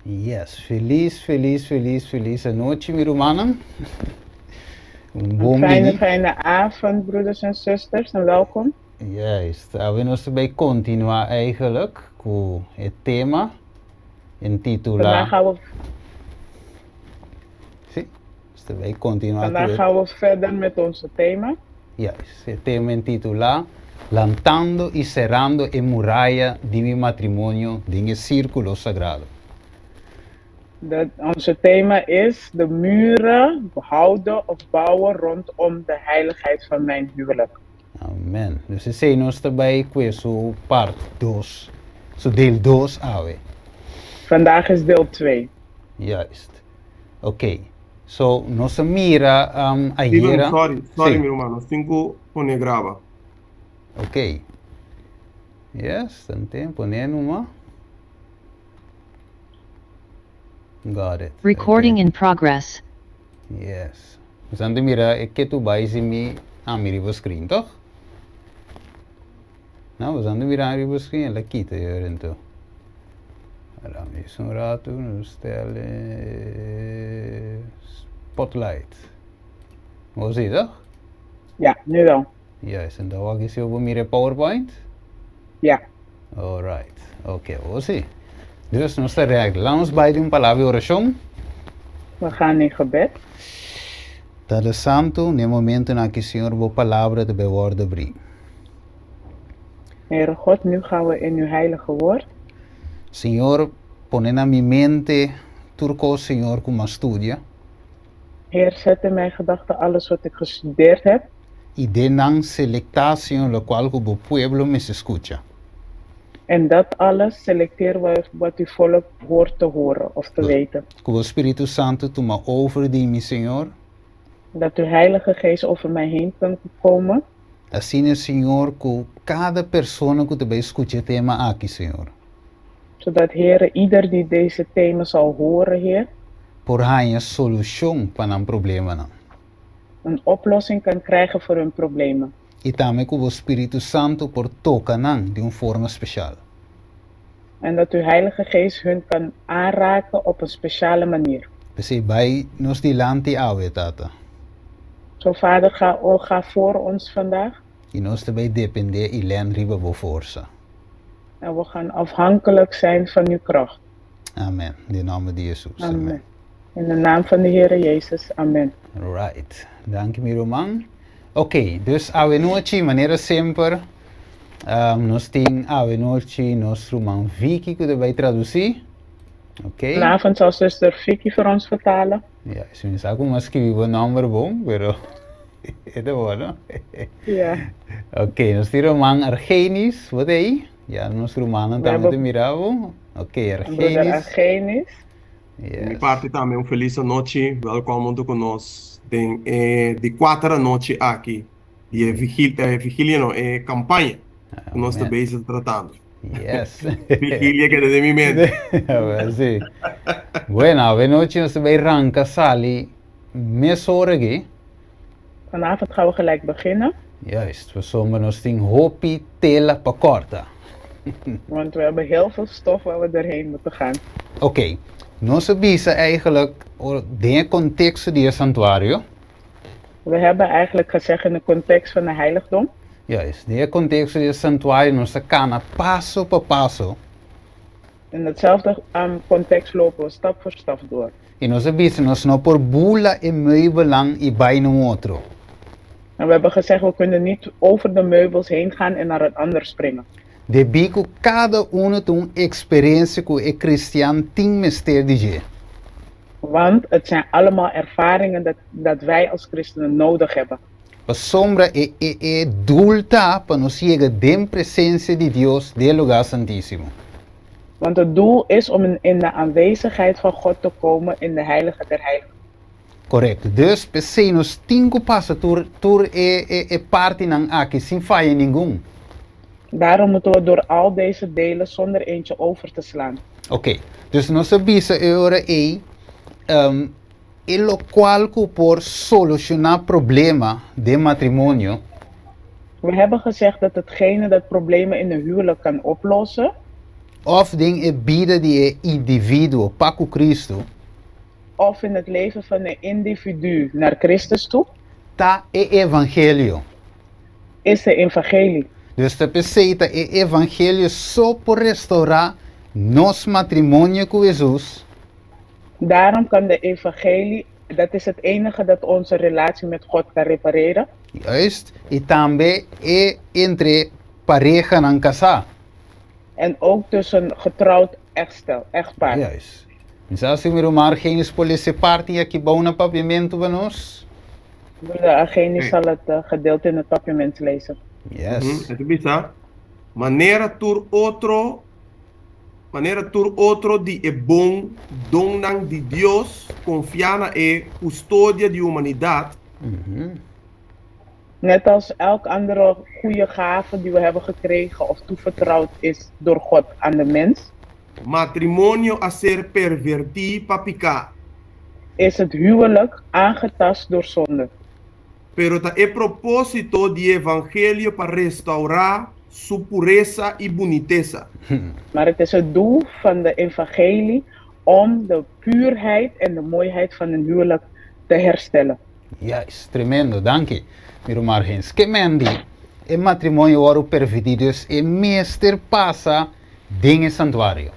Yes, felis, felis, felis, felis anochi, mi rumannan. Un Een bon fijne, bini. fijne avond, broeders en zusters, en welkom. Juist, awe nos ta bay continua eigenlijk cu e tema intitula. Vandaag gaan we, Si, nos ta bay continua cu vandaag e. gaan we verder met onze thema. Juist, e tema intitula Lantando y cerrando e muraya di mi matrimonio den e circulo sagrado. De, onze thema is de muren houden of bouwen rondom de heiligheid van mijn huwelijk. Amen. Dus esei nos ta bai kue su part dos, su deel dos awe. Vandaag is deel 2. Juist. Oké. So, nos a mira Steven, ayera. sorry, sorry Sí. mi ruman, nos tin ku pone graba. Oké. Yes, tanten, pone numa. Got it. Recording Oké. in progress. Yes. Nos a mira e ketu bai si mi ami riba screen, toch? No, nos a mira riba screen, el a kita hier ento. Ahora mi un rato, nos stel spotlight. Hoe zie je toch? Ja, nu wel. Juist, en dan wak ik op mira PowerPoint? Ja. Alright. Oké, okay, zie. Dus nos ta regla. Laat ons bij un palabra di orashon. We gaan in gebed. Tata Santu, na e momentonan aki, Señor, bo palabra ta bay wordo abrí. Heere God, nu gaan we in uw heilige woord. Señor, pone na mi mente tur kos, Señor, ku m'a studia. Heer, zet in mijn gedachten alles wat ik gestudeerd heb. I den nan selektá, Señor, lokual ku bo pueblo mester skucha. En dat alles selecteer wat uw volk hoort te horen of te weten. Ku bo Spiritu Santu tuma over di mi, Señor. Dat uw Heilige Geest over mij heen kan komen. Asina, Señor, ku kada persona ku ta bai skucha e tema aki, Señor. Zodat, Heere, ieder die deze thema zal horen, Heer. Por haña solushon pa nan problemanan. Een oplossing kan krijgen voor hun problemen. I tambe ku bo Spiritu Santu por toka nan di un forma speshal. En dat uw Heilige Geest hun kan aanraken op een speciale manier. P'esei bai nos dilanti awe, Tata. Zo Vader, ga, o, ga voor ons vandaag. I nos ta bai dependé i lèn riba bo forsa. En we gaan afhankelijk zijn van uw kracht. Amen. Den nòmber di Hesus. Amen. Amen. In de naam van de Heere Jezus. Amen. Right. Danki mi ruman. Ok, dus awenochi manera semper nos tin awenochi nos ruman Vicky ku ta bai tradusí. Ok. Vanavond zal zuster Vicky voor ons vertalen. Ja, si mi sa ku a skibi bo nòmber bon, pero e ta bon, no? Ja. Ok, nos tin ruman Argenis, bo ta ei? Ja, nos rumannan We tambe ta hebben mira bo. Ok, broeder Argenis. Argenis. Di mi Yes. parti tambe un felis anochi, welkom huntu ku nos den e di kuater anochi aki di e vigil, e vigilia no, e kampaña ku nos ta Amen. bezig ta tratando. Yes. Vigilia keda den mi mente. Awel si. Bueno, awenochi nos ta bay ranka sali mesora aki. Vanavond gaan we gelijk beginnen. Juist, pasobra nos tin hopi tela pa kòrta. Want we hebben heel veel stof waar we doorheen moeten gaan. Oké, nos a bisa eigenlijk den e konteksto di e santuario. We hebben eigenlijk gezegd in de context van de heiligdom. Juist, den e konteksto di e santuario nos ta kana paso pa paso. In datzelfde context lopen we stap voor stap door. I nos a bisa nos no por bula e meubelnan i bai na un otro. En we hebben gezegd we kunnen niet over de meubels heen gaan en naar een ander springen. Debí ku kada unu ta un eksperensia ku e kristian tin mester di dje. Want het zijn allemaal ervaringen dat dat wij als christenen nodig hebben. Pasobra e e e doel ta pa nos yega den presensia di Dios den e lugá santísimo. Want het doel is om in in de aanwezigheid van God te komen in de heilige der heiligen. Korekto. Dus p'esei nos tin ku pasa tur tur e e e partinan aki sin faya ningun. Daarom moeten we door al deze delen zonder eentje over te slaan. Oké. Dus nos a bisa e ora ei, e lokual ku por solushoná problema den matrimonio. We hebben gezegd dat hetgene dat problemen in een huwelijk kan oplossen. Òf den e bida di e individuo pa ku Kristu. Of in het leven van e individu naar Christus toe. Ta e evangelio. Is de evangelie. Dus ta p'esei ta e evangelio so por restourá nos matrimonio ku Hesus. Daarom kan de evangelie, dat is het enige dat onze relatie met God kan repareren. Juist, i tambe e entre parehanan kasá. En ook tussen getrouwd echtstel, echtpaar. Juist. Mi sa si mi ruman Argenis por lesa e parti aki bou na papiamentu pa nos. Broeder Argenis zal het gedeelte in het Papiaments lezen. Yes. E ta bisa, Manera tur otro, manera tur otro di e bon donnan di Dios konfiá na e kustodia di humanidat, Net als elk andere goede gave die we hebben gekregen of toevertrouwd is door God aan de mens. Matrimonio a ser pervertí pa piká. Is het huwelijk aangetast door zonde. Pero ta e propósito di e evangelio pa restourá su puresa i bunitesa. Maar het is het doel van de evangelie om de puurheid en de mooiheid van een huwelijk te herstellen. Juist, tremendo, danki. Mi ruman Argens. Ke men di, e matrimonio wòrdu pervertí, dus e mester pasa den e santuario.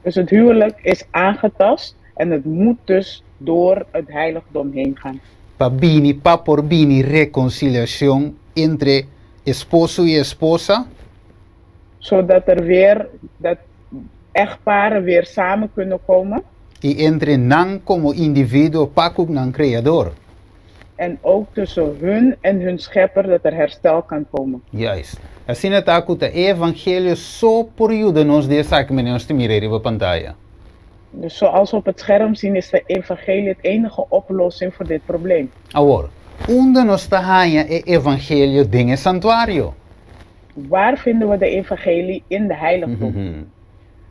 Dus het huwelijk is aangetast en het moet dus door het heiligdom heen gaan. Pa bini, pa por bini rekonsiliashon entre esposo i esposa. Zodat er weer, dat echtparen weer samen kunnen komen. I entre nan komo individuo pa ku nan Kreador. En ook tussen hun en hun Schepper dat er herstel kan komen. Juist. Asina ta ku ta e evangelio so por yuda nos di esaki manera nos ta mira ei riba pantaya. Dus zoals we op het scherm zien is de evangelie het enige oplossing voor dit probleem. Awor, unda nos ta haña e evangelio den e santuario? Waar vinden we de evangelie in de heiligdom?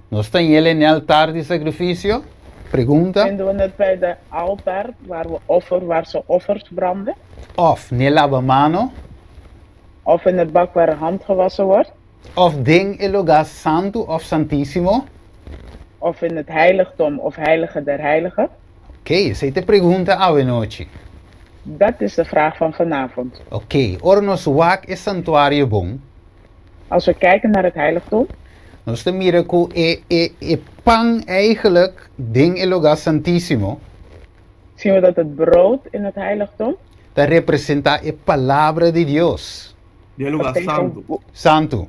Nos ta yel e altar di sakrifisio? Pregunta. Vinden we het bij de altaar waar we offer, waar ze offers branden? Òf n'e labamano? Of in het bak waar hand gewassen wordt? Òf den e lugá santu òf santísimo? Of in het heiligdom of heilige der heiligen? Oké, esei ta e pregunta awenochi. Dat is de vraag van vanavond. Oké, ora nos wak e santuario bon. Als we kijken naar het heiligdom. Nos ta mira ku e e e pan eigenlijk den e lugá santísimo. Zien we dat het brood in het heiligdom. Ta representá e Palabra di Dios. Den e lugá santu. Santu.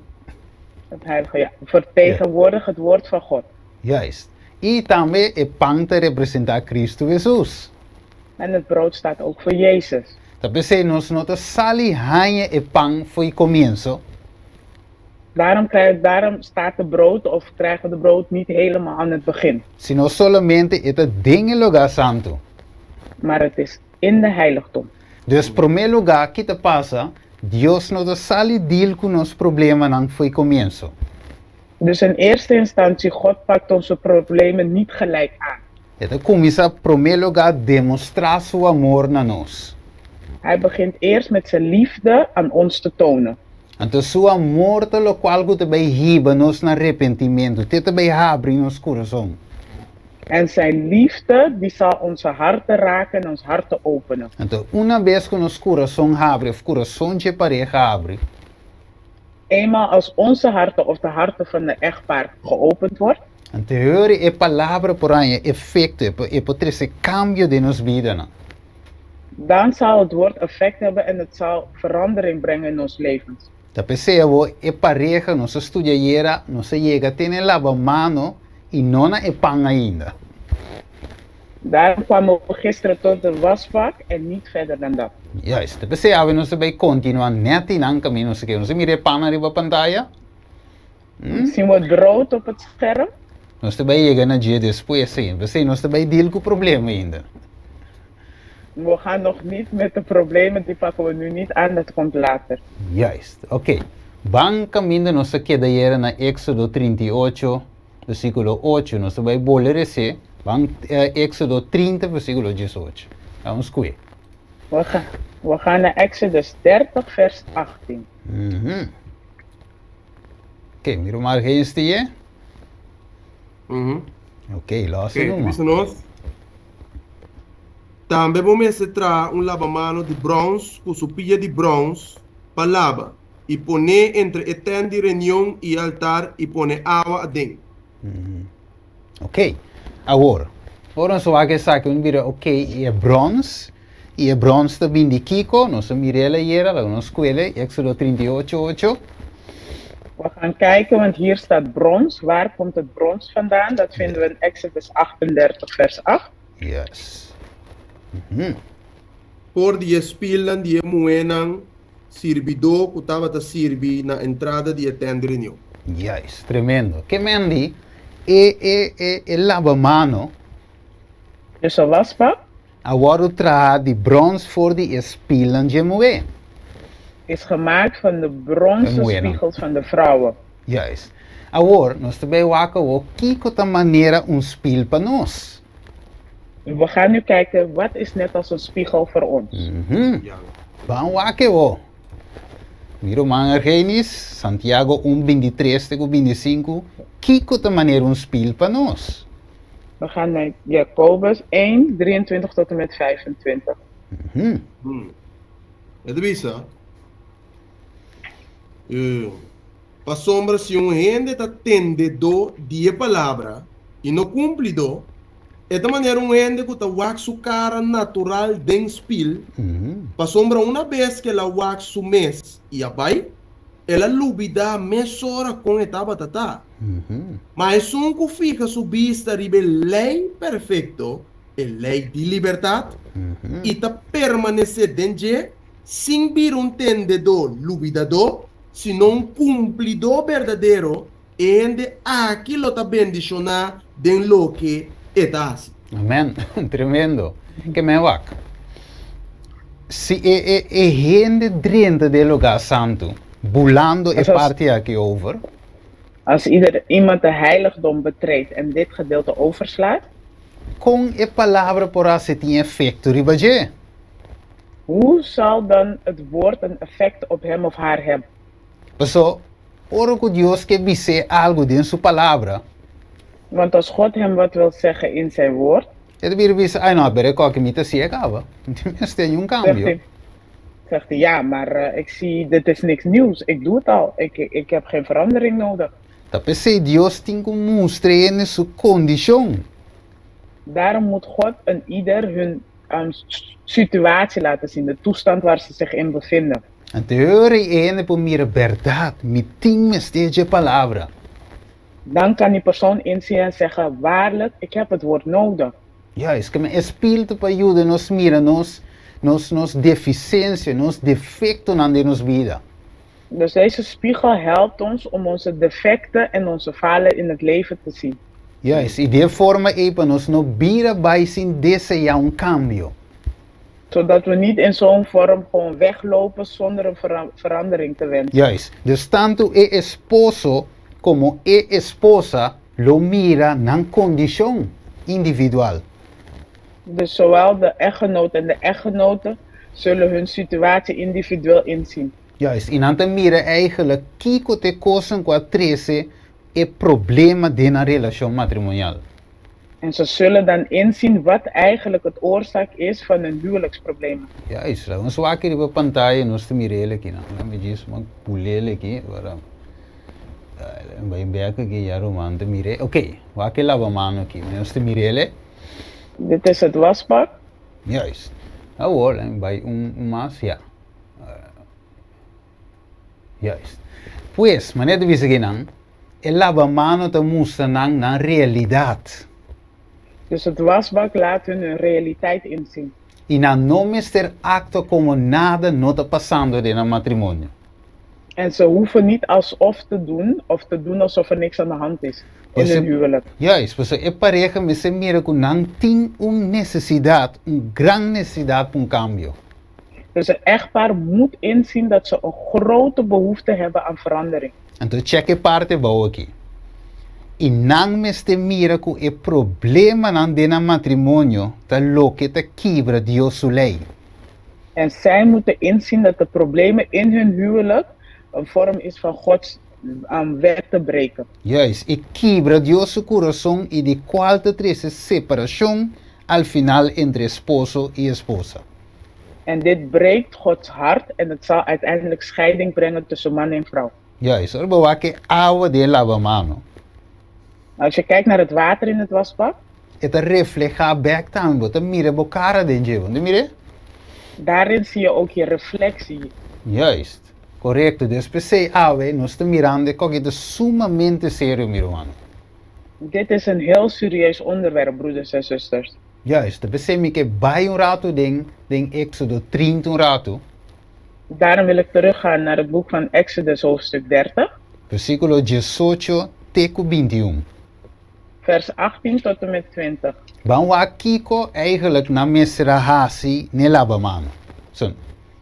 Het heilige, ja. Vertegenwoordigt het woord van God. Juist. I tambe e pan ta representá Kristu Hesus. En het brood staat ook voor Jezus. Ta p'esei nos no ta sali haña e pan fo'i komienso. Daarom krijg, daarom staat de brood of krijgen we de brood niet helemaal aan het begin. Sino solamente e ta den e lugá santu. Maar het is in de heiligdom. Dus promé lugá ki ta pasa, Dios no ta sali deal ku nos problemanan fo'i komienso. Dus in eerste instantie, God pakt onze problemen niet gelijk aan. E ta kuminsá promé lugá demostrá su amor na nos. Hij begint eerst met zijn liefde aan ons te tonen. Anto su amor ta lokual ku ta bai hiba nos na repentimentu, te ta bai habri nos kurason. En zijn liefde die zal onze harten raken en ons harten openen. Anto una bes ku nos kurason habri òf kurason dje pareha habri. Eenmaal als onze harten of de harten van de echtpaar geopend wordt. Anto hori e palabra por haña efekto, e por e por trese kambio den nos bidanan. Dan zal het woord effect hebben en het zal verandering brengen in ons levens. Ta p'esei awor e pareha nos a studia ayera, nos a yega te na e laba mano i no na e pan ainda. Daarom kwamen we gisteren tot de wasbak en niet verder dan dat. Juist, ta p'esei awe nos a bai kontinuá nèt einan kaminda nos a keda. Nos a mira e pannan riba pantaya? Zien we het brood op het scherm? Nos ta bai yega na dje despues ainda. P'esei nos ta bai deal ku problema ainda. We gaan nog niet met de problemen, die pakken we nu niet aan, dat komt later. Juist, oké. Ban kaminda nos a keda yera na Éxodo 38, versíkulo 8. Nos ta bai bole resé. Ban Éxodo 30, versíkulo 18. Vamos sku'e. We gaan, we gaan naar Exodus 30, vers 18. Oké, mira un margen este. Ok, los Ok, numa. Bisa nos. Tambe bo mester traha un labamano di bròns ku su pia di bròns pa laba, i pon'é entre e tènt di reunion i e altar i pone awa aden. Ok, awor, ora nos wak esaki un bira ok, i e bròns, i e bròns ta bin di kiko? Nos a mira el ayera, laga nos skuele, Éxodo 38, 8. We gaan kijken, want hier staat brons. Waar komt het brons vandaan? Dat vinden we in Exodus 38, vers 8. Yes. For di e spilnan di e muhénan sirbidó ku tabata sirbi na entrada di e tènt di reunion. Juist, tremendo. Ke men di e e e e labamano Dus een wasbak a wòrdu traha di bròns for di e spilnan dje muhé. Is gemaakt van de bronzen E muhénan. Spiegels van de vrouwen. Juist. Awor, nos ta bai wak awor kiko ta manera un spil pa nos. We gaan nu kijken, wat is net als een spiegel voor ons? Ban wak awor. Mi ruman Argenis, Santiago 1, 23 te ku 25, kiko ta manera un spil pa nos? We gaan naar Jacobus 1, 23 tot en met 25. E ta bisa, Pasobra si un hende ta tendedó di e palabra i no kumplidó, e ta manera un hende ku ta wak su kara natural den spil, pasobra una bes ku el a wak su mes i a bai, el a lubidá mesora kon e tabata ta. Ma esun ku fiha su bista riba e lei perfekto, e lei di libertat, i ta permanesé den dje, sin bira un tendedó lubidadó, sino un kumplidó berdadero, e hende aki lo ta bendishoná den loke e ta hasi. Amen. Tremendo. Ke men wak. Si e e e hende drenta den e lugá santu, bulando e parti aki over. Als ieder iemand de heiligdom betreedt en dit gedeelte overslaat. Kon e palabra por hasi tin efekto riba dje? Hoe zal dan het woord een effect op hem of haar hebben? Paso, ora ku Dios ke bis'é algu den su Palabra. Want als God hem wat wil zeggen in zijn woord. E ta bira bisa, Ai no, pero e koki mi ta si'e kaba. Mi mester niun kambio. Zegt hij, zegt hij, ja, maar ik zie, dit is niks nieuws, ik doe het al, ik, ik heb geen verandering nodig. Ta p'esei Dios tin ku mustra hende su kondishon. Daarom moet God een ieder hun situatie laten zien, de toestand waar ze zich in bevinden. Anto e ora ei e hende por mira bèrdat, mi tin mester dje palabra. Dan kan die persoon inzien en zeggen, waarlijk, ik heb het woord nodig. Juist, ke men e spiritu pa yuda nos mira nos nos nos defisiensia, nos defektonan den nos bida. Dus deze spiegel helpt ons om onze defecten en onze falen in het leven te zien. Juist, i di e forma ei pa nos no bira bai sin deseá un kambio. Zodat we niet in zo'n vorm gewoon weglopen zonder een verandering te wensen. Juist, dus tantu e esposo komo e esposa lo mira nan kondishon individual. Dus zowel de echtgenoot en de echtgenote zullen hun situatie individueel inzien. Juist, i nan ta mira eigenlijk kiko ta e kosnan ku a trese e problema den nan relashon matrimonial. En ze zullen dan inzien wat eigenlijk het oorzaak is van hun huwelijksproblemen. Juist, laga nos wak riba pantaya nos ta mira el aki nan. Lami djis man puli el aki para bai bek aki ya ruman ta mira. Ok, wak e labamano aki, nos ta mira el. Dit is het wasbak. Juist. Awor, lami bai un mas, ya. Juist. Pues, manera ta bisa kinan, e labamano ta mustra nan nan realidat. Dus het wasbak laat hun hun realiteit inzien. I nan no mester aktua komo nada no ta pasando den nan matrimonio. En ze hoeven niet alsof te doen of te doen alsof er niks aan de hand is in hun huwelijk. Juist, pasobra e pareha mester mira ku nan tin un nesesidat, un gran nesesidat pa un kambio. Dus een echtpaar moet inzien dat ze een grote behoefte hebben aan verandering. Anto check e parti abou aki. I nan mester mira ku e problemanan den nan matrimonio ta loke ta kibra Dios su lei. En zij moeten inzien dat de problemen in hun huwelijk een vorm is van Gods wet te breken. Juist, i kibra Dios su kurason i di kual ta trese separashon al final entre esposo i esposa. En dit breekt Gods hart en het zal uiteindelijk scheiding brengen tussen man en vrouw. Juist, ora bo wak e awa den e labamano. Als je kijkt naar het water in het wasbak. E ta reflehá bèk tambe, bo ta mira bo kara den dje, bo no ta mir'é? Daarin zie je ook je reflectie. Juist, korekto. Dus p'esei awe nos ta mirando e kòke ta sumamente serio, mi rumannan. Dit is een heel serieus onderwerp, broeders en zusters. Juist, ta p'esei mi ke bai un ratu den den Éxodo 30 un ratu. Daarom wil ik teruggaan naar het boek van Exodus hoofdstuk 30. Versíkulo 18 te ku 21. Vers 18 tot en met 20. Ban wak kiko eigenlijk nan mester a hasi n'e labamano. Son.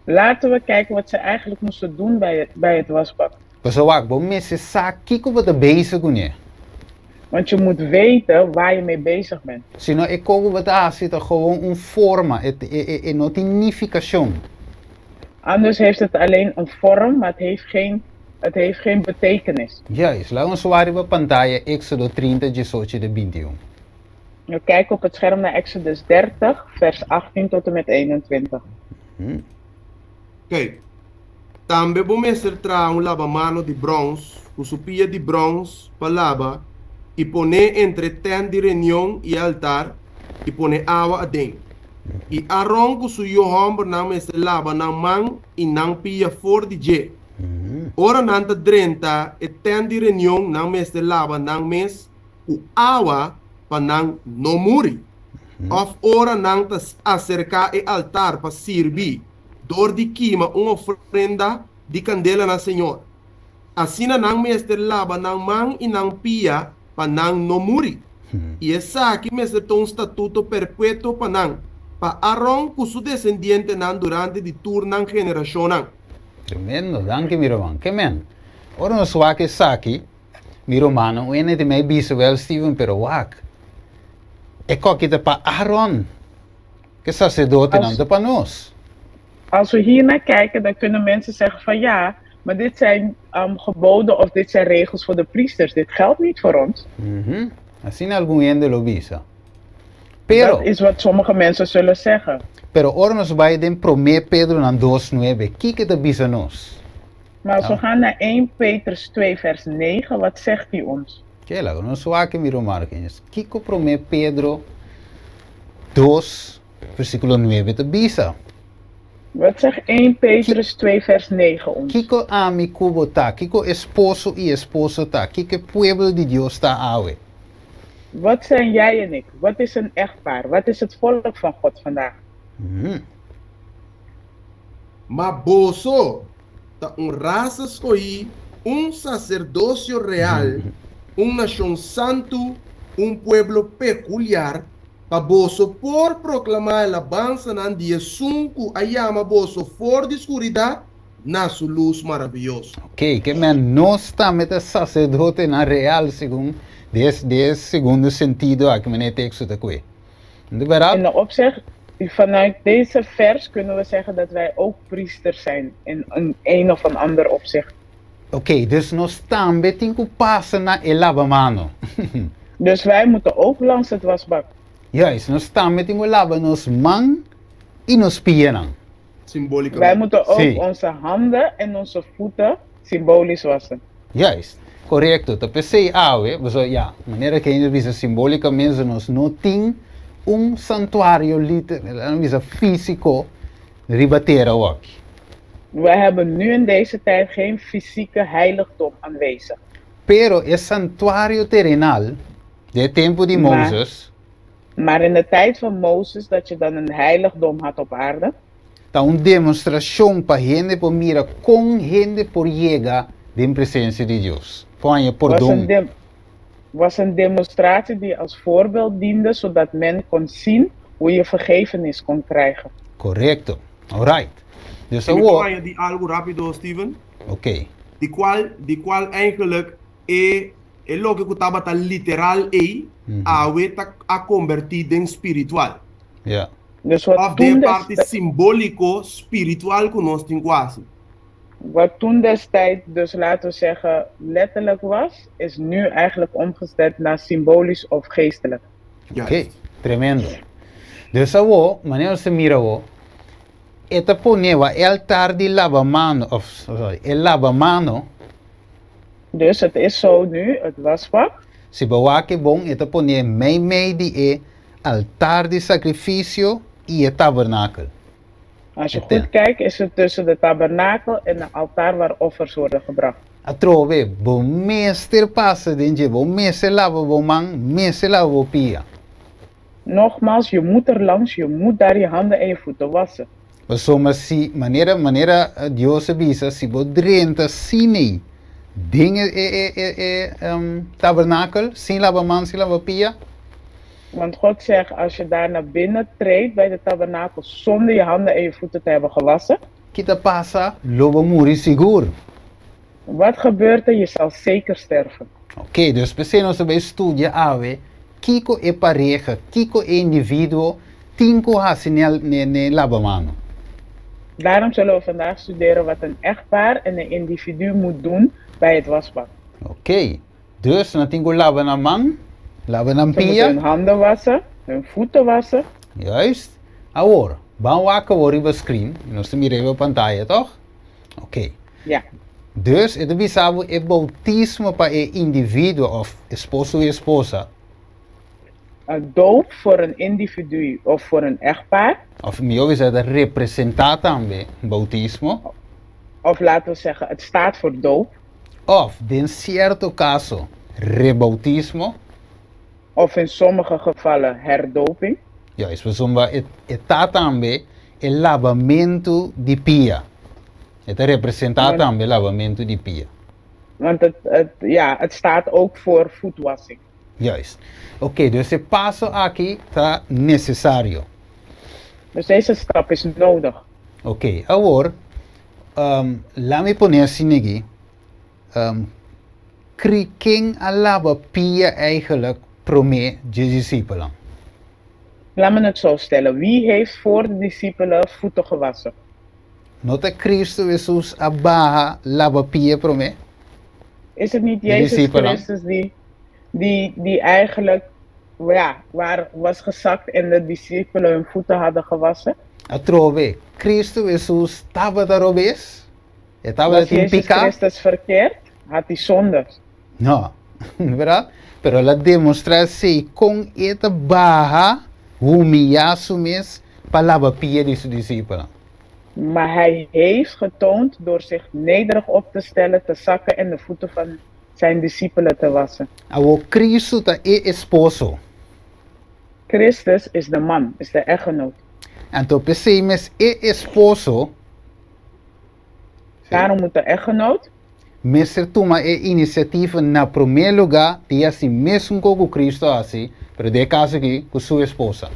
Laten we kijken wat ze eigenlijk moesten doen bij het, bij het wasbak. Pasobra wak, bo mester sa kiko bo ta bezig kuné. Want je moet weten waar je mee bezig bent. Sino e kos ku bo ta hasi ta gewoon un forma, e, e, e no tin nifikashon. Anders heeft het alleen een vorm, maar het heeft geen, het heeft geen betekenis. Juist, laga nos wak riba pantaya Éxodo 30, 18 te 21. We kijken op het scherm naar Exodus 30, vers 18 tot en met 21. Kijk, tambe bo mester traha un labamano di brons ku su pia di brons pa laba i pon'é entre e tènt di reunion i e altar i pone awa aden. I Aron ku su yu hòmbernan mester laba nan man i nan pia for di dje. Ora nan ta drenta e tènt di reunion nan mester laba nan mes ku awa pa nan no muri. Òf ora nan ta aserká e altar pa sirbi dor di kima un ofrenda di kandela na señor. Asina nan mester laba nan man i nan pia pa nan no muri. I esaki mester ta un statuto perpetuo pa nan, pa Aron ku su desendientenan durante di tur nan generashonnan. Tremendo, danki mi ruman. Ke men, ora nos wak esaki, mi rumannan, un hende tin mei bisa wel Steven, pero wak, e koki ta pa Aron, ke saserdotenan, ta pa nos. Als we hier naar kijken, dan kunnen mensen zeggen van ja, maar dit zijn geboden of dit zijn regels voor de priesters. Dit geldt niet voor ons. Asina algun hende lo bisa. Pero. Dat is wat sommige mensen zullen zeggen. Pero ora nos bai den Promé Pedronan dos nuebe, kiko e ta bisa nos? Maar als we gaan naar 1 Petrus 2 vers 9, wat zegt hij ons? Ke laga nos wak mi ruman Argenis. Kiko Promé Pedro dos versíkulo nuebe ta bisa? Wat zegt 1 Petrus 2 vers 9 ons? Kiko ami ku bo ta? Kiko esposo i esposa ta? Kiko e pueblo di Dios ta awe? Wat zijn jij en ik? Wat is een echtpaar? Wat is het volk van God vandaag? Ma boso ta un rasa skohí, un saserdosio real, un nashon santu, un pueblo pekuliar, pa boso por proklamá e alabansanan di esun ku a yama boso for di skuridat na su lus maravioso. Ok, ke men nos tambe ta saserdotenan real segun des des segundo sentido aki manera e teksto ta kue. No ta bèrdat? In de opzicht, vanuit deze vers kunnen we zeggen dat wij ook priesters zijn in een een of een ander opzicht. Ok, dus nos tambe tin ku pasa na e labamano. Dus wij moeten ook langs het wasbak. Juist, nos tambe tin ku laba nos man i nos pianan. Simbólikamente. Wij moeten ook Sí. onze handen en onze voeten symbolisch wassen. Juist, korekto. Ta p'esei awe, pasobra ya, manera ku hende bisa simbólikamente nos no tin un santuario liter, laat bisa físiko riba tera awaki. We hebben nu in deze tijd geen fysieke heiligdom aanwezig. Pero e santuario terenal den e tempu di Moses. Maar in de tijd van Mozes dat je dan een heiligdom had op aarde. Ta un demostrashon pa hende por mira kon hende por yega den presensia di Dios, por haña pordon. Was een demonstratie die als voorbeeld diende zodat men kon zien hoe je vergevenis kon krijgen. Korekto. Alright. Dus I mi por awor. añadí algu rápido, Steven? Oké. Di kual, di kual eigenlijk e e loke ku tabata literal ei, awe ta a kombertí den spiritual. Ja. Dus wat Òf toen den e des parti simbóliko spiritual ku nos tin ku hasi. Wat toen destijds, dus laten we zeggen, letterlijk was, is nu eigenlijk omgezet naar symbolisch of geestelijk. Oké, tremendo. Dus awo, manera nos mira awo, e ta pone e altar di labamano, of sorry, e labamano. Dus het is zo nu, het wasbak. Si bo wak e bon, e ta pone mei mei di e altar di sakrifisio i e tabernakel. Als je goed kijkt, is het tussen de tabernakel en de altaar waar offers worden gebracht. Atrobe, bo mester pasa den dje, bo mester laba bo man, mester laba bo pia. Nogmaals, je moet er langs, je moet daar je handen en je voeten wassen. Pasobra si, manera, manera Dios a bisa, si bo drenta sin ei den e, e, e, e, e tabernakel, sin laba man, sin laba pia. Want God zegt, als je daar naar binnen treedt bij de tabernakel zonder je handen en je voeten te hebben gewassen. Ki ta pasa? Lo bo muri sigur. Wat gebeurt er? Je zal zeker sterven. Oké, dus p'esei nos ta bai studia awe kiko e pareha, kiko e individuo tin ku hasi n'e labamano. Daarom zullen we vandaag studeren wat een echtpaar en een individu moet doen bij het wasbad. Oké, dus nan tin ku laba nan man, laba nan Ze moeten pia. hun handen wassen, hun voeten wassen. Juist. Awor, ban wak awor riba screen, nos ta mira riba pantaya, toch? Oké. Ja. Dus e ta bisa bo e boutismo pa e individuo of esposo i esposa. Een doop voor een individu of voor een echtpaar. Of mihó bisa e ta representá tambe boutismo. Of laten we zeggen, het staat voor doop. Of den sierto kaso reboutismo. Of in sommige gevallen herdoping. Juist, pasobra e e ta tambe e labamentu di pia. E ta representá tambe labamentu di pia. Want het, het, ja, het staat ook voor voetwassing. Juist. Oké, dus e paso aki ta nesesario. Dus deze stap is nodig. Oké, awor, laat mi pone asina aki, kri ken a laba pia eigenlijk promé dje disipelnan? Laat me het zo stellen, wie heeft voor de discipelen voeten gewassen? No ta Cristo Hesus a baha laba pia promé? Is het niet Di Jezus disipelnan? Christus die, die, die eigenlijk, ja, waar was gezakt en de discipelen hun voeten hadden gewassen? Atrobe, Cristo Hesus tabata robes? E tabata Was tin Jezus piká? Christus verkeerd? Had hij zonde? No, berdad? Pero el a demostrá esei kon e ta baha, humiyá su mes pa laba pia di su disipelnan. Maar hij heeft getoond door zich nederig op te stellen, te zakken en de voeten van zijn discipelen te wassen. Awor Cristo ta e esposo. Christus is de man, is de echtgenoot. Anto p'esei mes e esposo. Daarom moet de echtgenoot. Mester tuma e inisiativa na promé lugá di hasi mesun kos ku Cristo a hasi, pero den e kaso akí ku su esposa.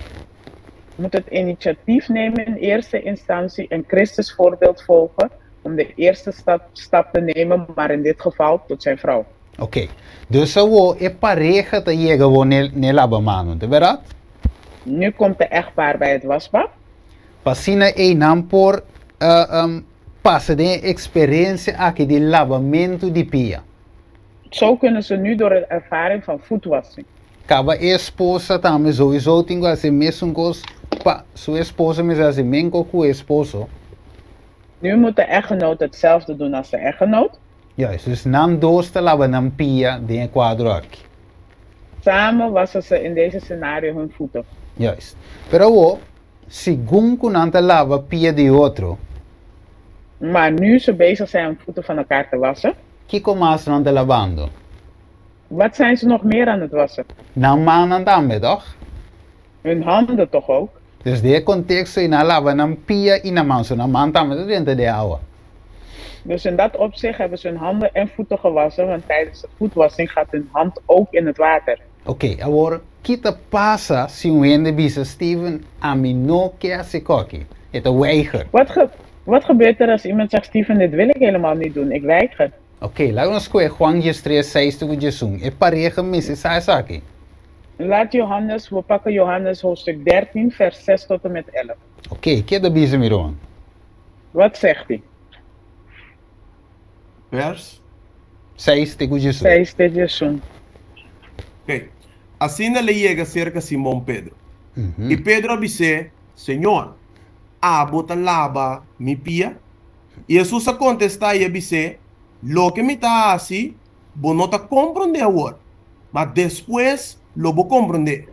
Moet het initiatief nemen in eerste instantie en Christus voorbeeld volgen om de eerste stap, stap te nemen, maar in dit geval tot zijn vrouw. Oké, dus awor e pareha ta yega awor n'e laba mano, ta bèrdat? Nu komt de echtpaar bij het wasbak. Pa asina einan por pasa den e eksperensia aki di labamentu di pia. Zo kunnen ze nu door de ervaring van voetwassing. Kaba e esposa tambe souiso tin ku hasi e mesun kos pa su esposo mester hasi menko ku e esposo. Nu moet de echtgenoot hetzelfde doen als de echtgenoot. Juist, dus nan dos ta laba nan pia den e kuadro aki. Samen wassen ze in deze scenario hun voeten. Juist. Pero awor, segun ku nan ta laba pia di otro. Maar nu ze bezig zijn om voeten van elkaar te wassen. Kiko mas nan ta labando? Wat zijn ze nog meer aan het wassen? Nan mannan tambe, toch? Hun handen toch ook? Dus den e konteksto ei nan a laba nan pia i nan man, so nan man tambe ta drenta den awa. Dus in dat opzicht hebben ze hun handen en voeten gewassen, want tijdens de voetwassing gaat hun hand ook in het water. Oké, awor ki ta pasa si un hende bisa, Steven, ami no ke hasi koki. E ta weiger. Wat, ge wat gebeurt er als iemand zegt, Steven, dit wil ik helemaal niet doen, ik weiger? Oké, laga nos kohe Juan diestres, seis te ku diesun. E pareha mester sa esaki. Laat Johannes, we pakken Johannes hoofdstuk 13, vers 6 tot en met 11. Oké, ke ta bisa mi ruman? Wat zegt hij? Vers? 6 te ku 11. 6 te 11. Ok. Asina el a yega serka Simon Pedro. I Pedro a bis'é, Señor, abo ta laba mi pia? I Hesus a kontestá i a bis'é, Loke mi ta hasi, bo no ta komprondé awor, ma despues lo bo komprondé.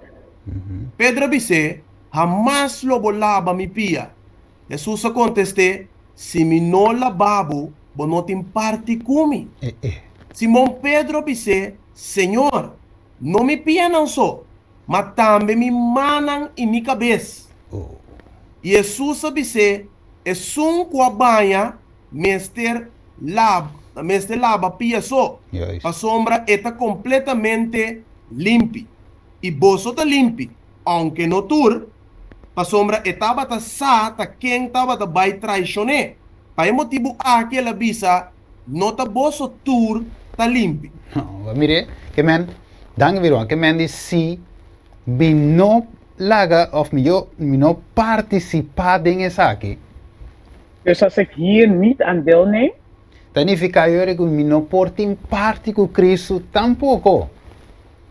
Pedro a bis'é, Hamas lo bo laba mi pia. Hesus a kontest'é, Si mi no laba bo, bo no tin parti ku mi. Simon Pedro a bis'é, Señor, no mi pianan so, ma tambe mi mannan i mi kabes. I Hesus a bis'é, Esun ku a baña mester mester laba pia so, pasobra e ta kompletamente limpi. I boso ta limpi, ounke no tur. Pasobra e tabata sa ta ken tabata bai traishon'é. Pa e motibu aki el a bisa, No ta boso tur ta limpi. Bo mir'é? Ke men, danki mi ruman, ke men di si mi no laga òf mi yo mi no partisipá den esaki. Dus als ik hier niet aan deelneem. Ta nifiká yori ku mi no por tin parti ku Kristu tampoko.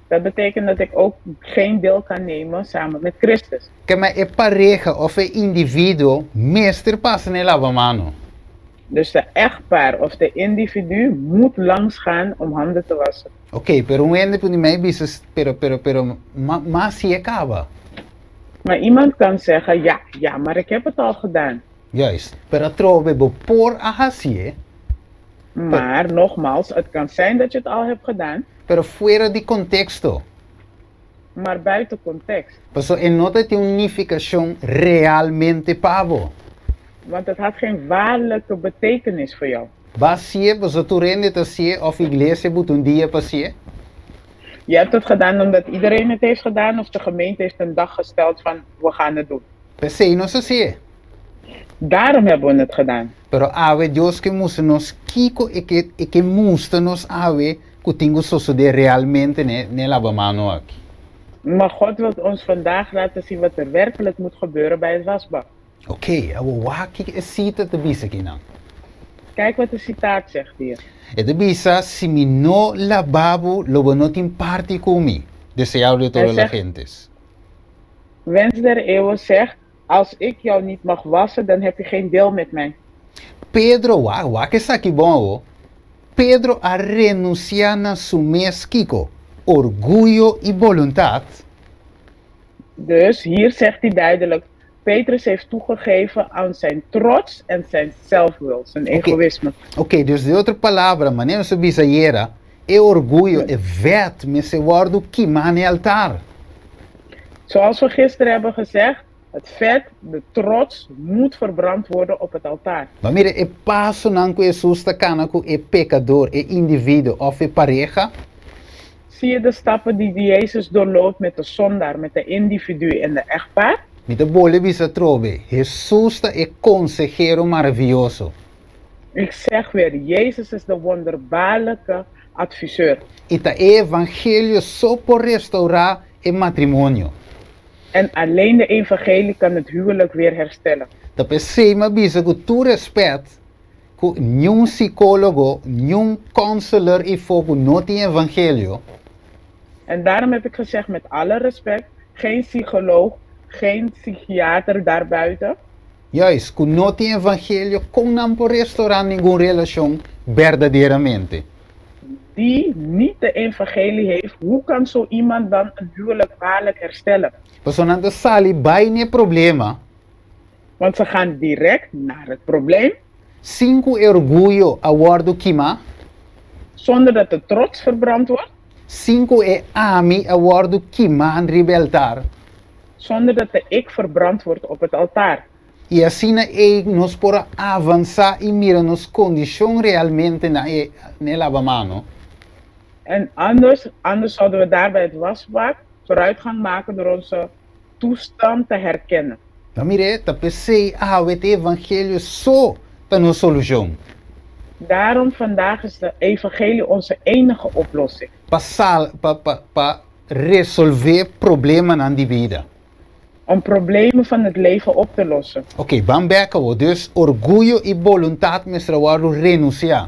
Dat betekent dat ik ook geen deel kan nemen samen met Christus. Kema e pareha of e individuo mester pasa na e lavamano. Dus de echtpaar of de individu moet langs gaan om handen te wassen. Ok, pero un hende por di mei bisa, pero, pero, pero, ma, ma si e kaba. Maar iemand kan zeggen, ja, ja, maar ik heb het al gedaan. Juist, pero atrobe bo por a hasié. Maar, nogmaals, het kan zijn dat je het al hebt gedaan. Pero fuera di konteksto. Maar buiten context. Paso e no ta tin un nifikashon realmente pa bo. Want het had geen waarlijke betekenis voor jou. Bo a hasié paso tur hende ta hasié òf iglesia buta un dia pa hasié. Je hebt het gedaan omdat iedereen het heeft gedaan of de gemeente heeft een dag gesteld van we gaan het doen. P'esei nos a hasié. Daarom hebben we het gedaan. Pero awe Dios ke mustra nos kiko e ke e ke mustra nos awe ku tin ku sosodé realmente n'e n'e labamano aki. Maar God wilt ons vandaag laten zien wat er werkelijk moet gebeuren bij het wasbak. Oké, awor wak kiko e sita ta bisa akinan. Kijk wat de citaat zegt hier. E ta bisa, Si mi no laba bo, lo bo no tin parti ku mi. Deseado de Hij todas las zegt, gentes. Wens der eeuwen zegt, Als ik jou niet mag wassen, dan heb je geen deel met mij. Pedro, wak, wak esaki bon awo. Pedro a renunsiá na su mes kiko? Orguyo i boluntat. Dus hier zegt hij duidelijk, Petrus heeft toegegeven aan zijn trots en zijn zelfwil, zijn egoïsme. Oké, dus den otro palabra, manera nos a bisa ayera, e orguyo, e vèt mester wòrdu kimá na e altar. Zoals we gisteren hebben gezegd, het vet, de trots, moet verbrand worden op het altaar. Bo a mira e pasonan ku Hesus ta kana ku e pekador, e individuo òf e pareha? Zie je de stappen die Jezus doorloopt met de zondaar, met de individu en de echtpaar? Mi ta bolbe bisa atrobe, Hesus ta e konsehero maravioso. Ik zeg weer, Jezus is de wonderbaarlijke adviseur. I ta e evangelio so por restourá e matrimonio. En alleen de evangelie kan het huwelijk weer herstellen. Ta p'esei mi a bisa ku tur rèspèt ku niun sikólogo, niun counselor i fo ku no tin evangelio. En daarom heb ik gezegd met alle respect, geen psycholoog, geen psychiater daarbuiten. Juist, ku no tin evangelio kon nan por restorá ningun relashon berdaderamente. Die niet de evangelie heeft, hoe kan zo iemand dan een huwelijk waarlijk herstellen? Pasobra nan ta sali bai n'e problema. Want ze gaan direct naar het probleem. Sin ku e orguyo a wòrdu kimá. Zonder dat de trots verbrand wordt. Sin ku e ami a wòrdu kimá riba e altar. Zonder dat de ik verbrand wordt op het altaar. I asina ei nos por a avansá i mira nos kondishon realmente na e na e labamano. En anders, anders zouden we daar bij het wasbak vooruitgang maken door onze toestand te herkennen. Ta mir'é, ta p'esei awe t'e evangelio so ta nos solushon. Daarom vandaag is de evangelie onze enige oplossing. Pa sal, pa, pa, pa resolvé problemanan di bida. Om problemen van het leven op te lossen. Ok, ban bek awo. Dus orguyo i boluntat mester a wòrdu renunsiá.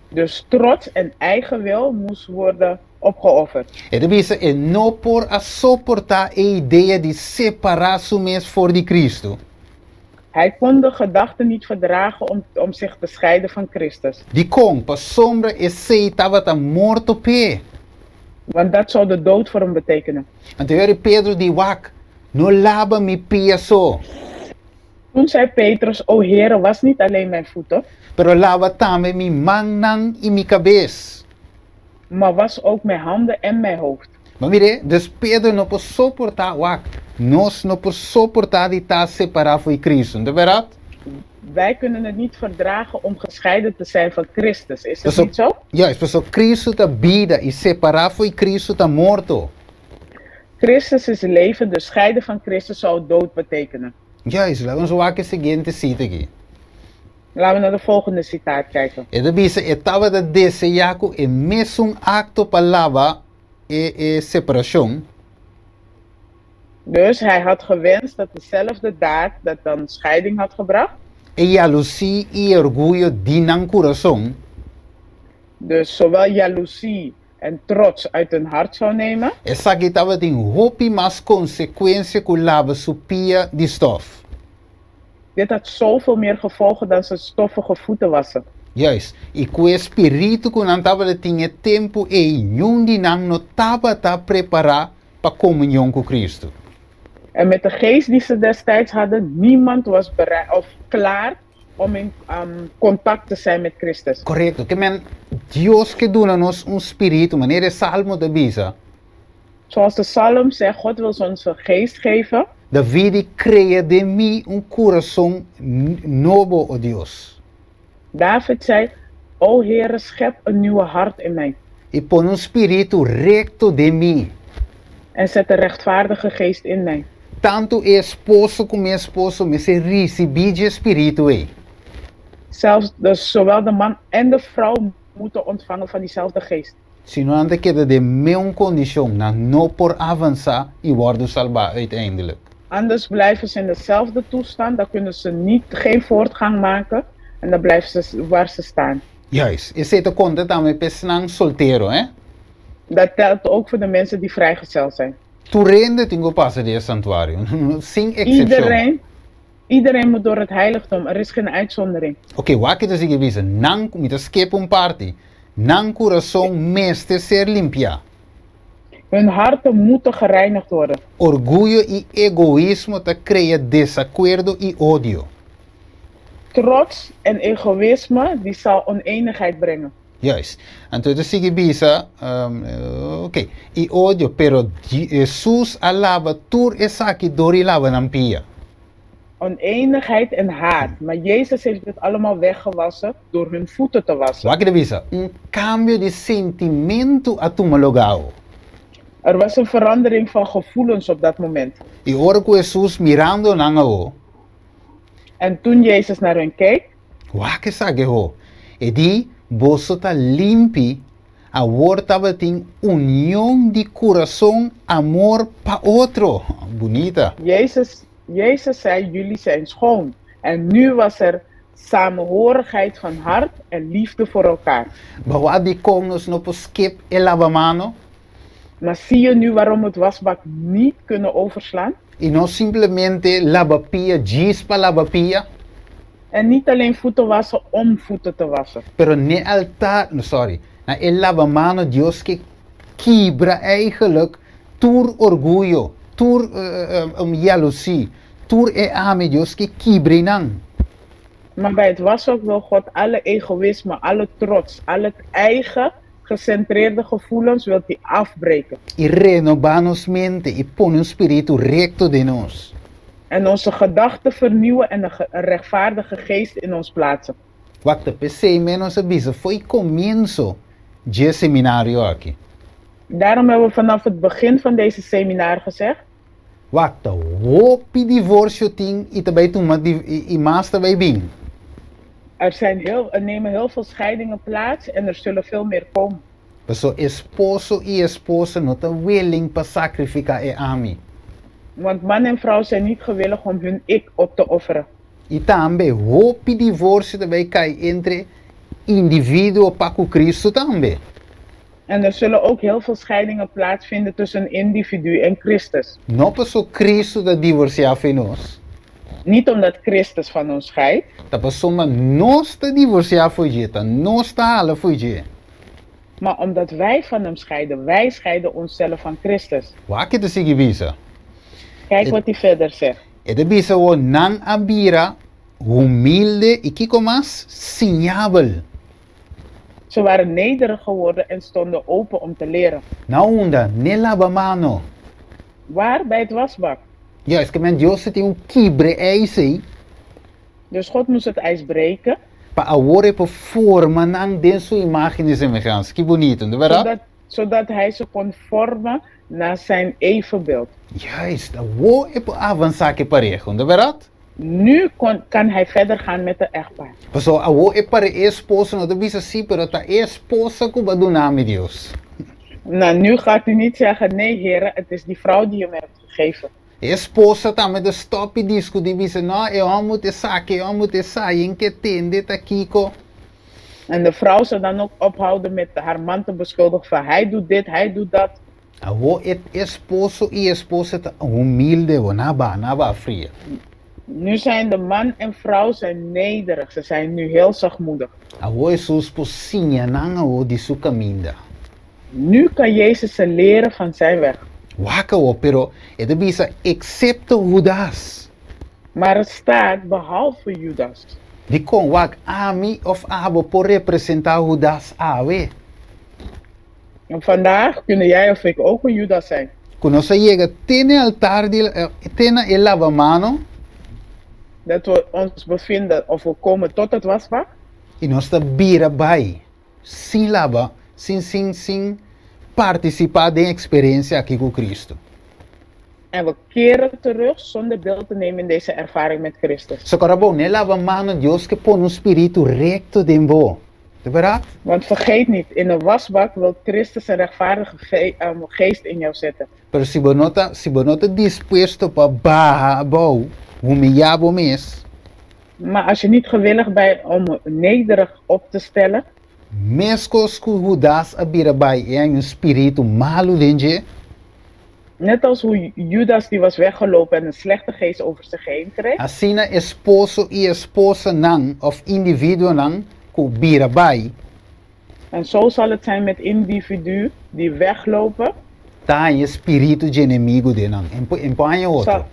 Dus trots en eigen wil moest worden opgeofferd. E ta bisa e no por a soportá e idea di separá su mes for di Kristu. Hij kon de gedachte niet verdragen om zich te scheiden van Christus. Dikon? Pasobra esei tabata morto p'e. Want dat zou de dood voor hem betekenen. Anto e ora Pedro di, Wak, no laba mi pia so. Toen zei Petrus, O Heere, was niet alleen mijn voeten. Pero laba tambe mi mannan i mi kabes. Maar was ook mijn handen en mijn hoofd. Bo mir'é? Dus Pedro no por soportá, wak, nos no por soportá di ta separá fo'i Cristo, no ta bèrdat? Wij kunnen het niet verdragen om gescheiden te zijn van Christus, is het niet zo? Juist, pasobra Cristo ta bida i separá fo'i Cristo ta morto. Christus is leven, dus scheiden van Christus zou dood betekenen. Juist, laga nos wak e siguiente sita aki. Laten we naar de volgende citaat kijken. E ta bisa e tabata deseá ku e mesun akto pa laba e e separashon. Dus hij had gewenst dat dezelfde daad dat dan scheiding had gebracht. E yalusí i e orguyo di nan kurason. Dus zowel jaloezie en trots uit hun hart zou nemen. Esaki tabatin hopi mas konsekuensia ku laba su pia di stòf. Dit had zoveel meer gevolgen dan zijn stoffige voeten wassen. Juist, i ku e spiritu ku nan tabata tin e tempu ei, niun di nan no tabata prepará pa komunion ku Kristu. En met de geest die ze destijds hadden, niemand was bereid of klaar om in contact te zijn met Christus. Korekto, ke men Dios ke duna nos un spiritu, manera e Salmo ta bisa. Zoals de Psalm zegt, God wil ons een geest geven. David di, Krea den mi un kurason nobo, o Dios. David zei, O Heere, schep een nieuwe hart in mij. I pone un spiritu rekto den mi. En zet een rechtvaardige geest in mij. Tantu e esposo ku mi esposo mester risibí dje spiritu ei. Zelfs, dus zowel de man en de vrouw moeten ontvangen van diezelfde geest. Si no nan ta keda den meun kondishon, nan no por avansá i wòrdu salbá uiteindelijk. Anders blijven ze in dezelfde toestand, dan kunnen ze niet, geen voortgang maken en dan blijven ze waar ze staan. Juist, esei ta konta tambe pa esnan soltero, hè? Dat telt ook voor de mensen die vrijgezel zijn. Tur hende tin ku pasa di e santuario, sin eksepshon. Iedereen, iedereen moet door het heiligdom, er is geen uitzondering. Oké, wak ki ta sigui bisa, Nan, mi ta skep un parti, nan kurason mester ser limpiá. Hun harten moeten gereinigd worden. Orguyo i egoismo ta krea desakuerdo i odio. Trots en egoïsme die zal onenigheid brengen. Juist. Anto e ta sigui bisa, Oké, i odio, pero Hesus a laba tur esaki dor i laba nan pia. Onenigheid en haat, maar Jezus heeft dit allemaal weggewassen door hun voeten te wassen. Wak e ta bisa, Un kambio di sentimentu a tuma lugá. Er was een verandering van gevoelens op dat moment. I ora ku Hesus mirando nan awo. En toen Jezus naar hun keek. Wak esaki ho. E di, Boso ta limpi, awor tabatin union di kurason, amor pa otro. Bunita. Jezus, Jezus zei, jullie zijn schoon. En nu was er samenhorigheid van hart en liefde voor elkaar. Bo wak dikon nos no por skip e labamano? Maar zie je nu waarom we het wasbak niet kunnen overslaan? I no simplemente laba pia djis pa laba pia. En niet alleen voeten wassen om voeten te wassen. Pero n'e altar, no sorry, na e labamano Dios ke kibra eigenlijk tur orguyo, tur yalusí, tur e ami Dios ke kibra einan. Maar bij het washok wil God alle egoïsme, alle trots, al het eigen gecentreerde gevoelens wil hij afbreken. I renobá nos mente i pone un spiritu rekto den nos. En onze gedachten vernieuwen en een rechtvaardige geest in ons plaatsen. Wak ta p'esei mes nos a bisa fo'i komienso dje seminario aki. Daarom hebben we vanaf het begin van deze seminar gezegd. Wak ta hopi divorsio tin i ta bai tuma i mas ta bai bin. Er zijn heel, er nemen heel veel scheidingen plaats en er zullen veel meer komen. Paso esposo i esposa no ta willing pa sakrifiká e ami. Want man en vrouw zijn niet gewillig om hun ik op te offeren. I tambe hopi divorsio ta bai kai entre individuo pa ku Kristu tambe. En er zullen ook heel veel scheidingen plaatsvinden tussen een individu en Christus. No paso Kristu ta divorsiá fo'i nos. Niet omdat Christus van ons scheidt. Ta pasobra nos ta divorsiá fo'i dje, ta nos ta hala fo'i dje. Maar omdat wij van hem scheiden, wij scheiden onszelf van Christus. Wak e ta sigui bisa. Kijk wat hij verder zegt. E ta bisa awor nan a bira humilde i kiko mas? Siñabel. Ze waren nederig geworden en stonden open om te leren. Na unda? N'e labamano. Waar? Bij het wasbak. Juist, ke men Dios ta tin un kibre ijs ei. Dus God moest het ijs breken. Pa awor e por forma nan den su imagen i semehansa. Ki bunito, no ta berdad? Zodat, zodat hij ze kon vormen naar zijn evenbeeld. Juist, awor e por avansá ku e pareha, no ta berdad? Nu kon, kan hij verder gaan met de echtpaar. Pasobra awor e pare e esposo no ta bisa sí, pero ta e esposa ku bo a duna mi, Dios. Nou, nu gaat u niet zeggen, nee Here, het is die vrouw die u me hebt gegeven. E esposa tambe ta stop i diskutí bisa, no, e hòmber ta esaki, e hòmber ta esai, en ke tende ta kiko. En de vrouw zal dan ook ophouden met haar man te beschuldigen van hij doet dit, hij doet dat. Awor e esposo i esposa ta humilde bo, nan a baha, nan a baha fria. Nu zijn de man en vrouw zijn nederig, ze zijn nu heel zachtmoedig. Awor Hesus por siña nan awor di su kaminda. Nu kan Jezus ze leren van zijn weg. Wak awor, pero e ta bisa, eksepto Hudas. Maar het staat, behalve Judas. Dikon wak ami òf abo por representá Hudas awe? En vandaag kunnen jij of ik ook een Judas zijn. Ku nos a yega te na e altar di te na e labamano. Dat we ons bevinden of we komen tot het wasbak. I nos ta bira bai sin laba, sin sin sin partisipá den e eksperensia aki ku Kristu. En we keren terug zonder deel te nemen in deze ervaring met Christus. Sokora bo, n'e labamano Dios ke pone un spiritu rekto den bo. Ta berdad? Want vergeet niet, in de wasbak wil Christus een rechtvaardige geest in jou zetten. Pero si bo no ta, si bo no ta dispuesto pa baha abou, humiyá bo mes. Maar als je niet gewillig bent om nederig op te stellen. Meskos ku Hudas a bira bai e haña un spiritu malu den dje. Net als hoe Judas die was weggelopen en een slechte geest over zich heen kreeg. Asina esposo i esposanan òf individuonan ku bira bai. En zo zal het zijn met individu die weglopen. Ta haña e spiritu dje enemigu den nan, en por haña otro. Zal,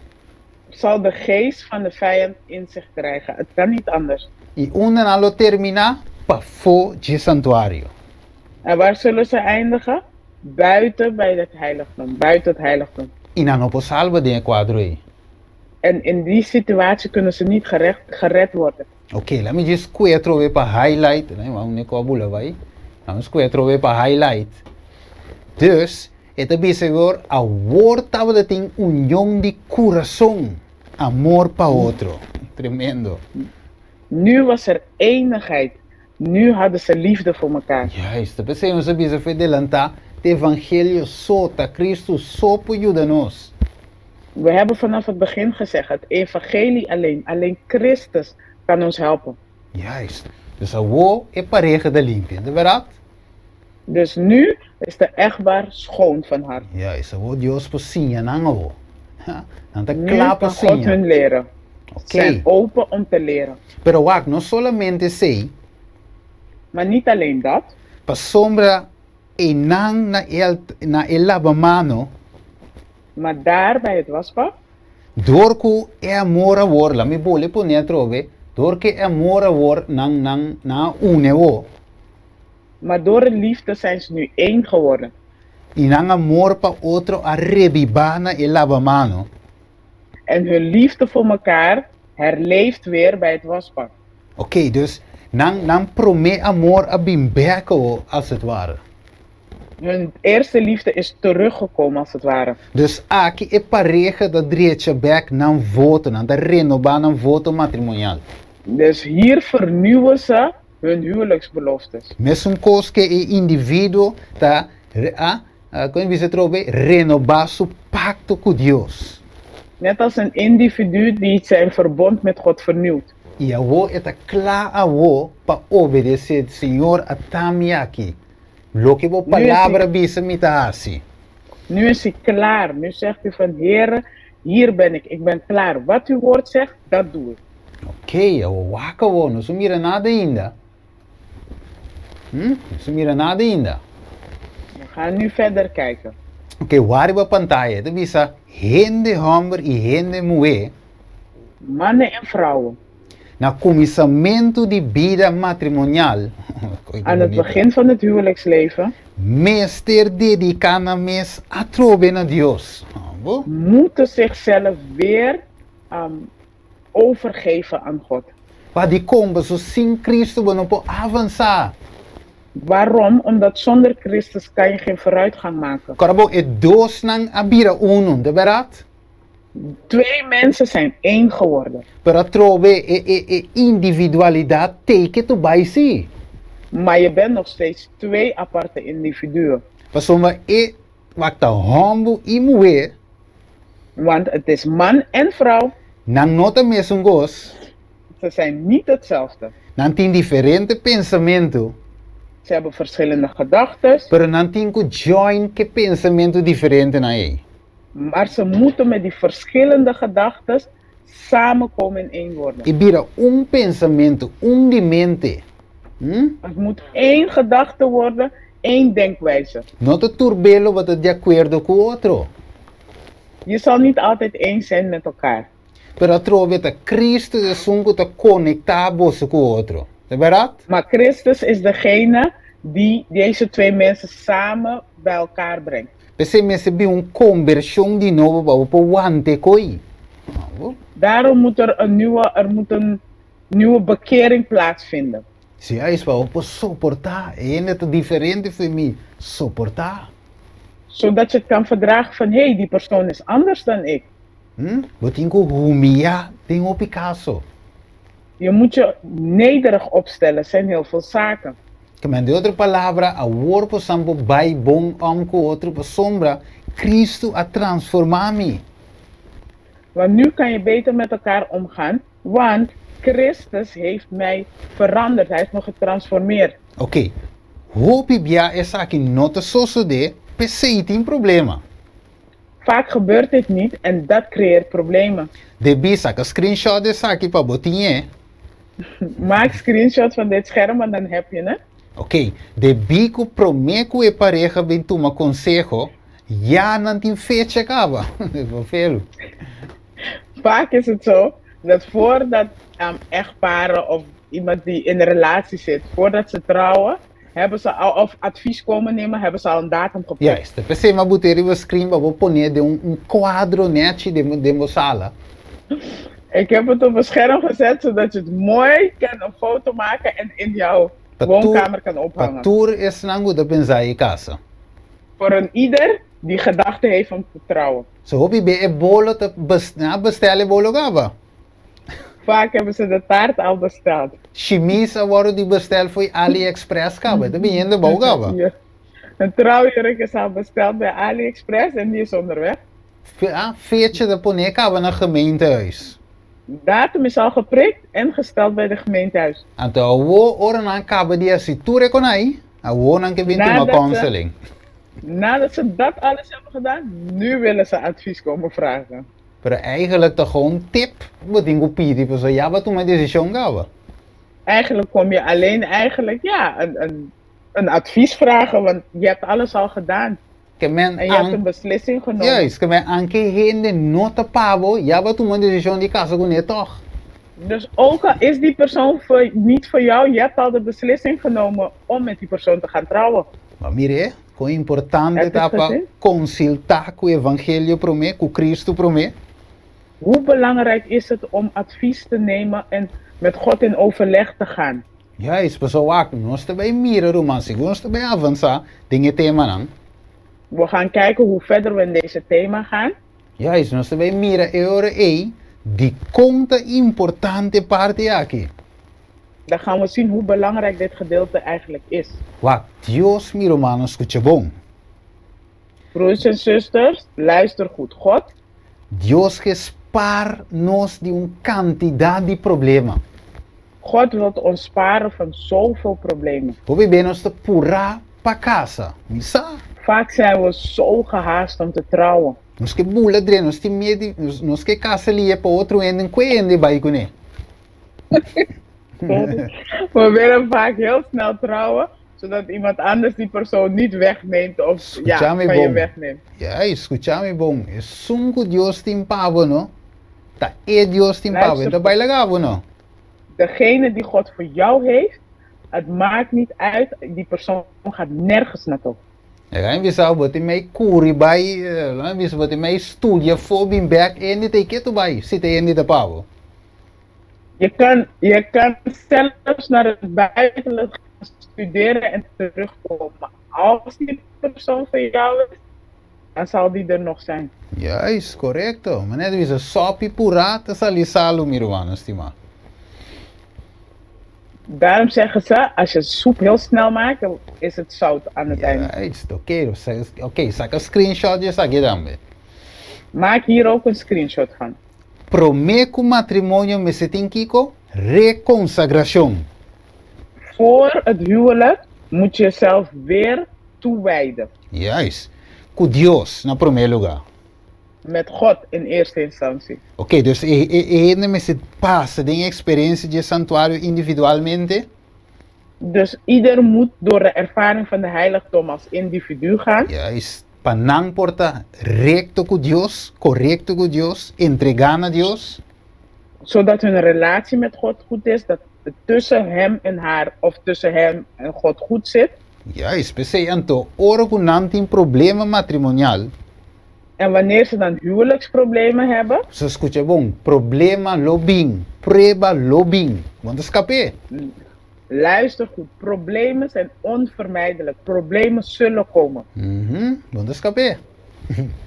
zal de geest van de vijand in zich krijgen. Het kan niet anders. I unda nan lo terminá? Pafó dje santuario. En waar zullen ze eindigen? Buiten bij het heiligdom, buiten het heiligdom. I nan no por salba den e kuadro ei. En in die situatie kunnen ze niet gerecht, gered worden. Ok, laat mi djis kue atrobe pa highlight. Nee, maar un ko bula bai. Laat mi kue atrobe pa highlight. Dus, e ta bisa awor, awor tabata tin union di kurason, amor pa otro. Tremendo. Nu was er eenigheid. Nu hadden ze liefde voor mekaar. Juist, ta p'esei nos a bisa fo'i delantá, t'e evangelio so, ta Cristo so por yuda nos. We hebben vanaf het begin gezegd, het evangelie alleen, alleen Christus kan ons helpen. Juist, dus awor e pareha ta limpia, ta berdad? Dus nu is de echtbaar schoon van hart. Juist, awor Dios por siña nan awor. Nan ta Nu kla pa kan God siña. hun leren. Ok. Zijn open om te leren. Pero wak, no solamente esei. Maar niet alleen dat. Pasobra einan na e na e labamano. Maar daar bij het wasbak. Dor ku e amor awor, la mi bole pone atrobe, dor ku e amor awor nan nan nan a une awor. Maar door de liefde zijn ze nu één geworden. I nan amor pa otro a rebibá na e labamano. En hun liefde voor mekaar herleeft weer bij het wasbak. Oké, dus nan nan promé amor a bin bèk awor, als het ware. Hun eerste liefde is teruggekomen, als het ware. Dus aki e pareha ta drecha bèk nan voto, nan ta renobá nan voto matrimonial. Dus hier vernieuwen ze hun huwelijksbeloftes. Mesun kos ke e individuo ta a, kon bisa atrobe, renobá su pakto ku Dios. Net als een individu die zijn verbond met God vernieuwt. I awor e ta kla awor pa obedesé, Señor, ata mi aki. Loke bo palabra bisa mi ta hasi. Nu is hij klaar. Nu zegt hij van, Here, hier ben ik. Ik ben klaar. Wat uw woord zegt, dat doe ik. Oké, awor wak awor. Nos no mira nada ainda. Hm? Nos no mira nada ainda. We gaan nu verder kijken. Oké, wak riba pantaya. Ta bisa hende hòmber i hende muhé. Mannen en vrouwen. Na kuminsamentu di bida matrimonial. Aan het begin van het huwelijksleven. Mester dediká nan mes atrobe na Dios. Moeten zichzelf weer overgeven aan God. Pa dikon? Pasobra sin Kristu bo no por avansá. Waarom? Omdat zonder Christus kan je geen vooruitgang maken. Kòrda bo, e dosnan a bira unu, ta bèrdat? Twee mensen zijn één geworden. Pero atrobe e e e individualidat tei ke tu bai si. Maar je bent nog steeds twee aparte individuen. Pasobra e wak ta hòmbu i muhé. Want het is man en vrouw. Nan no ta mesun kos. Ze zijn niet hetzelfde. Nan tin diferente pensamentu. Ze hebben verschillende gedachtes. Pero nan tin ku join ke pensamentu diferentenan ei. Maar ze moeten met die verschillende gedachtes samenkomen en één worden. E bira un pensamentu, un di mente. Hm? Het moet één gedachte worden, één denkwijze. No ta tur be lo bo ta di akuerdo ku otro. Je zal niet altijd eens zijn met elkaar. Pero atrobe ta Cristo esun ku ta konektá boso ku otro. Ta bèrdat? Maar Christus is degene die deze twee mensen samen bij elkaar brengt. P'esei mester bin un kombershon di nobo pa bo por wanta e koi. Daarom moet er een nieuwe, er moet een nieuwe bekering plaatsvinden. Si a es pa bo por soportá e hende ta diferente for mi, soportá. Zodat je het kan verdragen van, hey, die persoon is anders dan ik. Hm? Bo tin ku humiyá den hopi kaso. Je moet je nederig opstellen, zijn heel veel zaken. Ke men den otro palabra, awor por san por bai bon om ku otro pasobra Cristo a transformá mi. Want nu kan je beter met elkaar omgaan, want Christus heeft mij veranderd, hij heeft me getransformeerd. Oké, hopi bia esaki no ta sosodé, p'esei tin problema. Vaak gebeurt dit niet en dat creëert problemen. Debí saka screenshot di esaki pa bo tin e. Maak screenshot van dit scherm want dan heb je het. Oké, debí ku promé ku e pareha bin tuma konseho, ya nan tin fecha kaba. Felu. Vaak is het zo dat voordat echtparen of iemand die in een relatie zit, voordat ze trouwen, hebben ze al, of advies komen nemen, hebben ze al een datum geprikt. Juist, p'esei m'a bot'é riba screen pa bo pon'é den un un kuadro nèchi den den bo sala. Ik heb het op een scherm gezet zodat je het mooi kan een foto maken en in jouw Pa tur woonkamer kan pa ophangen. tur esnan ku ta pensa ei kasa. Voor een ieder die gedachte heeft om te trouwen. So hopi be e bolo ta bes nan a bestel e bolo kaba. Vaak hebben ze de taart al besteld. Shimis a wòrdu di bestel fo'i AliExpress kaba. E ta bini hende bou kaba. Ja. Een trouwjurk is al besteld bij AliExpress en die is onderweg. Ah, fecha ta pone kaba na gemeentehuis. Datum is al geprikt en gesteld bij de gemeentehuis. Anto awor ora nan kaba di hasi tur e konai, awor nan ke bin tuma Nadat ze, counseling. nadat ze dat alles hebben gedaan, nu willen ze advies komen vragen. Pero eigenlijk ta gewoon tip bo tin ku pidi pasobra ya bo a tuma e desishon kaba. Eigenlijk kom je alleen eigenlijk ja, een, een, een advies vragen, want je hebt alles al gedaan. Ke men En je hebt an een beslissing genomen. Juist, ke men anke hende no ta pa bo, ya bo a tuma un desishon di kasa kuné tòg. Dus ook al is die persoon voor, niet voor jou, je hebt al de beslissing genomen om met die persoon te gaan trouwen. Bo a mir'é kon importante Heb je ta het pa gezien? konsultá ku evangelio promé, ku Cristo promé? Hoe belangrijk is het om advies te nemen en met God in overleg te gaan? Juist, pasobra wak, nos ta bai mira ruman, segun nos ta bai avansá den e temanan. We gaan kijken hoe verder we in deze thema gaan. Juist, nos ta bai mira e ora ei dikon ta importante e parti aki. Dan gaan we zien hoe belangrijk dit gedeelte eigenlijk is. Wak, Dios mi rumannan skucha bon. Broers en zusters, luister goed. God. Dios ke spar nos di un kantidat di problema. God wil ons sparen van zoveel problemen. Hopi be nos ta purá pa kasa. Mi sa. Vaak zijn we zo gehaast om te trouwen. Nos ke bula dre, nos tin miedu, nos ke kasa lihe pa otro hende n'kue hende bai kuné. We willen vaak heel snel trouwen, zodat iemand anders die persoon niet wegneemt of ja, Skucha mi van je bon. wegneemt. Juist, skucha mi bon. Esun ku Dios tin pa bo no, ta e Dios tin pa bo. E Luister ta goed. bai laga bo no. Degene die God voor jou heeft, het maakt niet uit, die persoon gaat nergens naartoe. Laga mi bisa bo tin mei kuri bai, laga mi bisa bo tin mei studia fo bin bek hende ta e ketu bai, si ta hende ta pa bo. Je kan, je kan zelfs naar het buitenland gaan studeren en terugkomen. Als die persoon van jou is, dan zal die er nog zijn. Juist, korekto. Manera ta bisa sopi purá ta sali salu, mi rumannan stimá. Daarom zeggen ze, als je soep heel snel maakt, dan is het zout aan het einde. Juist, oké. Oké, saka screenshot di esaki tambe. Maak hier ook een screenshot van. Promé ku matrimonio mester tin kiko? Rekonsagrashon. Voor het huwelijk moet je jezelf weer toewijden. Juist. Ku Dios na promé lugá. Met God in eerste instantie. Oké, dus e e e hende mester pasa den e eksperensia di e santuario individualmente. Dus ieder moet door de ervaring van de heiligdom als individu gaan. Juist. Pa nan por ta rekto ku Dios, korekto ku Dios, entregá na Dios. Zodat hun relatie met God goed is, dat het tussen hem en haar of tussen hem en God goed zit. Juist, p'esei anto, ora ku nan tin problema matrimonial. En wanneer ze dan huwelijksproblemen hebben. So skucha bon, problema lo bin, prueba lo bin, bo no ta skap'é. Luister goed, problemen zijn onvermijdelijk, problemen zullen komen. Bo no ta skap'é.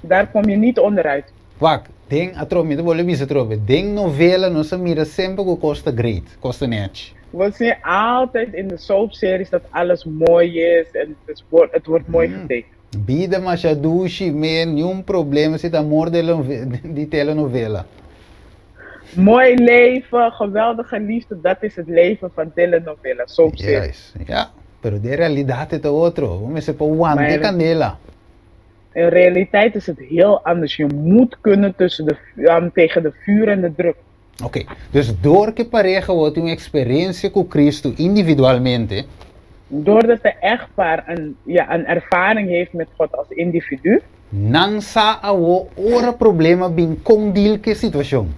Daar kom je niet onderuit. Wak, den atrobe, mi ta bolbe bisa atrobe, den novela nos a mira semper ku kos ta great, kos ta nèchi. We zien altijd in de soapseries dat alles mooi is en het wordt, het wordt mooi getekend. Bida masha dushi, me niun problema si ta amor di telenovela. Mooi leven, geweldige liefde, dat is het leven van telenovela, soapseries. Juist, ja. Pero den realidad e ta otro. Bo mester por wanta e candela. In realiteit is het heel anders. Je moet kunnen tussen de, tegen de vuur en de druk. Oké, dus door ku e pareha bo tin un eksperensia ku Kristu individualmente. Doordat de echtpaar een, ja, een ervaring heeft met God als individu. Nan sa awo ora problema bin kon deal ku e situashon.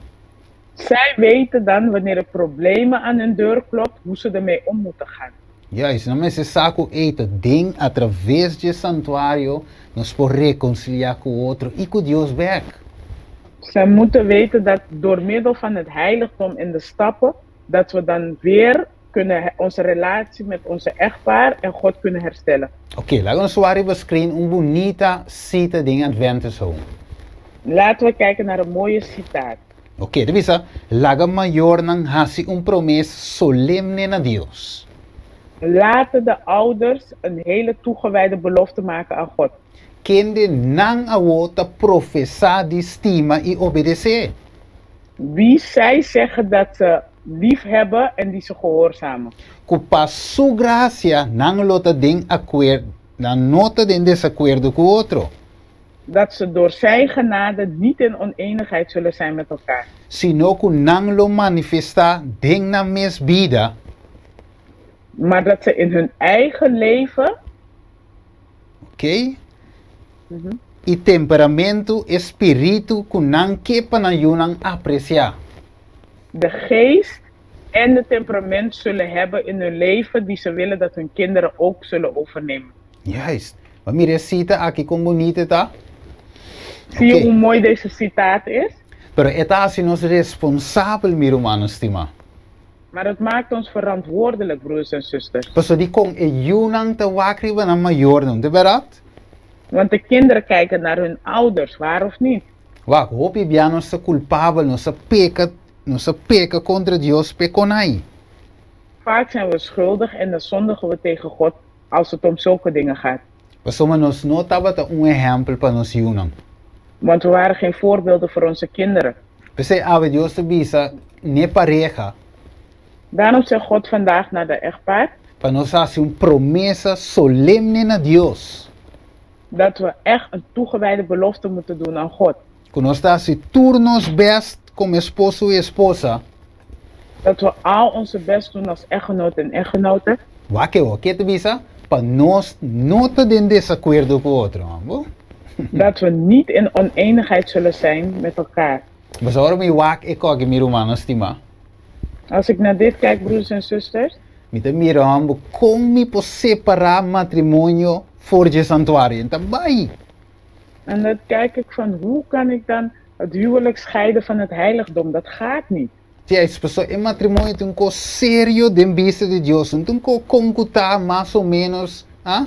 Zij weten dan wanneer er problemen aan hun deur klopt, hoe ze ermee om moeten gaan. Juist, nan mester sa ku ey ta den atraves dje santuario nos por rekonsiliá ku otro i ku Dios bèk. Zij moeten weten dat door middel van het heiligdom en de stappen, dat we dan weer kunnen onze relatie met onze echtpaar en God kunnen herstellen. Oké, laga nos wak riba screen un bunita sita den Adventist Home. Laten we kijken naar een mooie citaat. Oké, ta bisa, Laga mayornan hasi un promes solemne na Dios. Laten de ouders een hele toegewijde belofte maken aan God. Kende nan awo ta profesá di stima i obedesé. Wie zij zeggen dat ze lief hebben en die ze gehoorzamen. Ku pa Su grasia nan lo ta den akuer, nan no ta den desakuerdo ku otro. Dat ze door Zijn genade niet in onenigheid zullen zijn met elkaar. Sino ku nan lo manifestá den nan mes bida. Maar dat ze in hun eigen leven. Oké. I temperamentu e spiritu ku nan ke pa nan yunan apresiá. De geest en de temperament zullen hebben in hun leven die ze willen dat hun kinderen ook zullen overnemen. Juist. Bo a mira e sita aki kon bunita e ta? Zie je hoe mooi deze citaat is? Pero e ta hasi nos responsabel, mi rumannan stimá. Maar het maakt ons verantwoordelijk, broers en zusters. Pasobra dikon e yunan ta wak riba nan mayornan, no ta bèrdat? Want de kinderen kijken naar hun ouders, waar of niet? Wak, hopi bia nos ta kulpabel, nos a peka, nos a peka kontra Dios p'e konai. Vaak zijn we schuldig en dan zondigen we tegen God als het om zulke dingen gaat. Pasobra nos no tabata un ehèmpel pa nos yunan. Want we waren geen voorbeelden voor onze kinderen. P'esei awe Dios ta bisa n'e pareha. Daarom zegt God vandaag naar de echtpaar. Pa nos hasi un promesa solemne na Dios. Dat we echt een toegewijde belofte moeten doen aan God. Ku nos ta hasi tur nos bèst komo esposo i esposa. Dat we al onze best doen als echtgenoot en echtgenote. Wak e oke ta bisa pa nos no ta den desakuerdo ku otro, bo? Dat we niet in onenigheid zullen zijn met elkaar. Pasobra ora mi wak e koki mi rumannan stimá. Als ik naar dit kijk, broeders en zusters. Mi ta mira hòmber kon mi por separá matrimonio for dje santuario. N ta bai. En dat kijk ik van hoe kan ik dan het huwelijk scheiden van het heiligdom? Dat gaat niet. Juist, pasobra e matrimonio ta un kos serio den bista di Dios, no ta un kos kon ku ta mas o ménos, ah?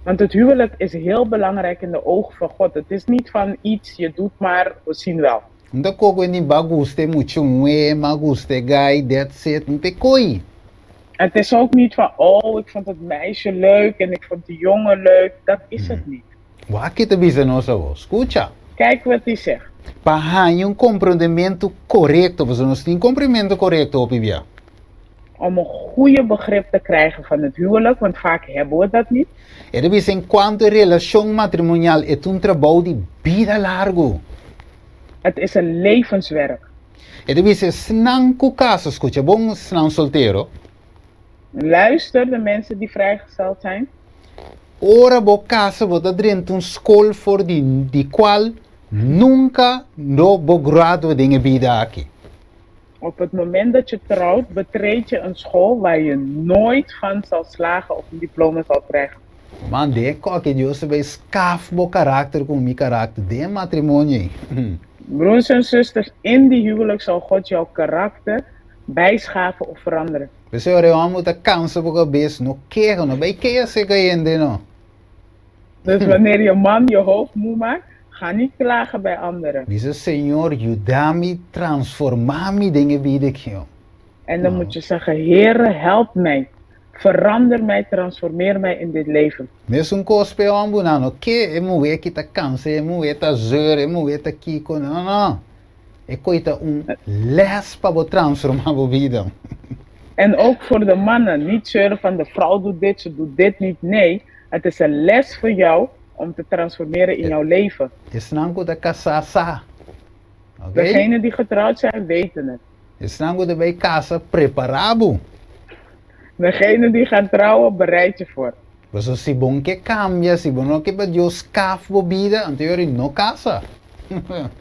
Want het huwelijk is heel belangrijk in de ogen van God. Het is niet van iets, je doet maar, we zien wel. N ta koko e ni ba gusta e mucha un ma gusta e guy, that's it, n ta koi. Het is ook niet van, oh, ik vond het meisje leuk en ik vond die jongen leuk. Dat is het niet. Wak ke ta bisa nos awor? Skucha. Kijk wat hij zegt. Pa haña un komprondementu korekto, pasobra nos tin komprendementu korekto hopi bia. Om een goede begrip te krijgen van het huwelijk, want vaak hebben we dat niet. E ta bisa enkuanto e relashon matrimonial e ta un trabou di bida largu. Het is een levenswerk. E ta bisa esnan ku kasa, skucha bon esnan soltero. Luister de mensen die vrijgesteld zijn. Ora bo kasa bo ta drenta un skol for di di kual nunka no bo gradua den e bida aki. Op het moment dat je trouwt, betreed je een school waar je nooit van zal slagen of een diploma zal krijgen. Man, den e koki Dios ta bay skaf bo karakter ku mi karakter den e matrimonio ei. Broers en zusters, in die huwelijk zal God jouw karakter bijschaven of veranderen. P'esei ora e hòmber ta kansa bo kabes, no keha, no bai keha serka hende no. Dus wanneer je man je hoofd moe maakt, ga niet klagen bij anderen. Bisa, Señor, yuda mi transformá mi den e bida aki. En dan moet je zeggen, Heere, help mij, verander mij, transformeer mij in dit leven. Mesun kos p'e hòmbernan, no ke e muhé ki ta kansa, e muhé ta zeur, e muhé ta kiko, no, no. E koi ta un les pa bo transformá bo bida. En ook voor de mannen, niet zeuren van de vrouw doet dit, ze doet dit niet. Nee, het is een les voor jou om te transformeren in jouw leven. Esnan ku ta kasá sa. Oké? Degenen die getrouwd zijn, weten het. Esnan ku ta bai kasa, prepará bo. Degenen die gaan trouwen, bereid je voor. Pasobra si bo no ke kambia, si bo no ke pa Dios skaf bo bida, anto yori no kasa.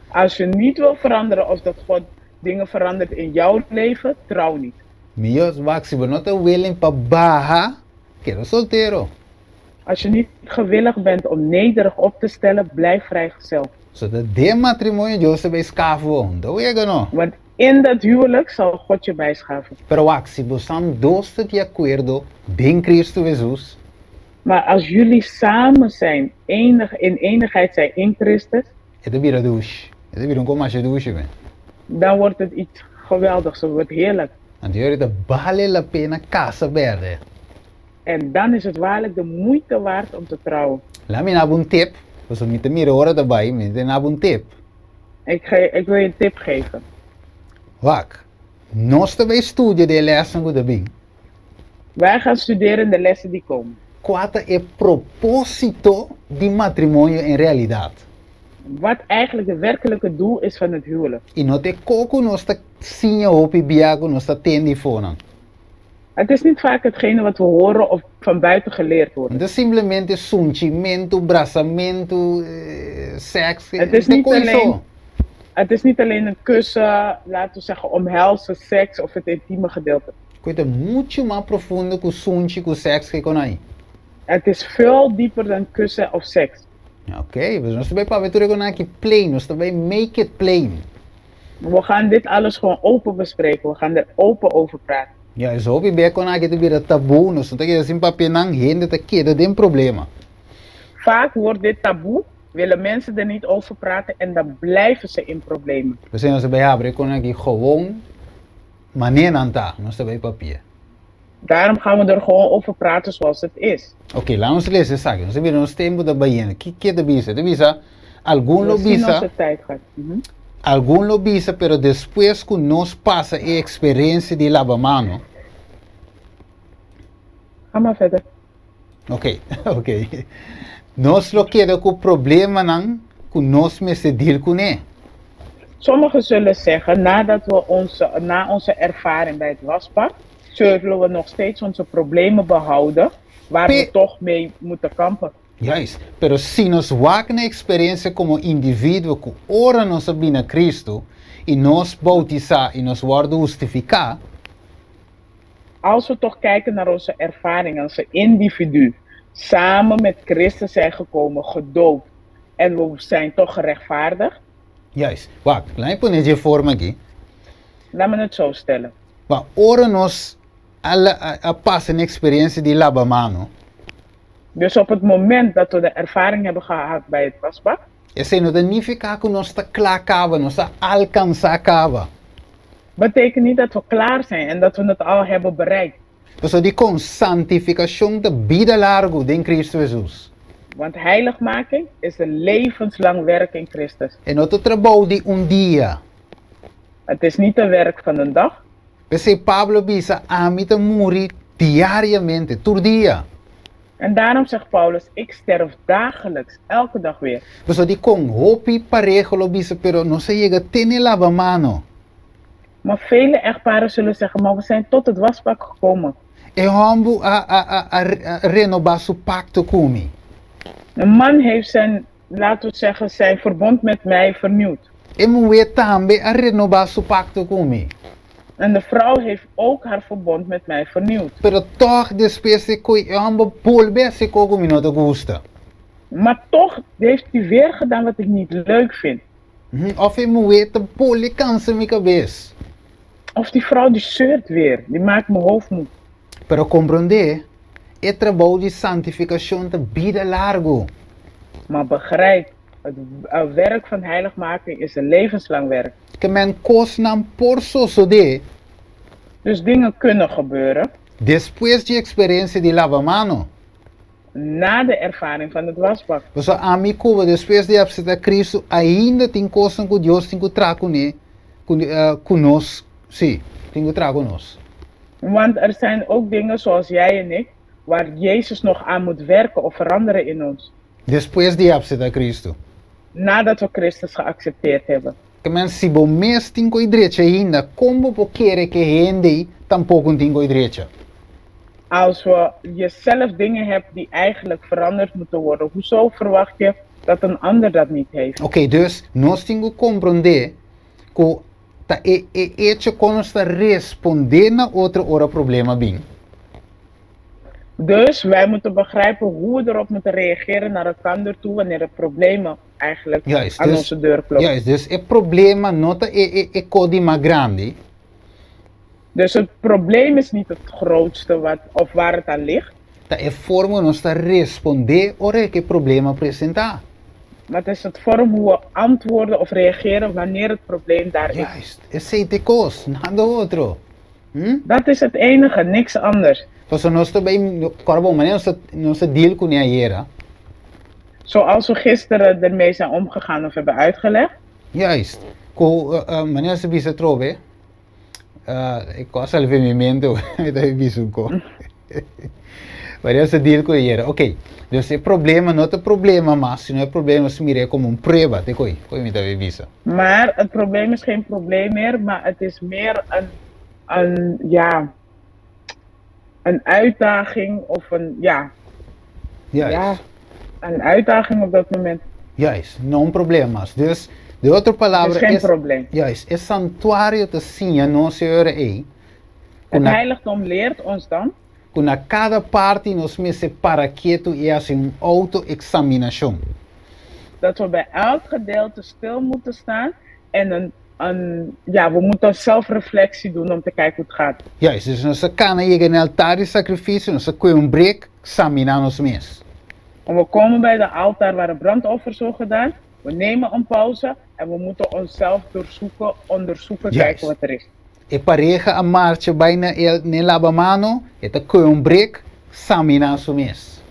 Als je niet wil veranderen of dat God dingen verandert in jouw leven, trouw niet. Mihó wak si bo no ta willing pa baha, keda soltero. Als je niet gewillig bent om nederig op te stellen, blijf vrijgezel. So ta den matrimonio Dios ta bay skaf bo, no ta wega no. Want in dat huwelijk zal God je bijschaven. Pero wak, si bosan dos ta di akuerdo den Cristo Hesus. Maar als jullie samen zijn, enig, in enigheid zijn in Christus. E ta bira dushi. E ta bira un kos masha dushi men. Dan wordt het iets geweldigs, het wordt heerlijk. Anto yori ta bale la pena kasa berde. En dan is het waarlijk de moeite waard om te trouwen. Laat mi naba un tip, pasobra mi ta mira ora ta bai, mi ta naba un tip. Ik, ge, ik wil je een tip geven. Wak, nos ta bai studia di e lèsnan ku ta bin. Wij gaan studeren in de lessen die komen. Kua ta e propósito di matrimonio en realidat? Wat eigenlijk de werkelijke doel is van het huwelijk. I no ta e ko ku nos ta siña hopi bia ku nos ta tende fonan. Het is niet vaak hetgene wat we horen of van buiten geleerd wordt. No ta simplemente sunchimentu, brasamentu, seks, Het is no ta niet koi so. alleen, het is niet alleen een kussen, laten we zeggen omhelzen, seks of het intieme gedeelte. Koi ta muchu mas profundo ku sunchi ku seks ke konai. Het is veel dieper dan kussen of seks. Ok, pues nos ta bai papia tur e konai aki plain, nos ta bai make it plain. We gaan dit alles gewoon open bespreken, we gaan er open over praten. Ya, es hopi bia kon aki ta bira taboe, nos no ta keda sin papia nan, hende ta keda den problema. Vaak wordt dit taboe, willen mensen er niet over praten en dan blijven ze in problemen. P'esei nos ta bai habri kon aki gewoon manera nan ta, nos ta bai papia. Daarom gaan we er gewoon over praten zoals het is. Ok, laat nos lesa esaki, nos ta bira nos tempu ta bayendo. Ki ke ta bisa? Ta bisa, algun We lo zien bisa. onze tijd gaat. Algun lo bisa, pero despues ku nos pasa e eksperensia di labamano. Ga maar verder. Ok, ok. Nos lo keda ku problemanan ku nos mester deal kuné. Sommigen zullen zeggen, nadat we onze, na onze ervaring bij het wasbak, zullen we nog steeds onze problemen behouden waar we toch mee moeten kampen. Juist. Pero si nos wak na eksperensia komo individuo ku ora nos a bini na Kristu i nos boutisá i nos wòrdu hustifiká, Als we toch kijken naar onze ervaring als individu, samen met Christus zijn gekomen, gedoopt en we zijn toch gerechtvaardigd. Juist. Wak, laat mi pone dje forma aki. Laat me het zo stellen. Wak, ora nos a a pasa na eksperensia di laba mano. Dus op het moment dat we de ervaring hebben gehad bij het wasbak. Esei no ta nifiká ku nos ta kla kaba, nos a alkansá kaba. Betekent niet dat we klaar zijn en dat we het al hebben bereikt. Pasobra dikon santifikashon ta bida largu den Kristu Hesus? Want heiligmaking is een levenslang werk in Christus. E no ta trabou di un dia. Het is niet een werk van een dag. P'esei Pablo a bisa, Ami ta muri diariamente, tur dia. En daarom zegt Paulus, Ik sterf dagelijks, elke dag weer. Pasobra dikon hopi pareha lo bisa, pero nos a yega te n'e labamano. Maar vele echtparen zullen zeggen, maar we zijn tot het wasbak gekomen. E hòmber a a a a renobá su pakto ku mi. Een man heeft zijn, laten we zeggen, zijn verbond met mij vernieuwd. E muhé tambe a renobá su pakto ku mi. En de vrouw heeft ook haar verbond met mij vernieuwd. Pero tòg despues e koe e hòmber bolbe hasi kos ku mi no ta gusta. Maar toch heeft hij weer gedaan wat ik niet leuk vind. Òf e muhé ta bolbe kansa mi kabes. Of die vrouw die zeurt weer, die maakt mijn hoofd moe. Pero komprondé, e trabou di santifikashon ta bida largu. Maar begrijp, het werk van heiligmaking is een levenslang werk. Ke men kosnan por sosodé. Dus dingen kunnen gebeuren. Despues dje eksperensia di labamano. Na de ervaring van het wasbak. Pasobra ami ku bo despues di apseptá Kristu ainda tin kosnan ku Dios tin ku traha kuné, ku nos, sí, tin ku traha ku nos. Want er zijn ook dingen zoals jij en ik, waar Jezus nog aan moet werken of veranderen in ons. Despues di apseptá Kristu. Nadat we Christus geaccepteerd hebben. Ke men si bo mes tin ku e drecha ainda, kon bo por kere ku e hende ei tampoko tin ku e drecha? Als we jezelf dingen hebt die eigenlijk veranderd moeten worden, hoezo verwacht je dat een ander dat niet heeft? Oké, dus nos tin ku komprondé ku ta e e echo kon nos ta respondé na otro ora problema bin. Dus wij moeten begrijpen hoe we erop moeten reageren naar elkander toe wanneer er problemen eigenlijk Juist, aan dus, onze deur kloppen. juist, dus e problema no ta e e e ko di mas grandi. Dus het probleem is niet het grootste wat, of waar het aan ligt. Ta e forma ku nos ta respondé ora e ke problema presentá. Maar het is het vorm hoe we antwoorden of reageren wanneer het probleem daar is. Juist, esei ta e kos, nada otro. Hm? Dat is het enige, niks anders. Pasobra nos ta bai, kòrda bon, manera nos ta nos ta deal kuné ayera. Zoals we gisteren ermee zijn omgegaan of hebben uitgelegd. Juist, ku manera nos a bisa atrobe, e kos a sali mi mente, mi ta bisa un kos. Manera nos a deal ku ayera, ok, dus e problema no ta problema mas, sino e problema nos mir'é komo un prueba, te koe, koe mi ta bai bisa. Maar het probleem is geen probleem meer, maar het is meer een, een, ja, een uitdaging of een, ja, Juist. ja, een uitdaging op dat moment. Juist, no un problema mas. Dus, de otro palabra Het is geen es, probleem. Juist, e santuario ta siña nos e ora ei ku Het na, heiligdom leert ons dan. ku na kada parti nos mester para ketu i hasi un outo-eksaminashon. Dat we bij elk gedeelte stil moeten staan en een, een, ja, we moeten zelfreflectie doen om te kijken hoe het gaat. Juist, dus nos a kana yega na e altar di sakrifisio, nos a kue un brek, saminá nos mes. En we komen bij de altaar waar de brandoffers worden gedaan, we nemen een pauze en we moeten onszelf doorzoeken, onderzoeken, kijken wat er is. E pareha a marcha bai na e na e labamano, e ta kue un brek, saminá su mes.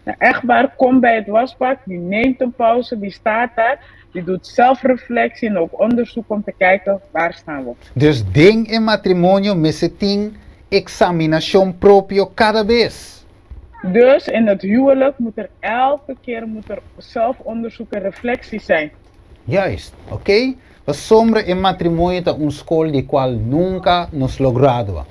Een echtpaar komt bij het wasbak, die neemt een pauze, die staat daar. Die doet zelfreflectie en ook onderzoek om te kijken waar staan we. Dus den e matrimonio mester tin eksaminashon propio kada bes. Dus in het huwelijk moet er elke keer moet er zelfonderzoek en reflectie zijn. Juist, oké? Pasobra e matrimonio ta un skol di kual nunka nos lo gradua.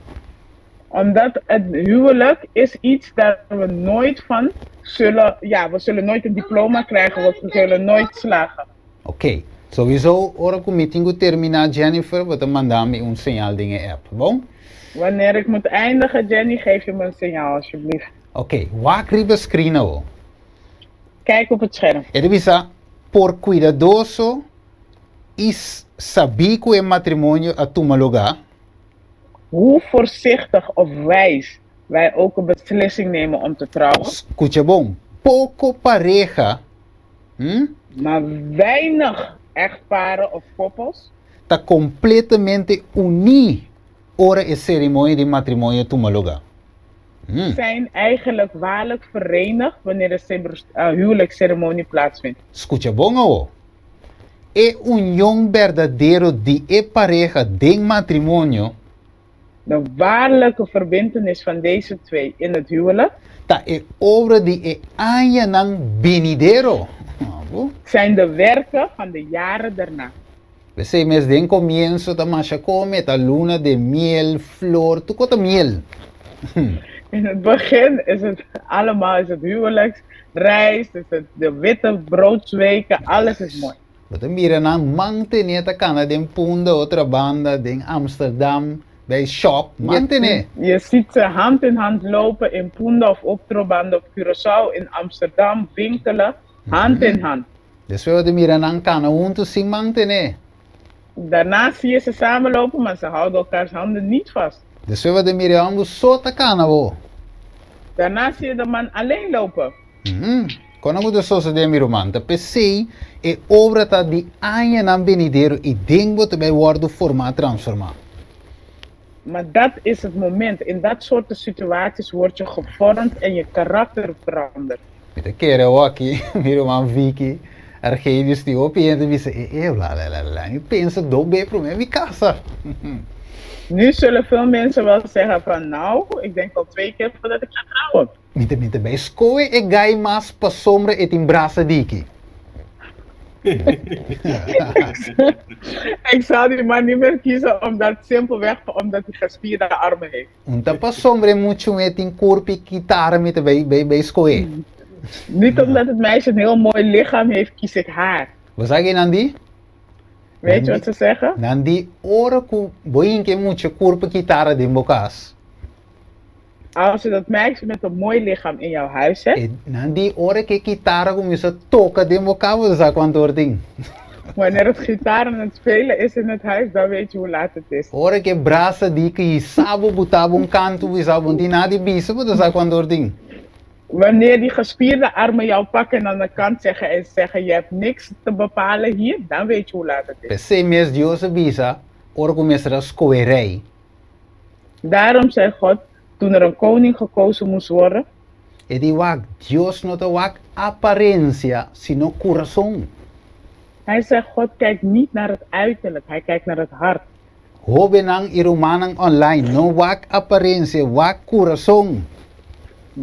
Omdat het huwelijk is iets daar we nooit van zullen, ja, we zullen nooit een diploma krijgen, we zullen nooit slagen. Oké, souiso ora ku mi tin ku terminá Jennifer, bo ta manda mi un señal den e app, bon? Wanneer ik moet eindigen, Jenny, geef je me een signaal alsjeblieft. Oké, wak riba screen awo. Kijk op het scherm. E ta bisa, Por kuidadoso i sabí ku e matrimonio a tuma lugá. Hoe voorzichtig of wijs wij ook een beslissing nemen om te trouwen. Skucha bon, poko pareha, hm? Maar weinig echtparen of koppels. Ta kompletamente uní ora e serimonia di matrimonio tuma lugá. Hm. Zijn eigenlijk waarlijk verenigd wanneer de huwelijksceremonie plaatsvindt. Skucha bon awo. E union berdadero di e pareha den matrimonio. De waarlijke verbintenis van deze twee in het huwelijk. Ta e obra di e añanan binidero. Zijn de werken van de jaren daarna. P'esei mes den komienso ta masha kome, ta luna de miel, flor, tur kos ta miel. In het begin is het allemaal, is het huwelijksreis, is het de witte broodsweken, alles is mooi. Bo ta mira nan mantene ta kana den Punda, Otrabanda, den Amsterdam, bij shop, mantene. Je ziet ze hand in hand lopen in Punda of Otrobanda of Curaçao, in Amsterdam, winkelen, hand in hand. Despues bo ta mira nan kana huntu sin mantene. Daarna zie je ze samen lopen, maar ze houden elkaars handen niet vast. Despues bo ta mira e hòmber so ta kana bo. Daarna zie je de man alleen lopen. Kon a ku ta sosodé mi ruman? Ta p'esei e obra ta di añanan benidero i den bo ta bai wòrdu formá transformá. Maar dat is het moment. In dat soorten situaties word je gevormd en je karakter verandert. Mi ta kere awaki mi ruman Vicky Argelius tin hopi hende bisa e e bla bla bla bla mi pensa do be prome mi kasa. Nu zullen veel mensen wel zeggen van nou, ik denk al twee keer voordat ik ga trouwen. Mi ta mi ta bai skohe e gai mas pasobra e tin brasa diki. Ik zal die man niet meer kiezen omdat simpelweg omdat hij gespierde armen heeft. Un ta pasobra e muchu e tin kurpi kitara mi ta bai bai bai skohe. Niet omdat het meisje een heel mooi lichaam heeft, kies ik haar. Bo sa ke nan di? Weet je wat ze zeggen? Nan di ora ku bo hinka e mucha kurpa kitara den bo kas. Als je dat meisje met een mooi lichaam in jouw huis hebt. E nan di ora ku e kitara kuminsa toka den bo kas bo ta sa kuantu ora tin. Wanneer het gitaar aan het spelen is in het huis, dan weet je hoe laat het is. Ora ku e brasa di ku hisa bo buta bo un kantu bo hisa bo no tin nada di bisa bo ta sa kuantu ora tin. Wanneer die gespierde armen jou pakken en aan de kant zeggen en zeggen je hebt niks te bepalen hier, dan weet je hoe laat het is. P'esei mes Dios a bisa ora ku mester a skohe rei. Daarom zei God, toen er een koning gekozen moest worden. E di wak, Dios no ta wak aparensia, sino kurason. Hij zegt, God kijkt niet naar het uiterlijk, hij kijkt naar het hart. Hóbennan i rumannan online, no wak aparensia, wak kurason.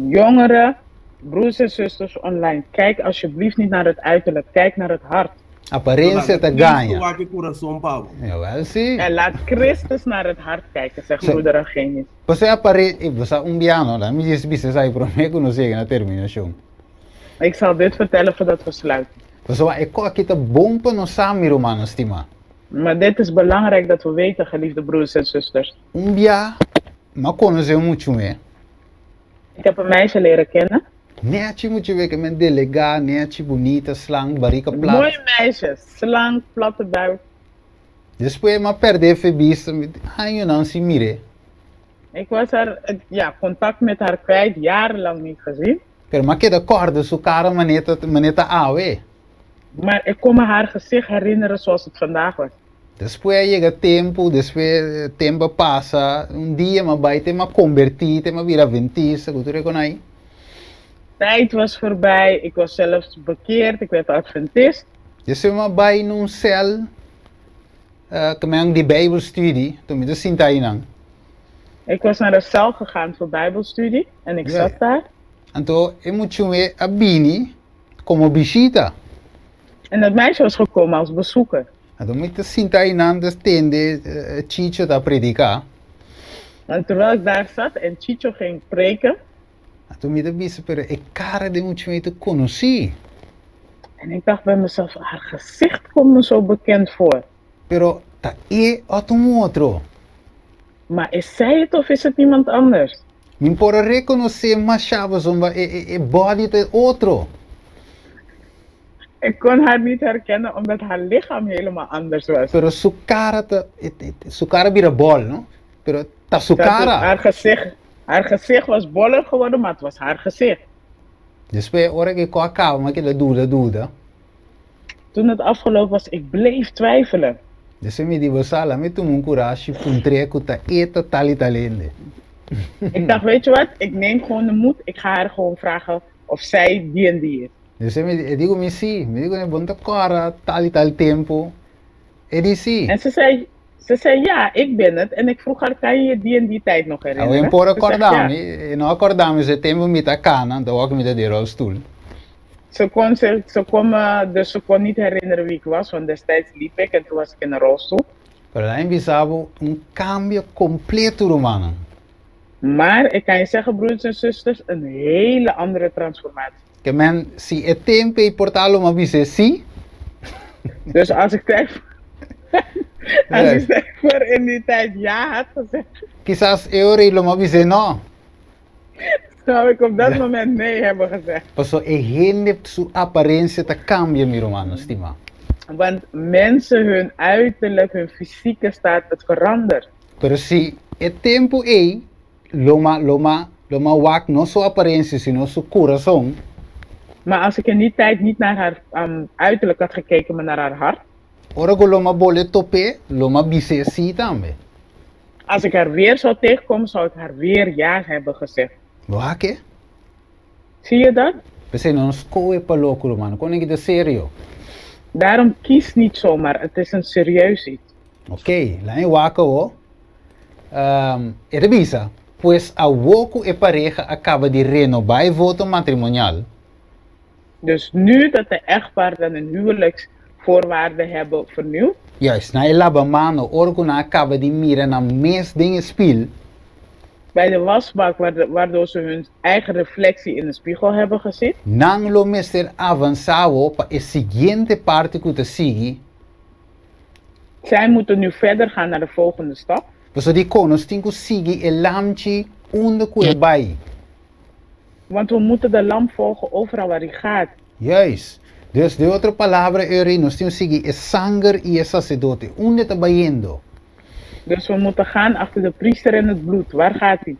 Jongeren, broers en zusters online, kijk alsjeblieft niet naar het uiterlijk, kijk naar het hart. Aparensia ta Laga Cristo gaña. wak e kurason pa bo. Jawel si. En laat Christus naar het hart kijken, zegt broeder Eugenius. Pasobra apare, bo sa un biano, laat mi djis bisa esaki promé ku nos yega na terminashon. Ik zal dit vertellen voordat we sluiten. Pasobra e kòki ta bon pa nos sa, mi rumannan stimá. Maar dit is belangrijk dat we weten, geliefde broers en zusters. Un bia, m'a konosé un muchu-me. Ik heb een meisje leren kennen. Nechi muchu weke men delegá, nechi, bunita, slank, barika plat. Mooi meisje, slank, platte buik. Despues m'a pèrdè fe bista, mi tin añonan sin mir'é. Ik was haar, ja, contact met haar kwijt, jarenlang niet gezien. Pero m'a keda kòrda su kara manera ta manera ta awe. Maar ik kon me haar gezicht herinneren zoals het vandaag was. Despues a yega tempu, despues tempu a pasa, un dia m'a bai te m'a kombertí, te m'a bira adventista, ku tur e konai. Tijd was voorbij, ik was zelfs bekeerd, ik werd adventist. Dus mi a bai na un sèl ku mi di Bijbelstudie, anto mi ta sinta einan. Ik was naar de cel gegaan voor bijbelstudie en ik zat daar. Anto e mucha muhé a bini komo bishita. En dat meisje was gekomen als bezoeker. Anto mi ta sinta einan ta tende Chicho ta prediká. En terwijl ik daar zat en Chicho ging preken. Anto mi ta bisa, pero e kara di e mucha muhé ta konosí. En ik dacht bij mezelf, haar gezicht komt me zo bekend voor. Pero ta e òf ta un otro? Maar is zij het of is het iemand anders? Mi por a rekonosé mashá pasobra e body ta otro. Ik kon haar niet herkennen omdat haar lichaam helemaal anders was. Pero su kara ta, su kara bira bòl, no? Pero ta su kara. Haar gezicht was boller geworden, maar het was haar gezicht. Despues ora ku e kos a kaba, mi a keda duda, duda. Toen het afgelopen was, ik bleef twijfelen. Despues mi di, Bo sa, la mi tuma un kurashi puntr'é ku ta e ta tal i tal hende. Ik dacht, weet je wat, ik neem gewoon de moed, ik ga haar gewoon vragen of zij die en die is. Despues mi di, e di ku mi si. Mi di ku bo no ta kòrda tal i tal tempu. E di si. En ze zei, ze zei, ja, ik ben het. En ik vroeg haar, kan je je die en die tijd nog herinneren? Awe por a kòrda mi, e no a kòrda mi, e tempu mi ta kana, anto awor ku mi ta den rolstoel. Ze kon, ze, ze kon me, dus ze kon niet herinneren wie ik was, want destijds liep ik en toen was ik in een rolstoel. Pero laat mi bisa bo un kambio kompleto, rumannan. Maar ik kan je zeggen, broeders en zusters, een hele andere transformatie. Ke men si e tempu ei por ta lo mi a bis'é sí. Dus als ik tijd, als ik zeg voor in die tijd ja had gezegd. Kisas e ora ei lo mi a bis'é no. Zou ik op dat moment nee hebben gezegd. Paso e hende su aparensia ta kambia, mi rumannan stimá. Want mensen hun uiterlijk, hun fysieke staat, het verandert. Pero si e tempu ei lo m'a lo m'a lo m'a wak no su aparensia sino su kurason. Maar als ik in die tijd niet naar haar uiterlijk had gekeken, maar naar haar hart. Ora ku lo m'a bole top'é, lo m'a bis'é sí tambe. Als ik haar weer zou tegenkomen, zou ik haar weer ja hebben gezegd. Bo wak e? Zie je dat? P'esei no skohe pa loko, ruman. Kon e ta serio? Daarom kies niet zomaar, het is een serieus iets. Oké, laat mi wak awo. E ta bisa, Pues awo ku e pareha a kaba di renobá e voto matrimonial. Dus nu dat de echtpaar dan hun huwelijksvoorwaarden hebben vernieuwd. Juist, na e laba mano ora ku nan a kaba di mira nan mes den e spil. Bij de wasbak waardoor ze hun eigen reflectie in de spiegel hebben gezien. Nan lo mester avansá awo pa e siguiente parti ku ta sigui. Zij moeten nu verder gaan naar de volgende stap. Pasobra dikon nos tin ku sigui e lamchi unda ku e bai? Want we moeten de lam volgen overal waar hij gaat. Juist. Dus, den otro palabra, Uri, nos tin ku sigui e sanger i e saserdote. Unda e ta bayendo? Dus we moeten gaan achter de priester en het bloed. Waar gaat hij?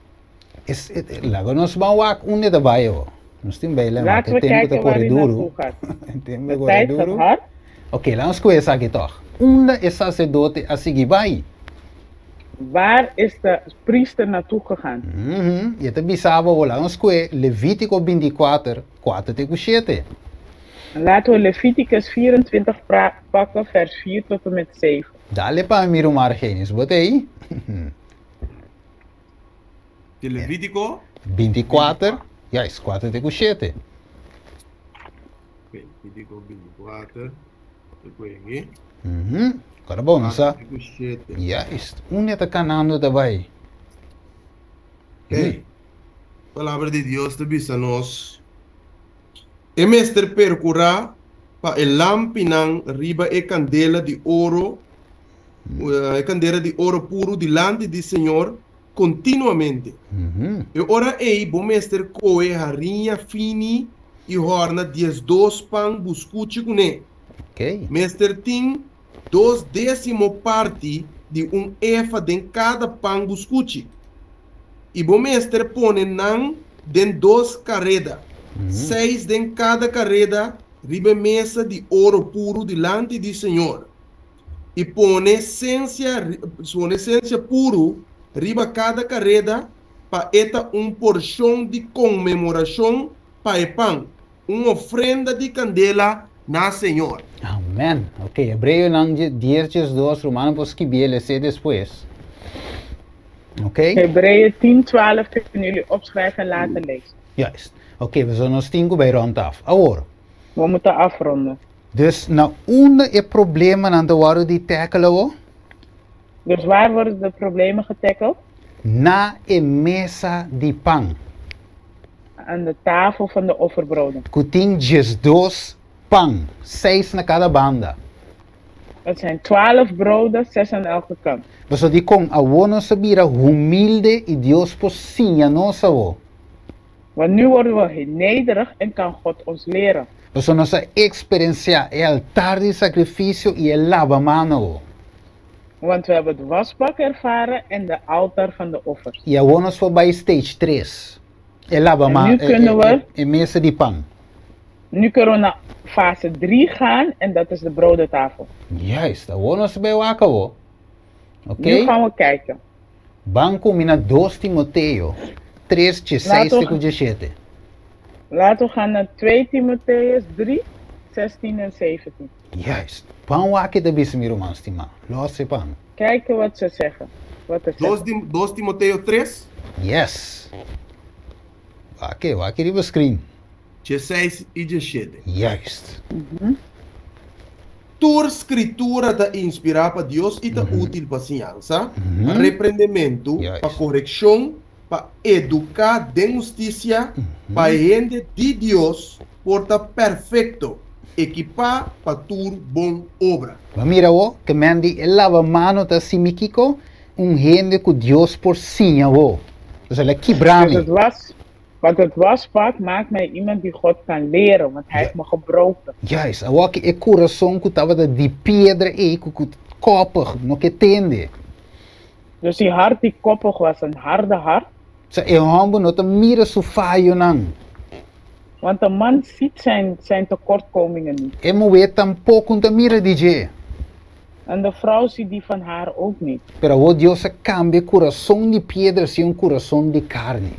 Es, laga nos ban wak unda e ta bai awo. Nos tin bai lema, Laten e we tempu ta kijken waar kore hij duru. naartoe gaat. E tempu ta De kore tijd gaat duru. hard. Oké, laga nos kohe esaki tòg. Unda e saserdote a sigui bai? Waar is de priester naartoe gegaan? I e ta bisa bo, laga nos kohe Levítiko 24, 4 te ku 7. Laten we Leviticus 24 pakken, vers 4 tot en met 7. Dale pa mi mira un Argenis, bo ta ei? Di Levítiko? 24, juist, 4 te ku 7. Levítiko 24, te ku aki. Kora bon, nos sa. 4 te ku 7. Juist, unda ta kanando ta bai? Oké. Palabra di Dios ta bisa nos, E mester perkurá pa e lampinan riba e kandela di oro, e kandela di oro puru dilanti di Señor kontinuamente. E ora ei bo mester kohe hariña fini i hòrna 12 pan buskuchi kuné. Mester tin dos désimo parti di un efa den kada pan buskuchi. I bo mester pone nan den dos kareda, seis den kada kareda riba e mesa di oro puru dilanti di Señor. I pone sensia, pone sensia puru riba kada kareda pa e ta un porshon di konmemorashon pa e pan, un ofrenda di kandela na Señor. Amén. Amen. Ok, Hebreonan 10, 12, rumannan por skibié, les'é despues. Ok? Hebreeën 10, 12 kunnen jullie opschrijven en later lezen. Juist. Ok, so nos tin ku bai rond af. Awor. We moeten afronden. Dus na unda e problemanan ta wòrdu di tackle awor? Dus waar worden de problemen getackled? Na e mesa di pan. Aan de tafel van de offerbroden. Ku tin 12 pan, seis na kada banda. Dat zijn 12 broden, zes aan elke kant. Pasobra dikon awor nos a bira humilde i Dios por siña nos awor. Want nu worden we nederig en kan God ons leren. Pasobra nos a eksperensiá e altar di sakrifisio i e labaman awor. Want we hebben het wasbak ervaren en de altaar van de offers. I awor nos por bai stage tres, e labaman, En nu kunnen we e mesa di pan. Nu kunnen we naar fase 3 gaan en dat is de brodentafel. Juist, awor nos ta bai wak awor. Oké? Nu gaan we kijken. Ban ku mi na 2 Timoteo 3, 16 te ku 17. Laten we gaan naar 2 Timotheüs 3, 16 en 17. Juist. Ban wak e ta bisa mi ruman stimá. Los e pan. Kijken wat ze zeggen. Wat ze zeggen. 2 Timoteo 3? Yes. Wak e, wak e riba screen. 16 i 17. Juist. Tur Skritura ta inspirá pa Dios i ta útil pa siñansa, pa reprendementu, pa korekshon, pa eduká den hustisia, pa e hende di Dios por ta perfekto, ekipá pa tur bon obra. Bo a mira awor ke men di e laba mano ta simi kiko? Un hende ku Dios por siña awor. Pues el a kibra mi. Want het wasbak maakt mij iemand die God kan leren, want hij heeft me gebroken. Juist, awor ki e kurason ku tabata di piedra ei, ku ku koppig, no ke tende. Dus die hart die koppig was, een harde hart. Sa e hòmber no ta mira su fayonan. Want een man ziet zijn, zijn tekortkomingen niet. E muhé tampoko no ta mira di dje. En de vrouw ziet die van haar ook niet. Pero awor Dios a kambia e kurason di piedra si un kurason di karni.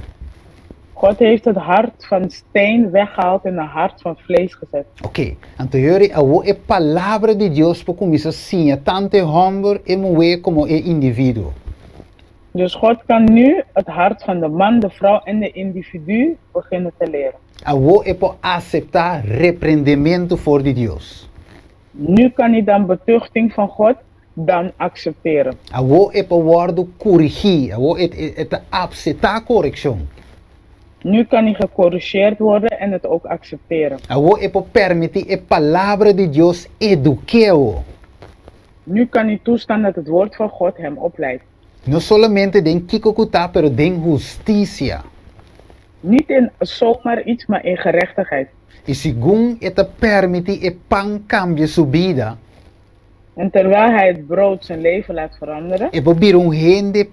God heeft het hart van steen weggehaald en een hart van vlees gezet. Oké, anto yori awor e Palabra di Dios por kuminsá siña tantu e hòmber, e muhé komo e individuo. Dus God kan nu het hart van de man, de vrouw en de individu beginnen te leren. Awor e por aseptá reprendementu for di Dios. Nu kan hij dan betuchting van God dan accepteren. Awor e por wòrdu kurigí, awor e e ta apsetá korekshon. Nu kan hij gecorrigeerd worden en het ook accepteren. Awor e por permití e Palabra di Dios eduk'é awor. Nu kan hij toestaan dat het woord van God hem opleidt. No solamente den kiko ku ta, pero den hustisia. Niet in zomaar iets, maar in gerechtigheid. I segun e ta permití e pan kambia su bida. En terwijl hij het brood zijn leven laat veranderen. E por bira un hende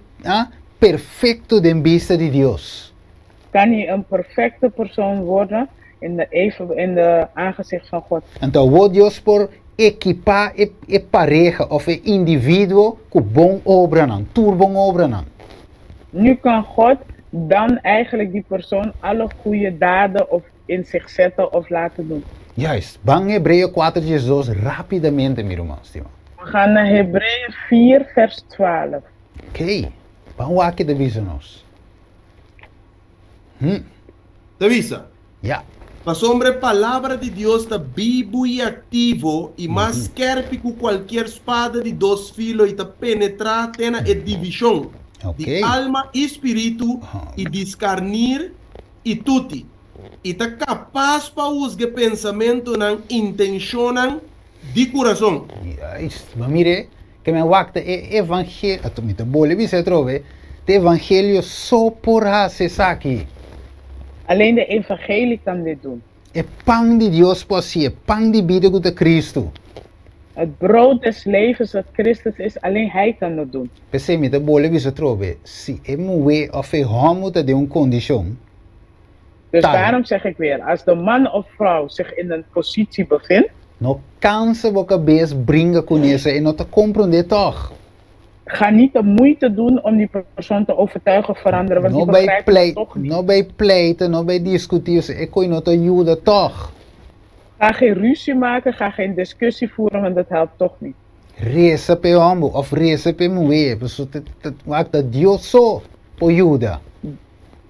perfekto den bista di Dios. Kan hij een perfecte persoon worden in de even in de aangezicht van God. Anto awor Dios por ekipá e e pareha òf e individuo ku bon obranan, tur bon obranan. Nu kan God dan eigenlijk die persoon alle goede daden of in zich zetten of laten doen. Juist. Ban Hebreo 4 diesdos rapidamente, mi ruman stima. We gaan naar Hebreeën 4 vers 12. Oké. Ban wak e ta bisa nos. Hm. Ta bisa. Ja. Pasobra e Palabra di Dios ta bibu i aktivo i mas skèrpi ku kualkier spada di dos filo i ta penetrá te na e divishon di alma i spiritu i diskarnir i tuti, i ta kapas pa husga e pensamentunan, intenshonnan, di kurason. Juist, ma mire, ke men wak ta e evangelio, ato mi ta bole bisa atrobe, ta evangelio so por hasi esaki. Alleen de evangelie kan dit doen. E pan di Dios por hasi, e pan di bida ku ta Cristo. Het brood des levens dat Christus is, alleen Hij kan dat doen. P'esei mi ta bole bisa atrobe, si e muhé òf e hòmber ta den un kondishon, Dus daarom zeg ik weer, als de man of vrouw zich in een positie bevindt. No kansa bo kabes bringa ku nesa, e no ta komprondé tòg. Ga niet de moeite doen om die persoon te overtuigen of veranderen, want No die bai begrijpt het plei, toch niet. no bai pleita, no bai diskutí, e koi no ta yuda tòg. Ga geen ruzie maken, ga geen discussie voeren, want dat helpt toch niet. Resa p'e hòmber òf resa p'e muhé, pasobra ta wak ta Dios so por yuda.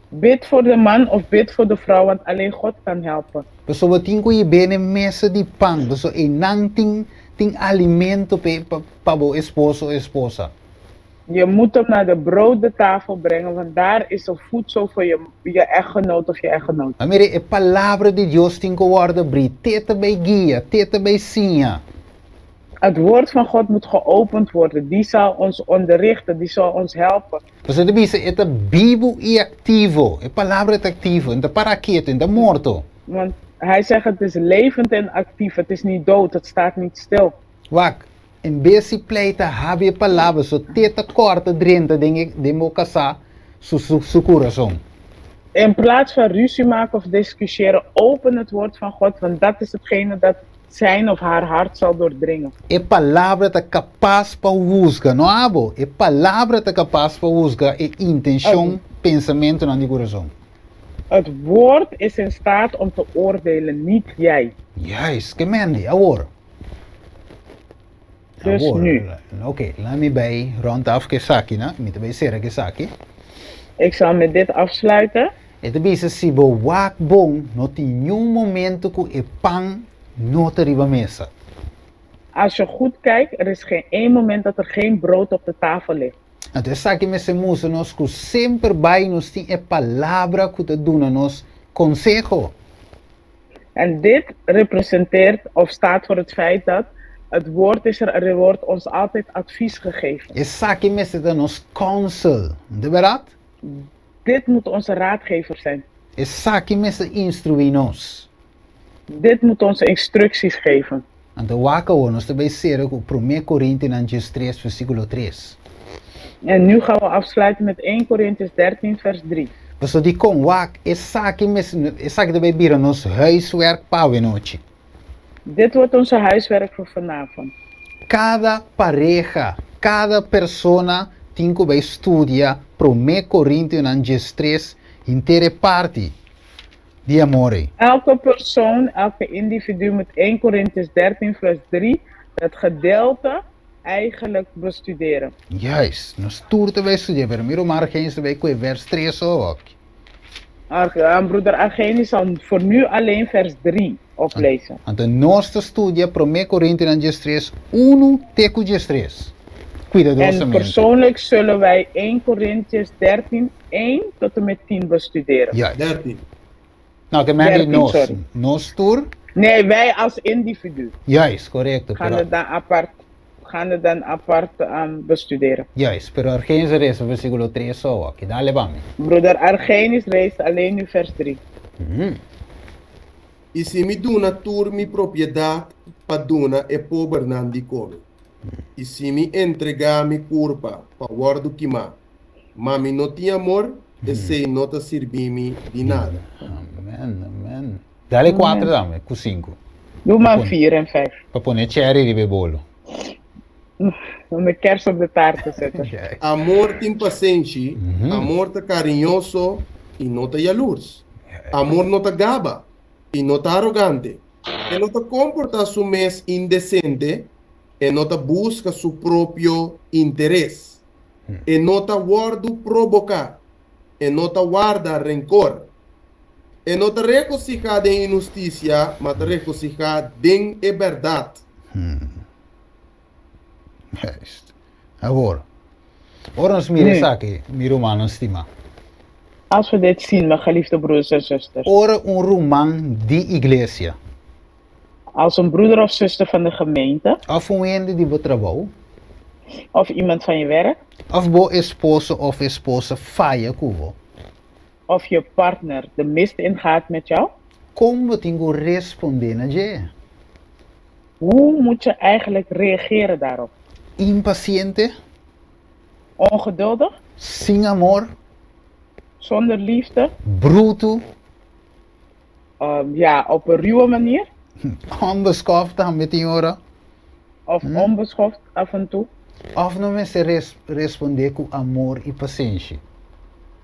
Bid voor de man of bid voor de vrouw, want alleen God kan helpen. Pasobra bo tin ku hib'é n'e mesa di pan, pasobra einan tin tin alimento p'e pa bo esposo o esposa. Je moet hem naar de broodtafel brengen, want daar is er voedsel voor je, je echtgenoot of je echtgenoot. A mira, e Palabra di Dios tin ku wòrdu abrí, te ta bai guia, te ta bai siña. Het woord van God moet geopend worden, die zal ons onderrichten, die zal ons helpen. Pasobra e ta bisa, e ta bibu i aktivo, e Palabra ta aktivo, e no ta para ketu, e no ta morto. Want hij zegt, het is levend en actief, het is niet dood, het staat niet stil. Wak, En bes si pleita habi e palabra so te ta korta drenta den e den bo kasá su su su kurason. In plaats van ruzie maken of discussiëren, open het woord van God, want dat is hetgene dat zijn of haar hart zal doordringen. E palabra ta kapas pa husga, no abo, e palabra ta kapas pa husga e intenshon, pensamentunan di kurason. Het woord is in staat om te oordelen, niet jij. Juist, ke mendi, awor. Dus Awor, nu. Oké, laat mi bij rond af ku esaki, no? Mi ta bai sera ku esaki. Ik zal met dit afsluiten. E ta bisa si bo wak bon, no tin niun momento ku e pan no ta riba mesa. Als je goed kijkt, er is geen één moment dat er geen brood op de tafel ligt. Anto esaki mester mustra nos ku semper bai nos tin e palabra ku ta duna nos konseho. En dit representeert of staat voor het feit dat het woord is er, er wordt ons altijd advies gegeven. Esaki mester ta nos kònsel, no ta bèrdat? Dit moet onze raadgever zijn. Esaki mester instruí nos. Dit moet ons instructies geven. Anto wak awor, nos ta bai sera ku Promé Korintinan 13 versíkulo 3. En nu gaan we afsluiten met 1 Korintiërs 13 vers 3. Pasobra dikon wak esaki mester, esaki ta bai bira nos huiswerk pa awenochi. Dit wordt onze huiswerk voor vanavond. Kada pareha, kada persona tin ku bai studia Promé Korintionan 13 henter e parti di amor ei. Elke persoon, elke individu moet 1 Korintiërs 13 vers 3, dat gedeelte, eigenlijk bestuderen. Juist, nos tur ta bai studia, pero mi ruman Argenis ta bai kue vers 3 ook. Broeder Argenis zal voor nu alleen vers 3 oplezen. Anto nos ta studia Promé Korintianan 13, unu te ku 13, En kuidadosamente. persoonlijk zullen wij 1 Korintiërs 13, 1 tot en met 10 bestuderen. Juist. 13. No, ke men di 13, nos, sorry. nos tur. Nee, wij als individu Juist, korekto, gaan pero het dan apart, gaan het dan apart bestuderen. Juist, pero Argenis a resa versíkulo 3 so aki. Dale pa mi. Broeder Argenis leest alleen nu vers 3. I si mi duna tur mi propiedat pa duna e pobernan di kome, i si mi entregá mi kurpa pa wòrdu kimá, ma mi no tin amor, esei no ta sirbi mi di nada. Amen, amen. Dale 4 tambe, ku 5. Doe maar 4 en 5. Pa pone cherry riba e bolo. Om de kers op de taart te zetten. Amor tin pasenshi, amor ta kariñoso i no ta yalurs. Amor no ta gaba i no ta arogante. E no ta komportá su mes indesente, e no ta buska su propio interes. E no ta wòrdu proboká, e no ta warda renkor. E no ta regosihá den inhustisia, ma ta regosihá den e bèrdat. Juist. Awor, ora nos mira esaki, mi rumannan stimá. Als we dit zien, mijn geliefde broeders en zusters. Ora un ruman di iglesia. Als een broeder of zuster van de gemeente. Of un hende di bo trabou. Of iemand van je werk. Of bo esposo of esposa faya ku bo. Of je partner de mist in gaat met jou. Kon bo tin ku respondé na dje? Hoe moet je eigenlijk reageren daarop? Impaciente? Ongeduldig? Sin amor? Zonder liefde? Brutu? Ja, op een ruwe manier? Onbeskoft tambe tin ora? Of onbeschoft af en toe? Of no mester respondé ku amor i pasenshi?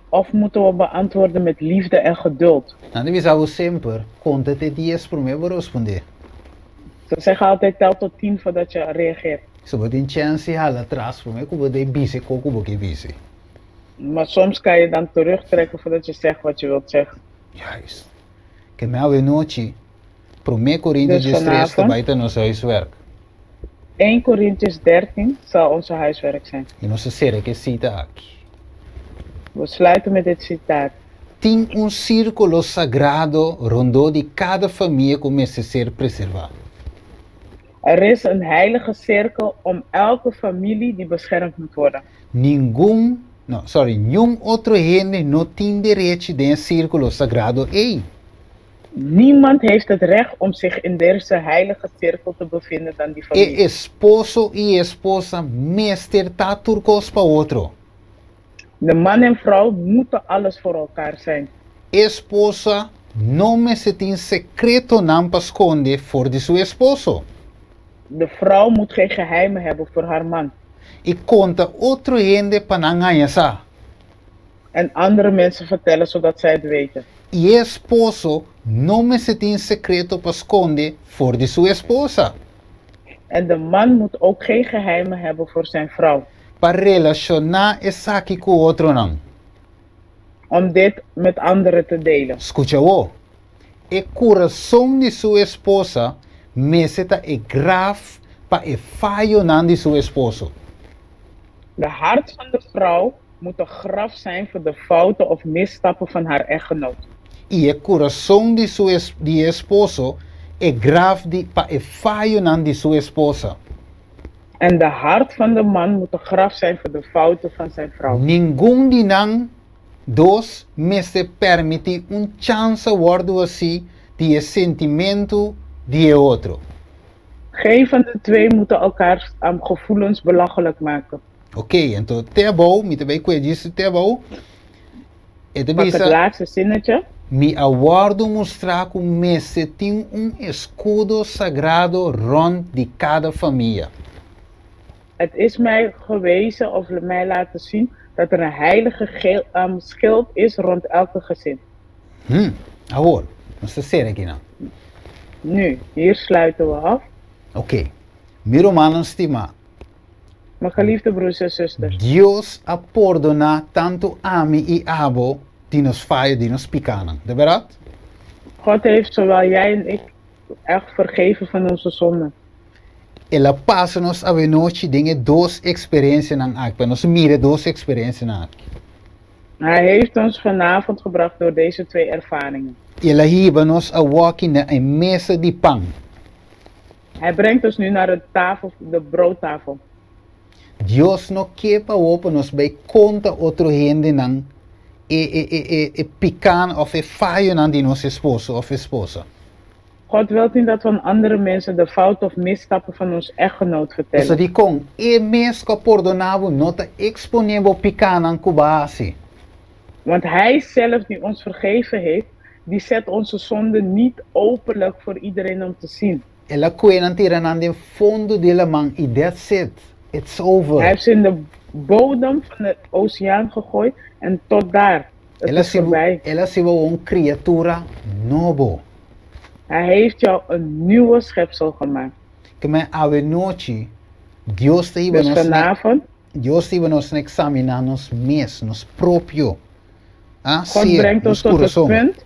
Of moeten we beantwoorden met liefde en geduld? Nan ta bisa bo semper, konta te dies promé bo respondé. Ze zeggen altijd: tel tot 10 voordat je reageert. So bo tin chèns di hala atras promé ku bo ta bisa e kos ku bo ke bisa. Maar soms kan je dan terugtrekken voordat je zegt wat je wilt zeggen. Juist. Ke men awe nochi, Promé Korintio Dus 13 ta vanavond, bai ta nos huiswerk. 1 Korintiërs 13 zal onze huiswerk zijn. I nos ta sera ku e sita aki. We sluiten met dit citaat. Tin un sírkulo sagrado rondó di kada famia ku mester ser preservá. Er is een heilige cirkel om elke familie die beschermd moet worden. Ningun, no, sorry, niun otro hende no tin derechi den e sírkulo sagrado ei. Niemand heeft het recht om zich in deze heilige cirkel te bevinden dan die E familie. esposo i e esposa mester ta tur kos pa otro. De man en vrouw moeten alles voor elkaar zijn. E esposa no mester tin sekretonan pa skonde for di su esposo. De vrouw moet geen geheimen hebben voor haar man. I konta otro hende pa nan haña sa. En andere mensen vertellen zodat zij het weten. I e esposo no mester tin sekreto pa skonde for di su esposa. En de man moet ook geen geheimen hebben voor zijn vrouw. Pa relashoná esaki ku otronan. Om dit met anderen te delen. Skucha awor, E kurason di su esposa mester ta e graf pa e fayonan di su esposo. De hart van de vrouw moet een graf zijn voor de fouten of misstappen van haar echtgenoot. I e kurason di su di e esposo e graf di pa e fayonan di su esposa. En de hart van de man moet een graf zijn voor de fouten van zijn vrouw. Ningun di nan dos mester permití un chansa wòrdu hasí di e sentimentu di e otro. Geen van de twee moeten elkaars gevoelens belachelijk maken. Ok, anto te abou, mi ta bai kue djis te abou, e ta Pak het bisa, laatste zinnetje. Mi a wòrdu mustrá ku mester tin un eskudo sagrado rònt di kada famia. Het is mij gewezen of mij laten zien dat er een heilige geel, schild is rond elke gezin. Hm, awor, nos ta sera akinan. Nu, hier sluiten we af. Ok, mi rumannan stimá. Mijn geliefde broers en zusters. Dios a pordoná tantu ami i abo di nos fayo, di nos pikánan. Ta bèrdat? God heeft zowel jij en ik echt vergeven van onze zonden. El a pasa nos awenochi den e dos eksperensianan aki, pa nos mira e dos eksperensianan aki. Hij heeft ons vanavond gebracht door deze twee ervaringen. El a hiba nos awoki na e mesa di pan. Hij brengt ons nu naar de tafel, de broodtafel. Dios no ke pa awor pa nos bai konta otro hendenan e e e e e pikánan òf e fayonan di nos esposo òf esposa. God wilt niet dat we aan andere mensen de fouten of misstappen van ons echtgenoot Pasobra vertellen. dikon e mes ku a pordoná bo no ta eksponé bo pikánan ku bo a hasi. Want Hij zelf die ons vergeven heeft, die zet onze zonde niet openlijk voor iedereen om te zien. El a kue nan tira nan den fondo di laman i that's it, it's Hij over. heeft ze in de bodem van de oceaan gegooid en tot daar. Het El a is hasi bo, voorbij. el a hasi bo un kriatura nobo. Hij heeft jou een nieuwe schepsel gemaakt. Ke men awe nochi Dios ta hiba Dus nos na vanavond, Dios ta hiba nos na examiná nos mes, nos propio ah, God ser, brengt ons nos tot het kurason. punt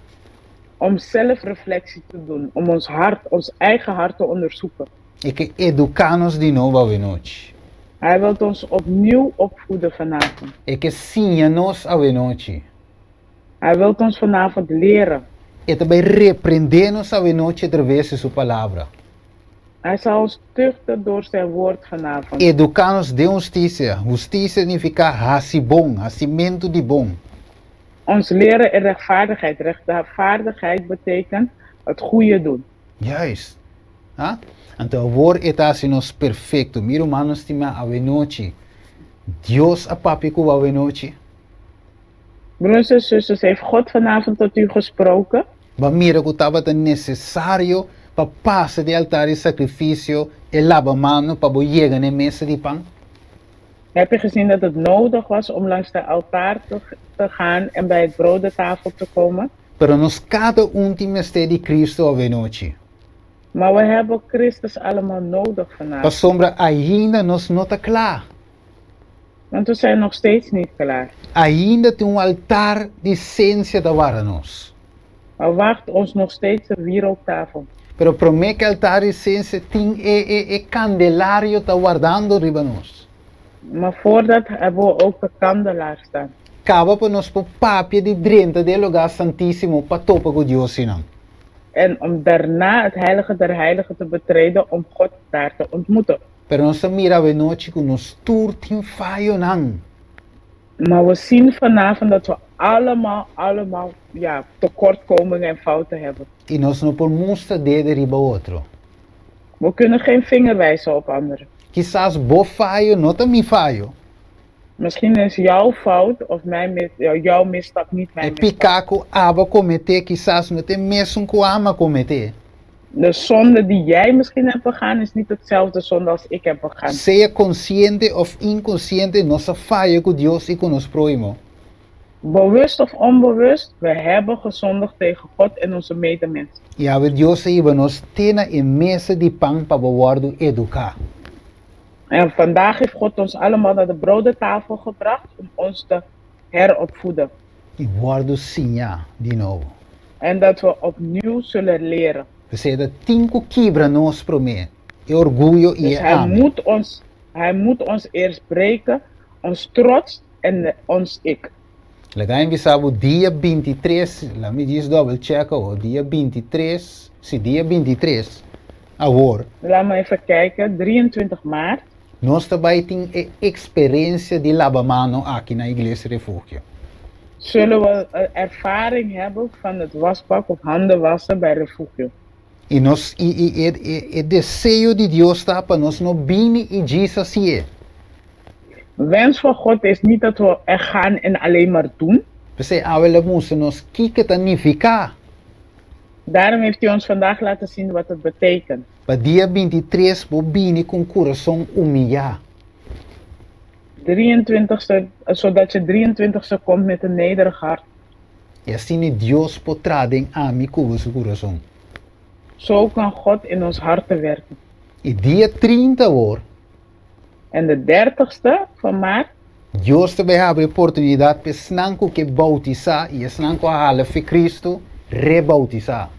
om zelfreflectie te doen, om ons hart, ons eigen hart te onderzoeken. E ke eduká nos di nobo awe nochi. Hij wilt ons opnieuw opvoeden vanavond. E ke siña nos awe nochi. Hij wilt ons vanavond leren. E ta bai reprendé nos awe nochi atraves di su Palabra. Hij zal ons tuchten door zijn woord vanavond. Eduká nos den hustisia. Hustisia signifiká hasi bon, hasimentu di bon. Ons leren in rechtvaardigheid. Rechtvaardigheid betekent het goede doen. Juist. Ha? Anto awor e ta hasi nos perfekto. Mi rumannan stimá, awenochi Dios a papia ku bo awenochi. Broers en zusters, heeft God vanavond tot u gesproken? Bo a mira ku tabata nesesario pa pasa di altar di sakrifisio e laba mano pa bo yega na e mesa di pan? Heb je gezien dat het nodig was om langs de altaar te, te gaan en bij het brodentafel te komen? Pero nos kada un tin mester di Cristo awenochi. Maar we hebben Christus allemaal nodig vanavond. Pasobra ainda nos no ta kla. Want we zijn nog steeds niet klaar. Ainda tin un altar di sensia ta warda nos. Er wacht ons nog steeds een wierooktafel. Pero promé ku e altar di sensia tin e e e kandelario ta wardando riba nos. Maar voordat hebben we ook de kandelaar staan. Kaba pa nos por papia di drenta den e lugá santísimo pa topa ku Dios einan. En om daarna het heilige der heiligen te betreden om God daar te ontmoeten. Pero nos ta mira awenochi ku nos tur tin fayonan. Maar we zien vanavond dat we allemaal, allemaal, ja, tekortkomingen en fouten hebben. I nos no por mustra dede riba otro. We kunnen geen vinger wijzen op anderen. Kisas bo fayo no ta mi fayo. Misschien is jouw fout of mijn, jouw misstap niet mijn E misstap. piká ku abo a kometé kisas no ta e mesun ku ami a kometé. De zonde die jij misschien hebt begaan is niet hetzelfde zonde als ik heb begaan. Sea konsiente òf inkonsiente nos a faya ku Dios i ku nos próhimo. Bewust of onbewust, we hebben gezondigd tegen God en onze medemens. I awe Dios a hiba nos te na e mesa di pan pa bo wòrdu eduká. En vandaag heeft God ons allemaal naar de brodentafel gebracht om ons te heropvoeden. I wòrdu siñá di nobo. En dat we opnieuw zullen leren. P'esei e ta tin ku kibra nos promé, e orguyo i Dus e hij ami. moet ons, hij moet ons eerst breken, ons trots en ons ik. Laga mi bisa bo dia 23, laga mi djis double check awor, dia 23, si dia 23 awor. Laat me even kijken, 23 maart. Nos ta bai tin e experencia di laba mano aki na Iglesia Refugio. Zullen we ervaring hebben van het wasbak of handen wassen bij Refugio. I nos i i e e e deseo di Dios ta pa nos no bini i djis hacié. Wens van God is niet dat we er gaan en alleen maar doen. P'esei awe el a mustra nos kiko ta nifiká. Daarom heeft hij ons vandaag laten zien wat het betekent. Pa dia 23 bo bini ku un kurason humiyá. 23ste, zodat je 23ste komt met een nederig hart. I asina Dios por traha den ami ku bo su kurason. Zo kan God in ons harten werken. I dia 30 awor. En de dertigste van maart. Dios ta bai habri oportunidat pa esnan ku ke boutisá i esnan ku a hala fe Kristu reboutisá.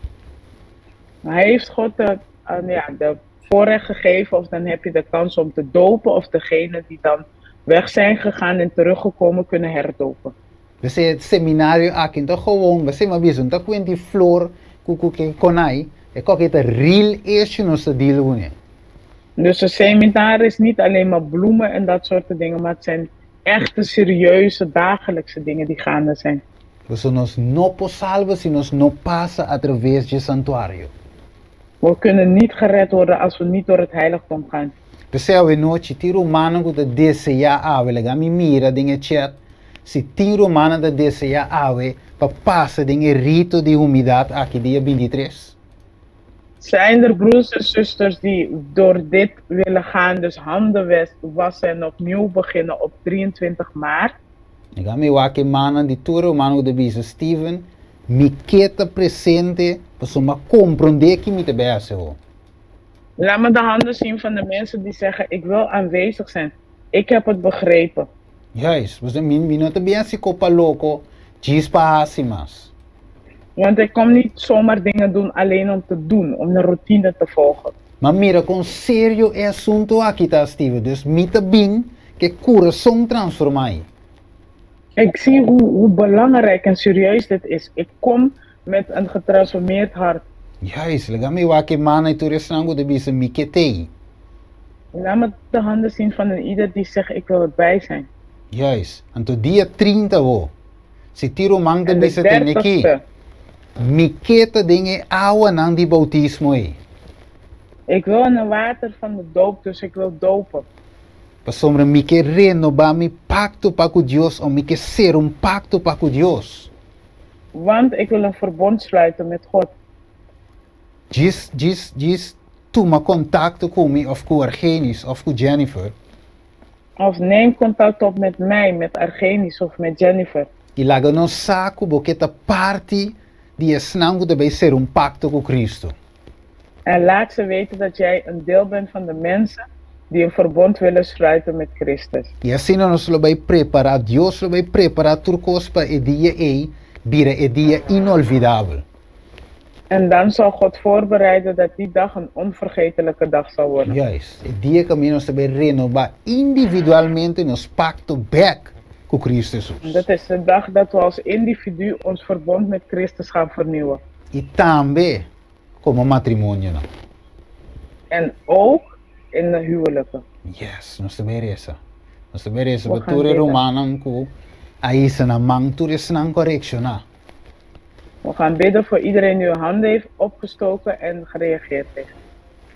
Hij heeft God de, ja, de voorrecht gegeven of dan heb je de kans om te dopen of degene die dan weg zijn gegaan en teruggekomen kunnen herdopen. P'esei e seminario aki no ta gewoon, p'esei mi a bisa, no ta kuenti flor ku ku ke konai, e koke ta real issue nos ta deal kuné. Dus een seminar is niet alleen maar bloemen en dat soort dingen, maar het zijn echte serieuze dagelijkse dingen die gaande zijn. Pasobra nos no por salba si nos no pasa a traves dje santuario. We kunnen niet gered worden als we niet door het heiligdom gaan. P'esei awenochi tin rumannan ku ta deseá awe, laga mi mira den e chat si tin rumannan ta deseá awe pa pasa den e rito di humidat aki dia 23. Zijn er broers en zusters die door dit willen gaan, dus handen wassen en opnieuw beginnen op 23 maart? Laga mi wak e mannan di tur rumannan ku ta bisa, Steven, mi ke ta presente pasobra mi a komprondé ki mi ta bai hasi ho. Laat me de handen zien van de mensen die zeggen, ik wil aanwezig zijn, ik heb het begrepen. Juist, pasobra mi mi no ta bin hasi kopa loko djis pa hasi mas. Want ik kom niet zomaar dingen doen alleen om te doen, om een routine te volgen. M'a mira kon serio e asunto aki ta, Steven, dus mi ta bin ku e kurason transformá ei. Ik zie hoe, hoe belangrijk en serieus dit is. Ik kom met een getransformeerd hart. Juist, laga mi wak e mannan i tur esnan ku ta bisa mi ke t'ei. Laat me de handen zien van een ieder die zegt ik wil erbij zijn. Juist, anto dia 30 awo, si tin ruman ta En de bisa tene ki, dertigste. mi ke ta den e awanan di boutismo ei. Ik wil in het water van de doop, dus ik wil dopen. Pasobra mi ke renobá mi pakto pa ku Dios o mi ke sera un pakto pa ku Dios. Want ik wil een verbond sluiten met God. Djis, djis, djis tuma kontakto ku mi òf ku Argenis òf ku Jennifer. Of neem contact op met mij, met Argenis of met Jennifer. I laga nos sa ku bo ke ta parti di esnan ku ta bai sera un pakto ku Kristu. En laat ze weten dat jij een deel bent van de mensen die een verbond willen sluiten met Christus. I asina nos lo bai prepará, Dios lo bai prepará tur kos pa e dia ei bira e dia inolvidabel. En dan zal God voorbereiden dat die dag een onvergetelijke dag zal worden. Juist, e dia kaminda nos ta bai renobá individualmente nos pakto bèk ku Kristu Hesus. Dat is de dag dat we als individu ons verbond met Christus gaan vernieuwen. I tambe komo matrimonionan. En ook in de huwelijken. Yes, nos ta bai resa. Nos ta bai resa We pa gaan tur e bidden. rumannan ku a hisa nan man, tur esnan ku a reakshoná. We gaan bidden voor iedereen die hun handen heeft opgestoken en gereageerd heeft.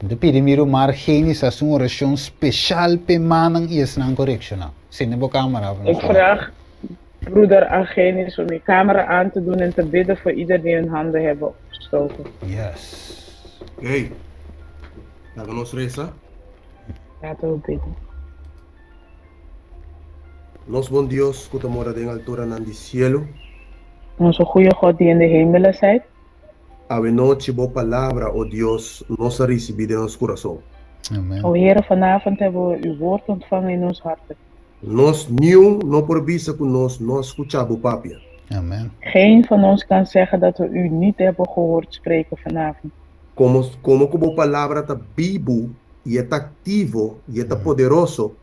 Mi ta pidi mi ruman Argenis hasi un orashon speshal p'e mannan i esnan ku a reakshoná. Sende bo kamera pa nos Ik wak. vraag broeder Argenis om je camera aan te doen en te bidden voor ieder die hun handen hebben opgestoken. Yes. Hey, laga nos resa. Laten we bidden. Nos bon Dios ku ta mora den alturanan di sielu. Onze goede God die in de hemelen zijt. Awenochi bo palabra, o Dios, nos a risibí den nos kurason. Amen. O Heere, vanavond hebben we uw woord ontvangen in ons harten. Nos niun no por bisa ku nos no a skucha bo papia. Amen. Geen van ons kan zeggen dat we u niet hebben gehoord spreken vanavond. Komo komo ku bo palabra ta bibu i e ta aktivo i e ta poderoso.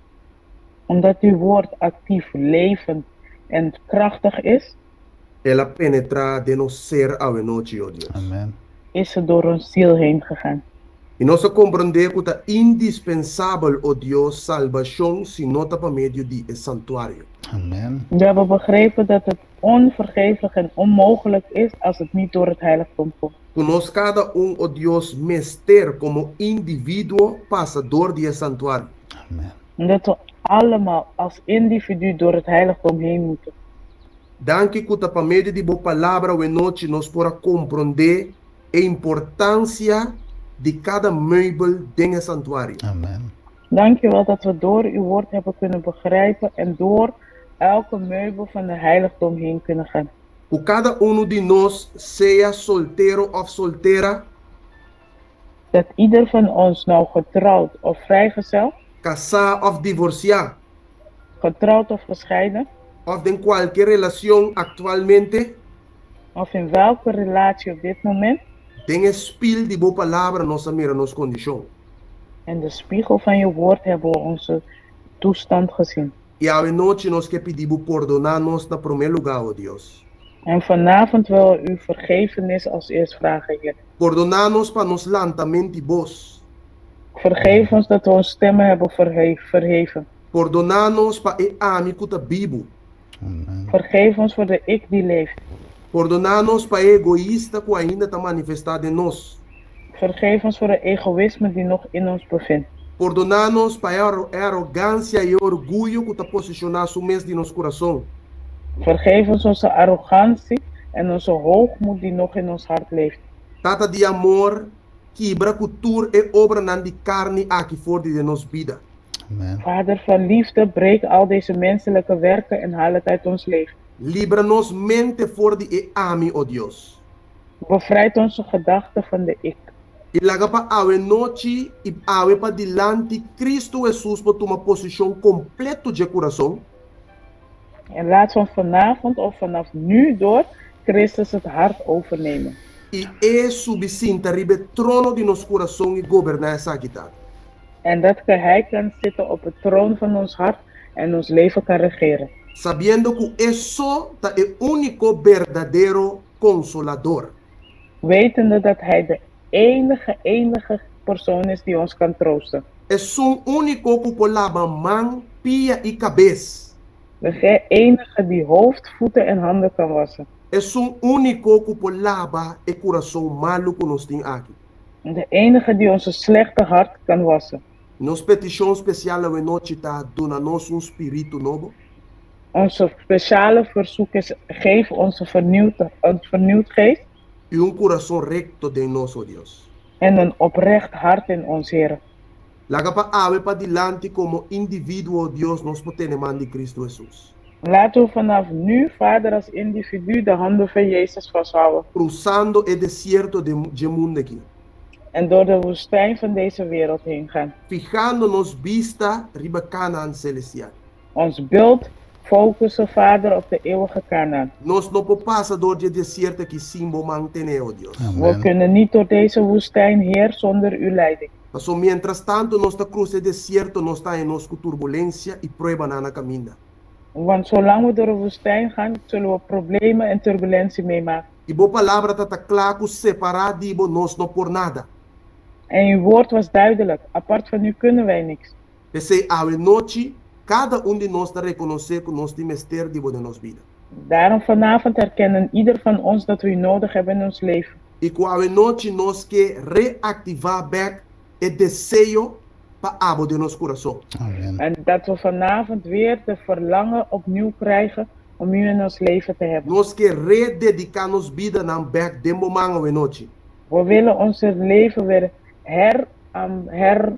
Omdat uw woord actief, levend en krachtig is. El a penetrá den nos ser awenochi, o Dios. Amen. Is het door ons ziel heen gegaan. I nos a komprondé ku ta indispensabel, o Dios, salbashon si no ta pa medio di e santuario. Amen. We hebben begrepen dat het onvergeeflijk en onmogelijk is als het niet door het heiligdom komt. Ku nos kada un, o Dios, mester komo individuo pasa dor di e santuario. Amen. Dat we allemaal als individu door het heiligdom heen moeten. Danki ku ta pa medio di bo palabra awenochi nos por a komprondé e importansia di kada meubel den e santuario. Amen. Dankjewel dat we door uw woord hebben kunnen begrijpen en door elke meubel van de heiligdom heen kunnen gaan. Ku kada unu di nos, sea soltero òf soltera, Dat ieder van ons nou getrouwd of vrijgezel, kasá òf divorsiá, getrouwd of gescheiden, òf den kualke relashon aktualmente, of in welke relatie op dit moment, Den e spil di bo palabra nos a mira nos kondishon. In de spiegel van je woord hebben we onze toestand gezien. I awe nochi nos ke pidi bo pordoná nos na promé lugá, o Dios. En vanavond willen we u vergevenis als eerst vragen, Heer. Pordoná nos pa nos lantament di bos. Vergeef ons dat we onze stemmen hebben verheven. Pordoná nos pa e ami ku ta bibu. Amen. Vergeef ons voor de ik die leeft. Pordoná nos pa e egoista ku ainda ta manifestá den nos. Vergeef ons voor de egoïsme die nog in ons bevindt. Pordoná nos pa e arogansia i e orguyo ku ta posishoná su mes den nos kurason. Vergeef ons onze arrogantie en onze hoogmoed die nog in ons hart leeft. Tata di amor, kibra ku tur e obranan di karni aki for di den nos bida. Amen. Vader van liefde, breek al deze menselijke werken en haal het uit ons leven. Libra nos mente for di e ami, o Dios. Bevrijd onze gedachten van de ik. I laga pa awe nochi i awe pa dilanti Cristo Hesus por tuma posishon kompleto dje kurason. En laat van vanavond of vanaf nu door Christus het hart overnemen. I e subi sinta riba e trono di nos kurason i goberná esaki, Tata. En dat Hij kan zitten op het troon van ons hart en ons leven kan regeren. Sabiendo ku e so ta e úniko berdadero Konsolador. Wetende dat Hij de enige, enige persoon is die ons kan troosten. Esun úniko ku por laba man, pia i kabes. De enige die hoofd, voeten en handen kan wassen. Esun úniko ku por laba e kurason malu ku nos tin aki. De enige die onze slechte hart kan wassen. Nos petishon spesial awenochi ta duna nos un spiritu nobo. Onze speciale verzoek is, geef ons een vernieuwd geest. I un kurason rekto den nos, o Dios. En een oprecht hart in ons, Heer. Laga pa awe pa dilanti komo individuo, Dios, nos por tene man di Cristo Hesus. Laten we vanaf nu, Vader, als individu de handen van Jezus vasthouden. Cruzando e desierto dje mundu aki. En door de woestijn van deze wereld heen gaan. Fihando nos bista riba Kanaan selestial. Ons beeld focussen, Vader, op de eeuwige Kanaan. Nos no por pasa dor di e desierto aki sin bo man tene, o Dios. We kunnen niet door deze woestijn, Heer, zonder uw leiding. Paso mientras tanto nos ta krusa e desierto nos ta haña nos ku turbulensia i pruebanan na kaminda. Want zolang we door de woestijn gaan, zullen we problemen en turbulentie meemaken. I bo palabra ta ta kla ku separá di bo nos no por nada. En uw woord was duidelijk, apart van u kunnen wij niks. P'esei awe nochi kada un di nos ta rekonosé ku nos tin mester di bo den nos bida. Daarom vanavond herkennen ieder van ons dat we u nodig hebben in ons leven. I ku awe nochi nos ke reaktivá bèk e deseo pa abo den nos kurason. Amen. En dat we vanavond weer de verlangen opnieuw krijgen om u in ons leven te hebben. Nos ke redediká nos bidanan bèk den bo man awe nochi. We willen onze leven weer her, her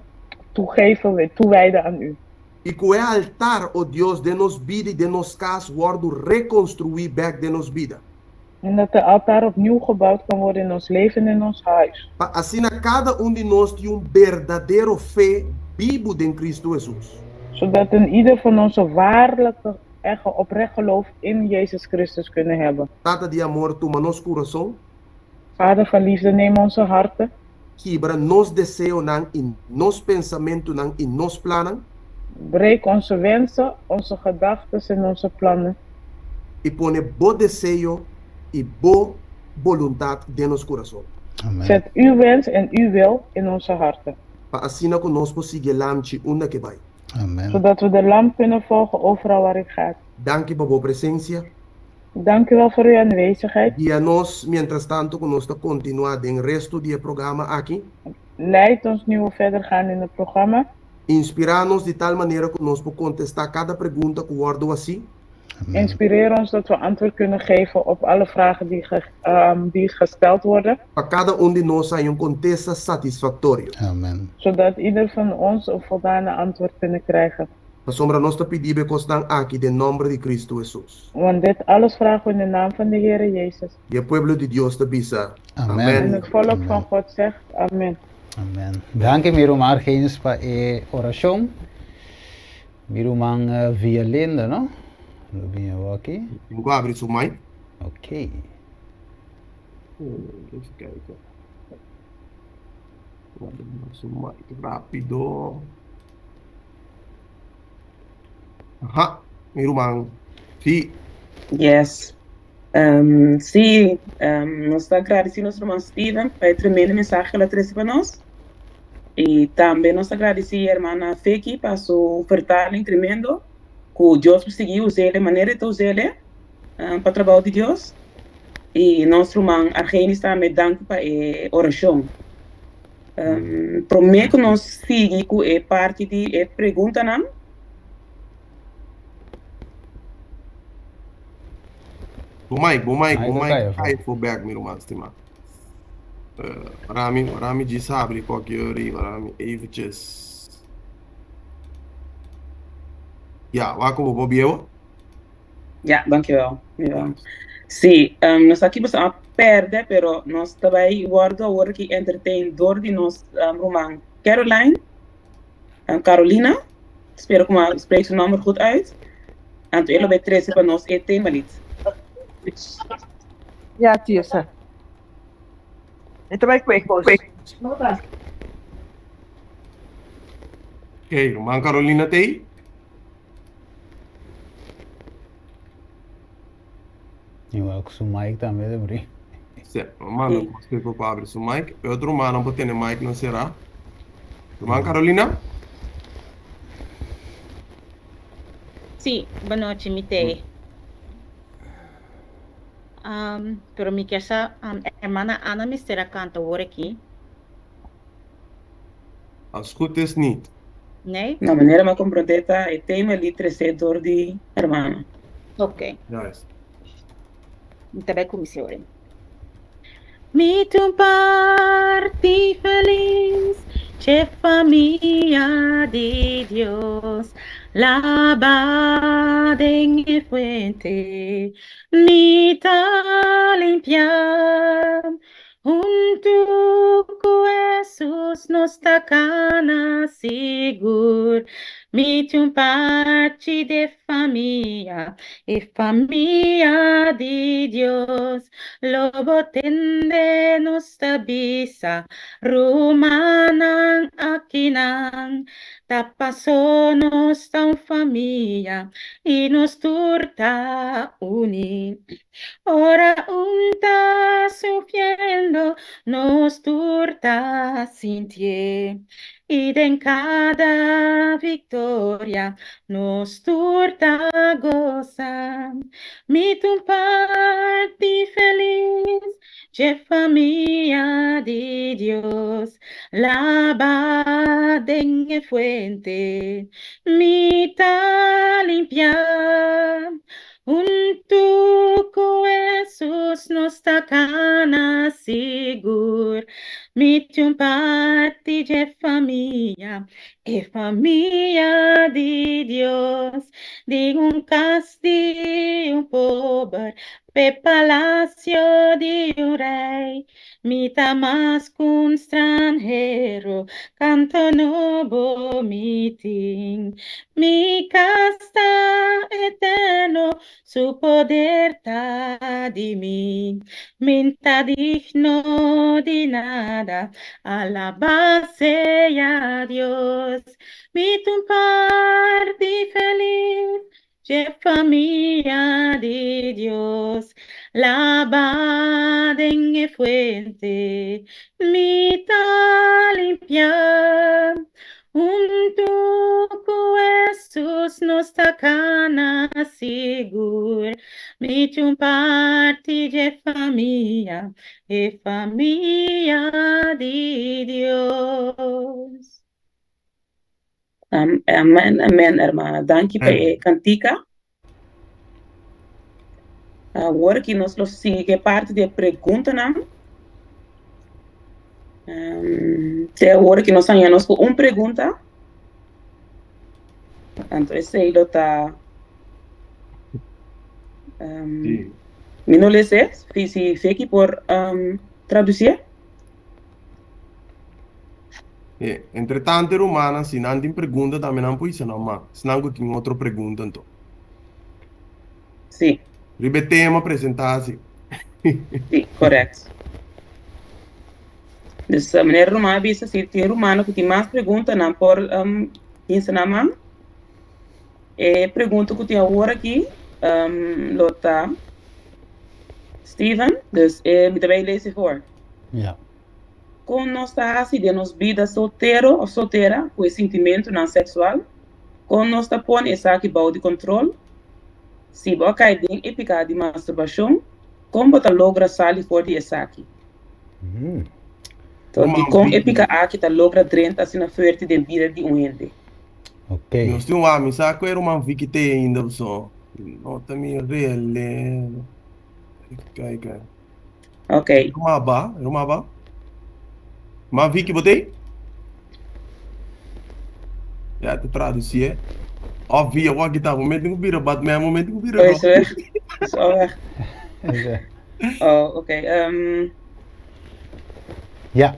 toegeven, weer toewijden aan u. I ku e altar, o Dios, den nos bida i den nos kas wòrdu rekonstruí bèk den nos bida. En dat de altaar opnieuw gebouwd kan worden in ons leven en in ons huis. Pa asina kada un di nos tin un berdadero fe bibu den Kristu Hesus. Zodat een ieder van ons een waarlijke, echte, oprecht geloof in Jezus Christus kunnen hebben. Tata di amor, tuma nos kurason. Vader van liefde, neem onze harten. Kibra nos deseonan i nos pensamentunan i nos plannan. Breek onze wensen, onze gedachtes en onze plannen. I pone bo deseo i bo boluntat den nos kurason. Amen. Zet uw wens en uw wil in onze harten. Pa asina ku nos por sigui e Lamchi unda ku e bai. Amen. Zodat we de Lam kunnen volgen overal waar hij gaat. Danki pa bo presensia. Dank u wel voor uw aanwezigheid. Guia nos mientras tanto ku nos ta kontinuá den resto di e programa aki. Leid ons nu we verder gaan in het programma. Inspirá nos di tal manera ku nos por kontestá kada pregunta ku wòrdu hasí. Amen. Inspireer ons dat we antwoord kunnen geven op alle vragen die, ge, die gesteld worden. Pa kada un di nos haña un kontesta satisfaktorio. Amen. Zodat ieder van ons een voldane antwoord kunnen krijgen. Pasobra nos ta pidi bo e kosnan aki den nòmber di Kristu Hesus. Want dit alles vragen we in de naam van de Heere Jezus. I e pueblo di Dios ta bisa, Amen. En Amen. het volk Amen. van God zegt, Amen. Amen. Danki mi ruman Argenis pa e orashon. Mi ruman Vialinda, no? Lo bin awor aki. Tin ku abri su mic. Ok. Even kijken. Su mic rápido. Aha, mi ruman. Sí. Yes. Sí, nos ta agradeci nos ruman Steven pa e tremendo mensahe cu el a trece pa nos. Y tambe nos ta agradeci hermana Vicky pa su vertaling tremendo, cu Dios por sigui us'e e manera e ta us'e pa trabao di Dios. Y nos ruman Argenis tambe danki pa e oracion. Prome cu nos sigui cu e parti di e preguntanan. Bo mic, bo mic, bo Mic a mic kai afó. kai afó bek, mi ruman stimá. Ora mi, ora mi djis habri koki ori, ora mi eventjes. Ya, wak ku bo por bieu. Ja, dankjewel. Jawel. Sí, nos aki boso a perde, pero nos ta bai wordo awor aki entertain door di nos ruman Caroline, Carolina, spero ku mi a spreek su nomber goed uit. Anto e lo bai trese pa nos e tema lied. Ja, Tirsa. E ta bai kue kos. Ok, ruman Carolina t'ei? Igual ku su mic tambe ta bri. Sí, manda un kos pa abri su mic. E otro rumannan por tene mic nan será. Ruman Carolina? Sí, bonochi mi t'ei. Pero mi kier sa, hermana Ana mester a kanta awor aki. Als goed is niet. Nee? Na manera mi a komprondé ta e tema li tresé dor di hermana. Ok. Juist. Mi ta bai kuminsá ora. Mi ta un parti felis dje famia di Dios, laba den e fuente, mi ta limpia. Huntu ku Hesus nos ta kana sigur. Mi tin un parti di famia, e famia di Dios. Lo bo tende nos ta bisa, Rumannan akinan, ta paso nos ta un famia i nos tur ta uní. Ora un ta sufriendo, nos tur ta sintié. I den kada viktoria, nos tur ta gosa. Mi ta un parti felis dje famia di Dios. Laba den e fuente, mi ta limpiá. Huntu ku Hesus nos ta kana sigur. Mi tin un parti dje famia, e famia di Dios. Di un kas di un pober p'e palasio di un rei. Mi ta mas ku un stranhero, kanto nobo mi tin. Mi kas ta eterno, su poder ta di mi. Mi n'ta digno di nada, alabá sea Dios. Mi t'un parti felis Dje famia di Dios, laba den e fuente, mi ta limpia. Huntu ku Hesus nos ta kana sigur, mi tin un parti dje famia, e famia di Dios. Amen, amen, hermana. Danki pa e kantika. Awor aki nos lo sigui ku e parti di e preguntanan. Te awor aki nos haña nos ku un pregunta. Anto esei lo ta mi no lesa si Feki por tradusié. E, entretanto, rumannan, si nan tin pregunta tambe nan por hisa nan man. Esnan ku tin otro pregunta anto. Sí. Riba e tema presentá asi. Sí, correct. Dus eh, meneer Ruman a bisa si tin rumannan ku tin mas pregunta nan por um, hisa nan man. E pregunta ku tin awor aki um, lo ta Steven, dus eh, mi ta bai lees e voor. Ja. Kon nos ta hasi den nos bida soltero òf soltera ku e sintimentunan seksual? Kon nos ta pone esaki bou di kontrol? Si bo a kai den e piká di masturbashon, kon bo ta logra sali for di esaki? Enton, dikon e piká aki ta logra drenta asina fuerte den bida di un hende? Ok. Nos tin un amisa ku e ruman Vicky te ainda paso no ta mi rele. Kai kai. Ok. Ruma ba, ruma ba. Ma Vicky bo tei? Ja, te traduci eh. Of via wa kita momento ku bira Batman, momento ku bira Oh, is weg. Is al weg. Oh, oké. Ja.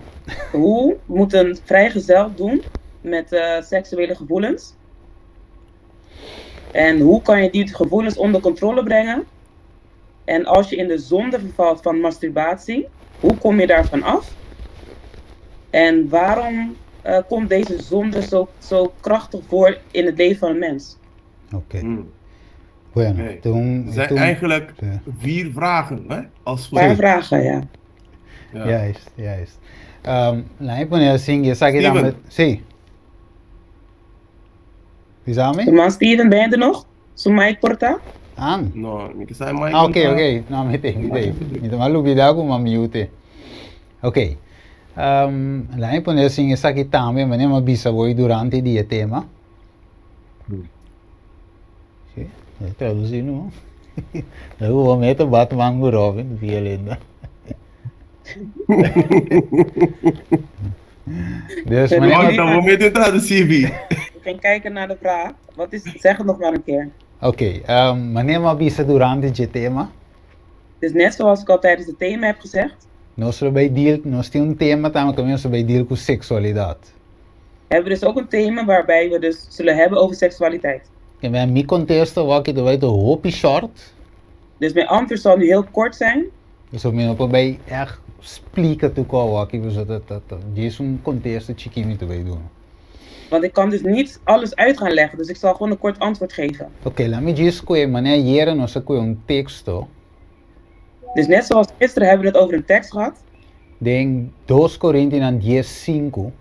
Hoe moet een vrijgezel doen met seksuele gevoelens? En hoe kan je die gevoelens onder controle brengen? En als je in de zonde vervalt van masturbatie, hoe kom je daarvan af? En waarom komt deze zonde zo, zo krachtig voor in het leven van een mens? Oké. Bueno, Oké. toen, Er zijn toen, eigenlijk ja. vier vragen, hè? Als Een paar goed. vragen, ja. Ja. Juist, juist. Laat me poner así, esaki Steven. tambe, sí. Bisa mi? Man Steven, ben je er nog? Su mic por ta? An? No, mi ke sa mic Ah, ok, no ta. ok. No, mi te, mi te. Mi ta mal lubida ku m'a mute. Ok. Laat me poner así, esaki tambe, manera m'a bisa bo durante di e tema. Sí, e traduci no. Luego bo mete Batman ku Robin, via linda. Dus Pero manera Wacht, dan momento in traduci, Vi. Ik ging kijken naar de vraag. Wat is, zeg het nog maar een keer. Ok, manera m'a bisa durante dje tema. Dus net zoals ik al tijdens het thema heb gezegd. Nos lo bai deal, nos tin un tema tambe ku nos bai deal ku seksualidat. Hebben we dus ook een thema waarbij we dus zullen hebben over seksualiteit. Ke men mi kontesta awor ta bai ta hopi short. Dus mijn antwoord zal nu heel kort zijn. So mi no por bai echt splika tur kos awor aki, dat dat dat djis un kontesta chikí mi ta bai duna. Want ik kan dus niet alles uit gaan leggen, dus ik zal gewoon een kort antwoord geven. Oké, laga mi djis kue, manera ayera nos a kue un teksto. Dus net zoals gisteren hebben we het over een tekst gehad. Den 2 Korintionan 10, 5.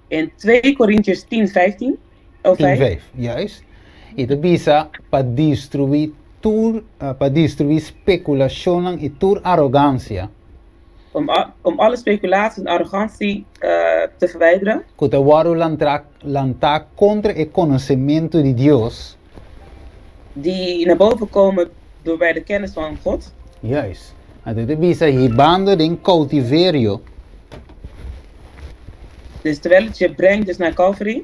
In 2 Korintiërs 10, 15. Oh, 10, 5. 5, juist. I ta bisa pa destruí tur, pa destruí spekulashon i tur arogansia. Om alle speculatie en arrogantie te verwijderen. Ku ta wòrdu lantá kontra e konosementu di Dios. Die naar boven komen door bij de kennis van God. Juist. Anto e ta bisa hibando den koutiverio. Dus terwijl het je brengt dus naar Calvary.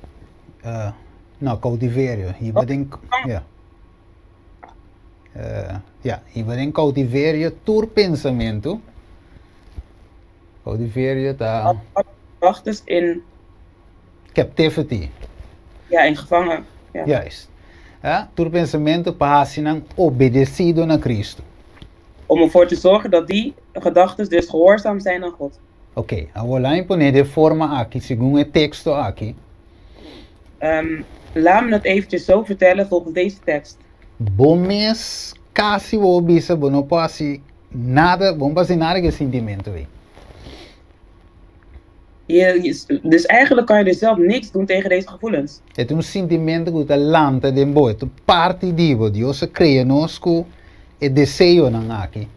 No, koutiverio. Hiba den, ja. Ja, hiba den koutiverio tur pensamentu. Koutiverio ta Wachters in captivity. Ja, in gevangen. Ja. Juist. Ja, tur pensamentu pa hasi nan obedesido na Kristu. Om ervoor te zorgen dat die gedachten dus gehoorzaam zijn aan God. Oké, awor laga mi pone den forma aki, segun e teksto aki. Laat me het eventjes zo vertellen volgens deze tekst. Bo mes kasi bo bisa bo no por hasi nada, bo no por hasi nada ku e sintimentu ei. Dus eigenlijk kan je dus zelf niks doen tegen deze gevoelens. E ta un sintimentu ku ta lanta den bo, e ta parti di bo. Dios a krea nos ku e deseonan aki.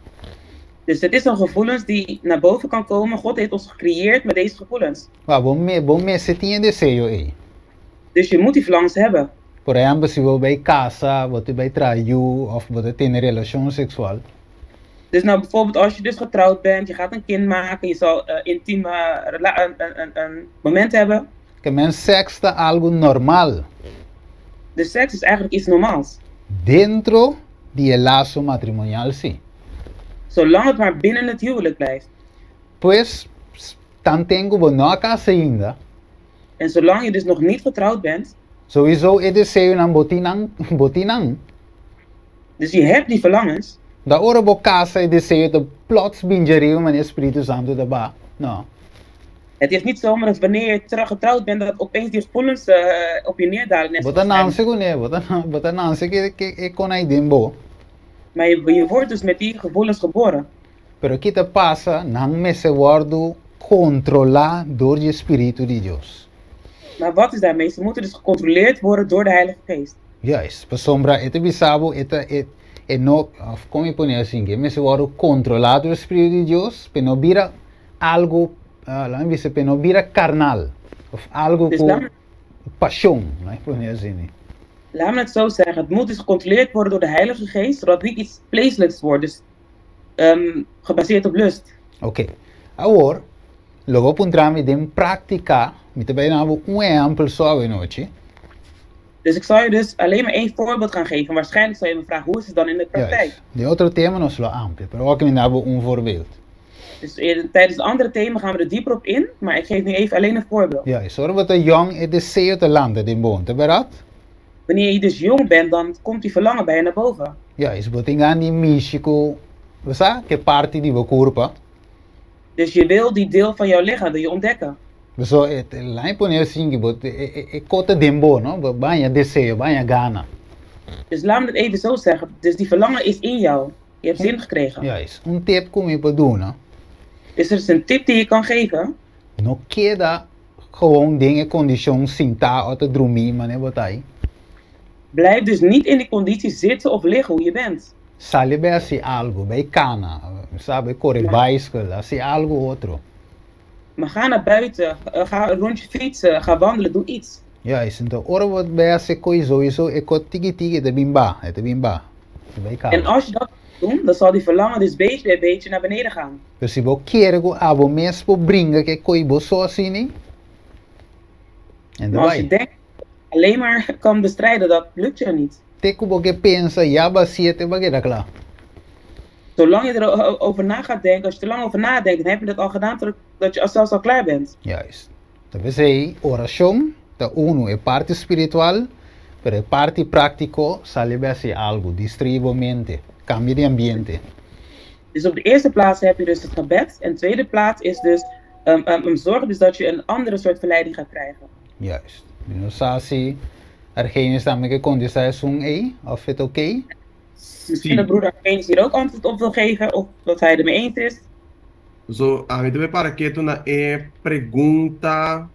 Dus het is een gevoelens die naar boven kan komen. God heeft ons gecreëerd met deze gevoelens. Ma bo me, bo mester tin e deseo ei. Dus je moet die verlangens hebben. Por ehèmpel, si bo bai kasa, bo ta bai traha yu òf bo tin relashon seksual. Dus nou bijvoorbeeld als je dus getrouwd bent, je gaat een kind maken, je zal intieme een moment hebben. Ke men seks ta algu normal. De seks is eigenlijk iets normaals. Dentro di e laso matrimonial si. Zolang het maar binnen het huwelijk blijft. Pues, tanten ku bo no a kasa ainda. En zolang je dus nog niet getrouwd bent. Sowieso e deseonan bo tin nan, bo tin nan. Dus je hebt die verlangens. Da ora bo kasa e deseo ta plots bin djariba manera Spiritu Santu ta ba. No. Het is niet zomaar dat wanneer je getrouwd bent, dat opeens die gevoelens op je neerdalen. Net Bo ta zoals nanse kuné, bo ta nanse ku e kos ei den bo. Maar je wordt dus met die gevoelens geboren. Pero ki ta pasa, nan mester wòrdu kontrolá dor di Spiritu di Dios. Maar wat is daarmee? Ze moeten dus gecontroleerd worden door de Heilige Geest. Juist, pasobra e ta bisa bo e ta e e no òf kon mi pone asin e mester wòrdu kontrolá dor Spiritu di Dios pa e no bira algu laga mi bisa pa e no bira karnal òf algu Dus ku dan, pashon, laga mi pone asin. Laat me het zo zeggen, het moet dus gecontroleerd worden door de Heilige Geest, zodat het niet iets vleeselijks wordt, dus gebaseerd op lust. Oké. Awor, lo bo puntra mi den práktika, mi ta bai duna bo un ehèmpel so awenochi. Dus ik zal je dus alleen maar één voorbeeld gaan geven. Waarschijnlijk zal je me vragen, hoe is het dan in de praktijk? Juist. Den otro tema nos lo amplia, pero awor mi ta duna bo un voorbeeld. Dus tijdens het andere thema gaan we er dieper op in, maar ik geef nu even alleen een voorbeeld. Juist. Ora bo ta yong e deseo ta lanta den bo, ta bèrdat? Wanneer je dus jong bent, dan komt die verlangen bij je naar boven. Juist, bo tin gana di mishi ku, bo sa, ku e parti di bo kurpa. Dus je wil die deel van jouw lichaam wil je ontdekken. So, e laga mi pone asin ku bo, e kos ta den bo, no? Bo a haña deseo, bo a haña gana. Dus laat me het even zo zeggen. Dus die verlangen is in jou. Je hebt zin gekregen. Juist. Un tip ku mi por duna. Dus er is een tip die je kan geven. No keda gewoon den e kondishon sintá òf ta drumí manera bo ta ei. Blijf dus niet in die conditie zitten of liggen hoe je bent. Sali bai hasi algu, bai kana, sa, bai kore baiskel, hasi algu otro. Maar ga naar buiten, ga een rondje fietsen, ga wandelen, doe iets. Juist, anto ora bo bai hasi koi souiso e kos tiki tiki ta bin ba, e ta bin ba, e bai En kaba. als je dat doet, dan zal die verlangen dus beetje bij beetje naar beneden gaan. Pero si bo kere ku abo mes por bringa ku e koi bo so asina, en ta Maar als je bai. denkt alleen maar kan bestrijden, dat lukt je niet. Te ku bo ke pensa ya bo a hasié te bo a keda kla. Zolang je erover na gaat denken, als je te lang over nadenkt, dan heb je dat al gedaan totdat je zelfs al klaar bent. Juist. Ta p'esei orashon ta unu, e parti spiritual, pero e parti práktiko sali bai hasi algu, distraí bo mente, kambia di ambiente. Dus op de eerste plaats heb je dus het gebed en tweede plaats is dus zorg dus dat je een andere soort verleiding gaat krijgen. Juist. Mi no sa si Argenius tambe ke kontestá esun ei, òf e ta oké? Misschien dat broeder Argenius hier ook antwoord op wil geven of dat hij ermee eens is. So, ami ta bay para ketu na e pregunta.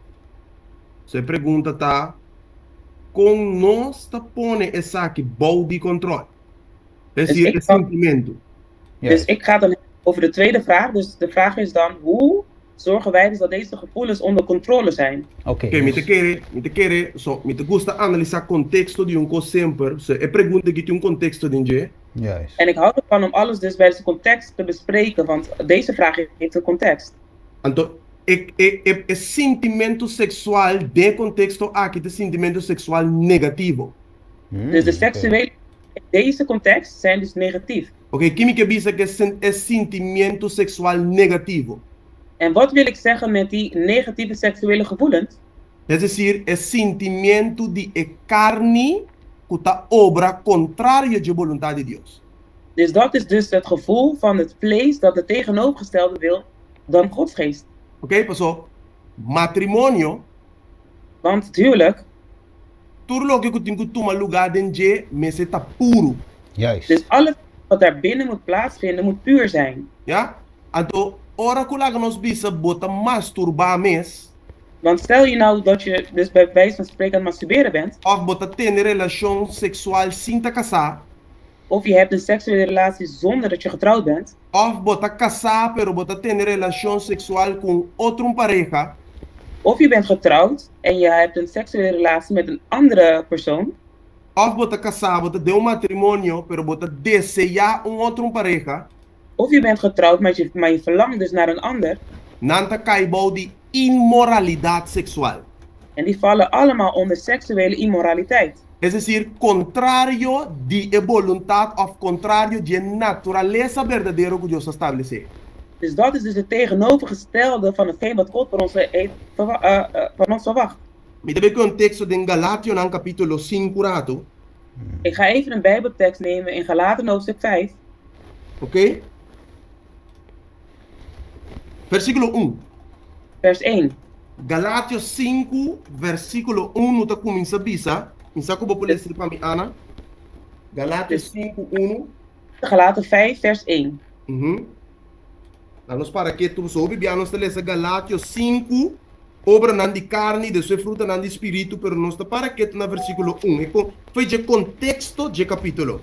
So e pregunta ta, kon nos ta pone esaki bou di kontrol? Es Dus decir, ik e kan- sintimentu. Dus ik ga dan over de tweede vraag. Dus de vraag is dan, hoe zorgen wij dus dat deze gevoelens onder controle zijn? Oké, Oké, mi ta dus kere, mi ta kere, so, mi ta gusta analisá konteksto di un kos semper. So, e pregunta aki tin un konteksto den dje. Juist. En ik hou ervan om alles dus bij zijn context te bespreken, want deze vraag heeft een context. Anto, e, e, e, e sintimentu seksual den e konteksto aki ta sintimentu seksual negativo. Dus de Oké. seksuele in deze context zijn dus negatief. Oké, ki mi ke bisa ku e, e sintimentu seksual negativo? En wat wil ik zeggen met die negatieve seksuele gevoelens? Es desir, e sintimentu di e karni ku ta obra kontrario dje boluntat di Dios. Dus dat is dus het gevoel van het vlees dat het tegenovergestelde wil dan Gods geest. Oké, paso matrimonio, Want het huwelijk, tur loke ku tin ku tuma lugá den dje mester ta puru. Juist. dus alles wat daar binnen moet plaatsvinden, moet puur zijn. Ya? Anto, ora ku laga nos bisa bo ta masturbá mes, Want stel je nou dat je dus bij wijze van spreken aan het masturberen bent, òf bo ta tene relashon seksual sin ta kasá, of je hebt een seksuele relatie zonder dat je getrouwd bent, òf bo ta kasá pero bo ta tene relashon seksual ku un otro un pareha, of je bent getrouwd en je hebt een seksuele relatie met een andere persoon, òf bo ta kasá, bo ta den un matrimonio pero bo ta deseá un otro un pareha, of je bent getrouwd maar je verlangt dus naar een ander, nan ta kai bou di inmoralidat seksual. En die vallen allemaal onder seksuele immoraliteit. Es desir, kontrario di e boluntat òf kontrario di e naturalesa berdadero ku Dios a stablesé. Dus dat is dus het tegenovergestelde van hetgeen wat God van ons heeft van ons verwacht. Mi ta bai ku un teksto den Galationan kapítulo sinku ratu. Ik ga even een Bijbeltekst nemen in Galaten hoofdstuk 5. Oké? Versíkulo un. Vers 1. Galatio 5, versíkulo 1 no ta kuminsá bisa. Mi sa ku bo por lesa pa mi, Ana. Galatio 5, 1. Galaten 5, vers 1. Laat nos para ketu so hopi bia nos ta lesa Galatio 5, obranan di karni, despues frutanan di spiritu, pero nos ta para ketu na versíkulo 1. E kon, foi dje konteksto dje kapítulo.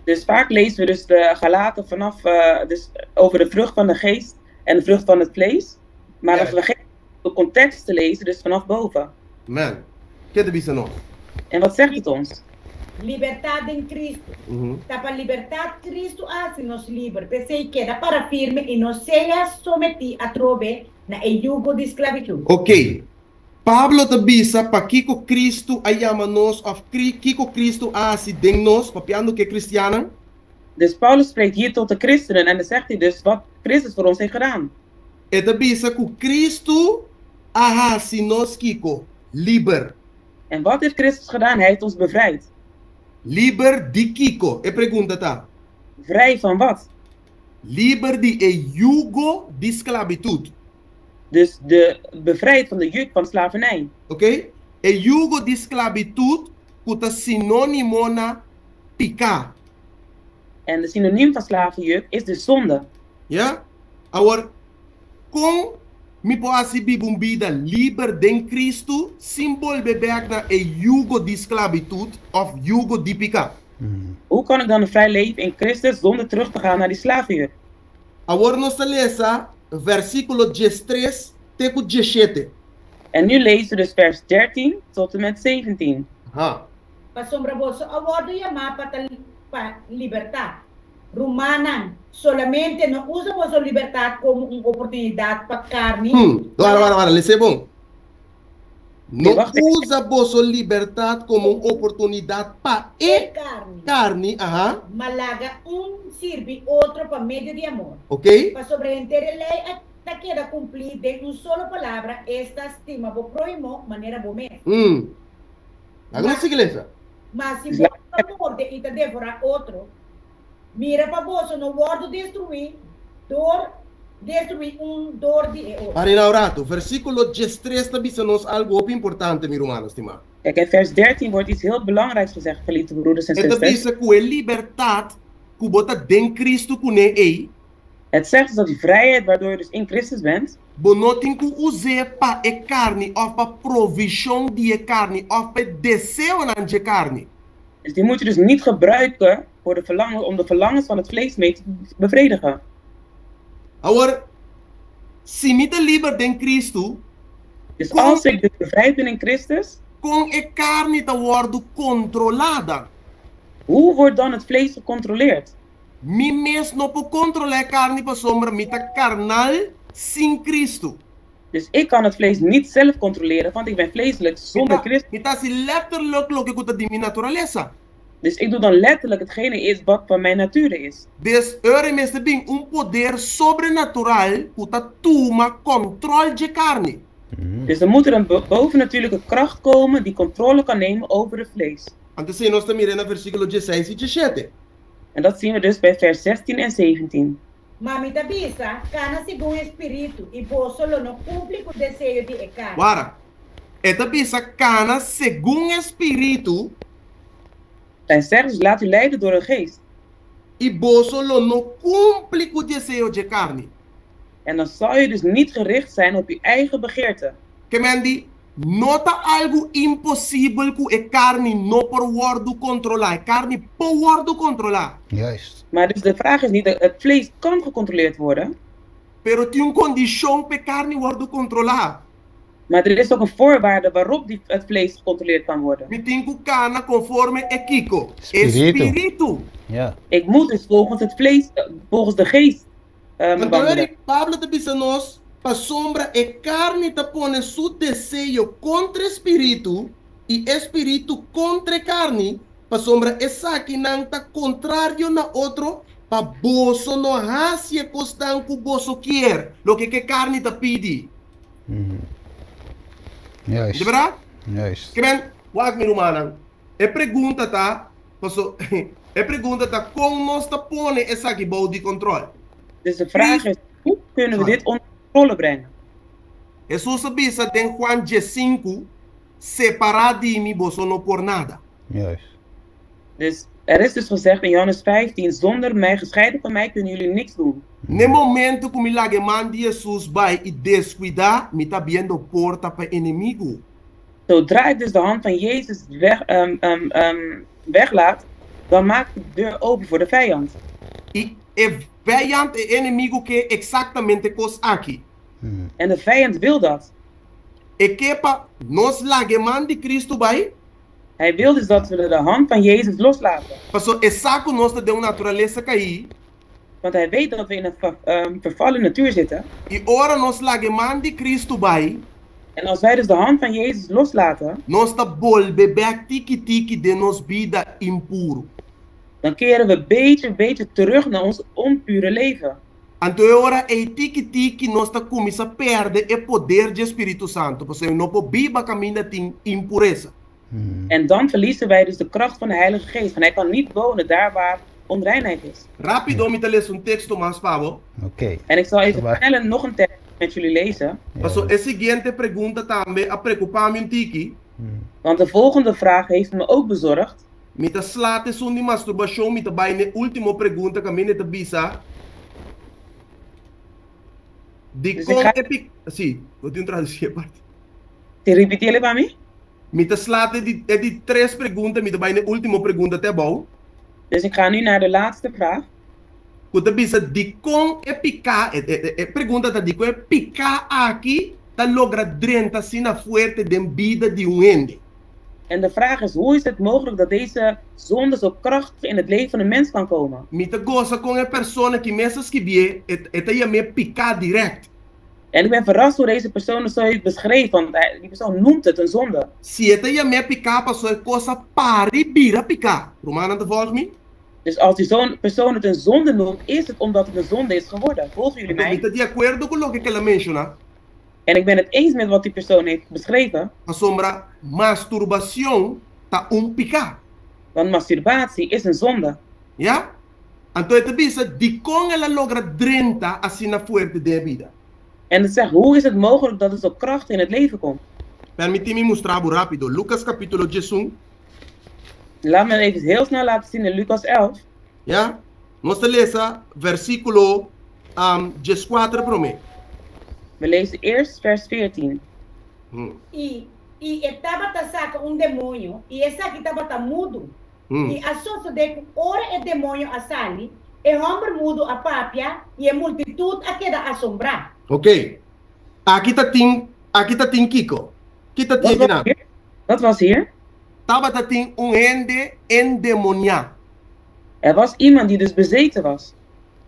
Dus vaak lezen we dus de Galaten vanaf, dus over de vrucht van de geest en de vrucht van het vlees. Maar als we de context te lezen, dus vanaf boven. Man, ke ta bisa nos? En wat zegt het ons? Libertat den Cristo. Ta pa libertat Cristo a hasi nos liber. P'esei keda para firme i no sea sometí atrobe na e yugo di sklabitut. Oké, Pablo ta bisa pakiko Cristo a yama nos òf kiko Cristo a hasi den nos, papiando ku e kristiannan. Dus Paulus spreekt hier tot de christenen en dan zegt hij dus wat Christus voor ons heeft gedaan. E ta bisa ku Cristo a hasi nos kiko? Liber. En wat heeft Christus gedaan? Hij heeft ons bevrijd. Liber di kiko? E pregunta ta. Vrij van wat? Liber di e yugo di sklabitut. Dus de bevrijd van de juk van slavernij. Oké? E yugo di sklabitut ku ta sinónimo na piká. En de synoniem van slavenjuk is de zonde. Ya? Awor, kon mi por hasi biba un bida liber den Cristo sin bolbe bèk na e yugo di sklabitut òf yugo di piká? Hoe kan ik dan een vrij leven in Christus zonder terug te gaan naar die slavenjuk? Awor nos ta lesa versíkulo diestres te ku dieshete. En nu lezen we dus vers 13 tot en met 17. Ha. Pasobra boso a wòrdu yamá pa ta pa libertat. Rumannan, solamente no usa boso libertat komo un oportunidat pa karni. Wara, wara, wara, les'é bon. No wacht. Usa boso libertat komo un oportunidat pa e carne. Carne, aha. Ma laga un sirbi otro pa medio di amor. Ok? Pasobra henter e lei a ta keda kumplí den un solo palabra, esta, stima bo próhimo manera bo mes. Laga nos sigui lesa. Ma si boso ta morde i ta devorá otro, mira pa boso no wòrdu destruí dor destruí un dor di e otro. Para un ratu, versíkulo 13 ta bisa nos algu hopi importante, mi rumannan stimá. Kijk, in vers 13 wordt iets heel belangrijks gezegd, geliefde broeders en E ta zusters. bisa ku e libertat ku bo ta den Kristu kuné ei, Het zegt dus dat die vrijheid waardoor je dus in Christus bent, bo no tin ku us'é pa e karni òf pa provishon di e karni òf pa e deseonan dje karni. Dus die moet je dus niet gebruiken voor de verlangen, om de verlangens van het vlees mee te bevredigen. Awor, si mi ta liber den Kristu, Dus als ik dus bevrijd ben in Christus, kon e karni ta wòrdu kontrolá dan? Hoe wordt dan het vlees gecontroleerd? Mi mes no por kontrolá e karni pasobra mi ta karnal sin Kristu. Dus ik kan het vlees niet zelf controleren, want ik ben vleeselijk zonder Christus. Mi ta hasi letterlijk loke ku ta di mi naturalesa. Dus ik doe dan letterlijk hetgene is wat van mijn nature is. Dus ora mester bin un poder sobrenatural ku ta tuma kòntròl dje karni. Dus er moet er een bovennatuurlijke kracht komen die controle kan nemen over het vlees. Anto esei nos ta mira na versíkulo 16 i 17. En dat zien we dus bij vers 16 en 17. Ma mi ta bisa, kana segun e spiritu, i boso lo no kumpli ku deseo di e karni. Wara, e ta bisa kana segun e spiritu. Hij zegt dus, laat u leiden door de geest. I boso lo no kumpli ku deseo dje karni. En dan zal je dus niet gericht zijn op je eigen begeerte. Ke men di, no ta algu imposibel ku e karni no por wòrdu kontrolá. E karni por wòrdu kontrolá. Juist. Maar dus de vraag is niet, het vlees kan gecontroleerd worden. Pero tin un kondishon pa e karni wòrdu kontrolá. Maar er is ook een voorwaarde waarop die, het vlees gecontroleerd kan worden. Mi tin ku kana konforme e kiko? E Spiritu. spiritu. Ja. Ik moet dus volgens het vlees, volgens de geest Anto wandelen. eri Pablo ta bisa nos, Pasobra e karni ta pone su deseo kontra e spiritu, i e spiritu kontra e karni, pasobra esakinan ta kontrario na otro, pa boso no hasi e kosnan ku boso kier, loke ku e karni ta pidi. Juist. Di bèrdat? Juist. Ke men, wak mi rumannan, e pregunta ta, paso, e pregunta ta kon nos ta pone esaki bou di kontròl? Dus de vraag is, hoe kunnen we dit onder controle brengen? Hesus a bisa den Juan 15, Separá di mi boso no por nada. Juist. Dus er is dus gezegd in Johannes 15, zonder mij, gescheiden van mij, kunnen jullie niks doen. N'e momento ku mi laga e man di Hesus bai i deskuidá, mi ta abriendo porta pa enemigu. Zodra ik dus de hand van Jezus weg, weglaat, dan maak ik de deur open voor de vijand. I e vijand, e enemigu ke eksaktamente kos aki. En de vijand wil dat. E ke pa nos laga e man di Kristu bai. Hij wil dus dat we de hand van Jezus loslaten. Paso e sa ku nos ta den un naturalesa kaí. Want hij weet dat we in een vervallen natuur zitten. I ora nos laga e man di Kristu bai. En als wij dus de hand van Jezus loslaten. Nos ta bolbe bèk tiki tiki den nos bida impuru. Dan keren we beetje beetje terug naar ons onpure leven. Anto e ora ei tiki tiki nos ta kuminsá pèrdè e poder dje Spiritu Santu, pasobra no por biba kaminda tin impuresa. En dan verliezen wij dus de kracht van de Heilige Geest, want hij kan niet wonen daar waar onreinheid is. Rápido mi ta lesa un teksto mas pa bo. Oké. En ik zal even Waar. snel nog een tekst met jullie lezen. Paso e siguiente pregunta tambe a preokupá mi un tiki. Want de volgende vraag heeft me ook bezorgd. Mi ta sla esun di masturbashon, mi ta bai n'e último pregunta kaminda e ta bisa, Dus ik Dikon ga e pi. Sí, bo tin un tradusí aparte. Te repitiele pa mi? Mi ta sla e di, e di tres pregunta, mi ta bai n'e último pregunta te abou. Dus ik ga nu naar de laatste vraag. Ku ta bisa, Dikon e piká, e, e, e pregunta ta dikon e piká aki ta logra drenta asina fuerte den bida di un hende? En de vraag is, hoe is het mogelijk dat deze zonde zo krachtig in het leven van een mens kan komen? Mi ta gosa kon e persona ki mes a skibié, e, e ta yam'é piká dirèkt. En ik ben verrast hoe deze persoon het zo heeft beschreven, want die persoon noemt het een zonde. Si e ta yam'é piká pasó e kos a para i bira piká. Rumannan ta vòlg mi? Dus als die zo'n persoon het een zonde noemt, is het omdat het een zonde is geworden. Volgen jullie Anto mi mij? ta di akuerdo ku loke ku el a menshoná. En ik ben het eens met wat die persoon heeft beschreven. Pasobra masturbashon ta un piká. Want masturbatie is een zonde. Ya? Anto e ta bisa dikon el a logra drenta asina fuerte den e bida. En het zegt, hoe is het mogelijk dat het zo krachtig in het leven komt? Permití mi mustra bo rápido Lukas kapítulo diesun. Laat me even heel snel laten zien in Lucas 11. Ya? Nos ta lesa versíkulo dieskuater promé. We lezen eerst vers 14. I i e tabata saka un demoño, i esaki tabata mudu. I a sosodé ku ora e demoño a sali, e hòmber mudu a papia, i e multitut a keda asombrá. Oké, aki ta tin, aki ta tin kiko? Ki ta tin Wat was akinan? hier? Wat was hier? Tabata tin un hende endemoniá. Er was iemand die dus bezeten was.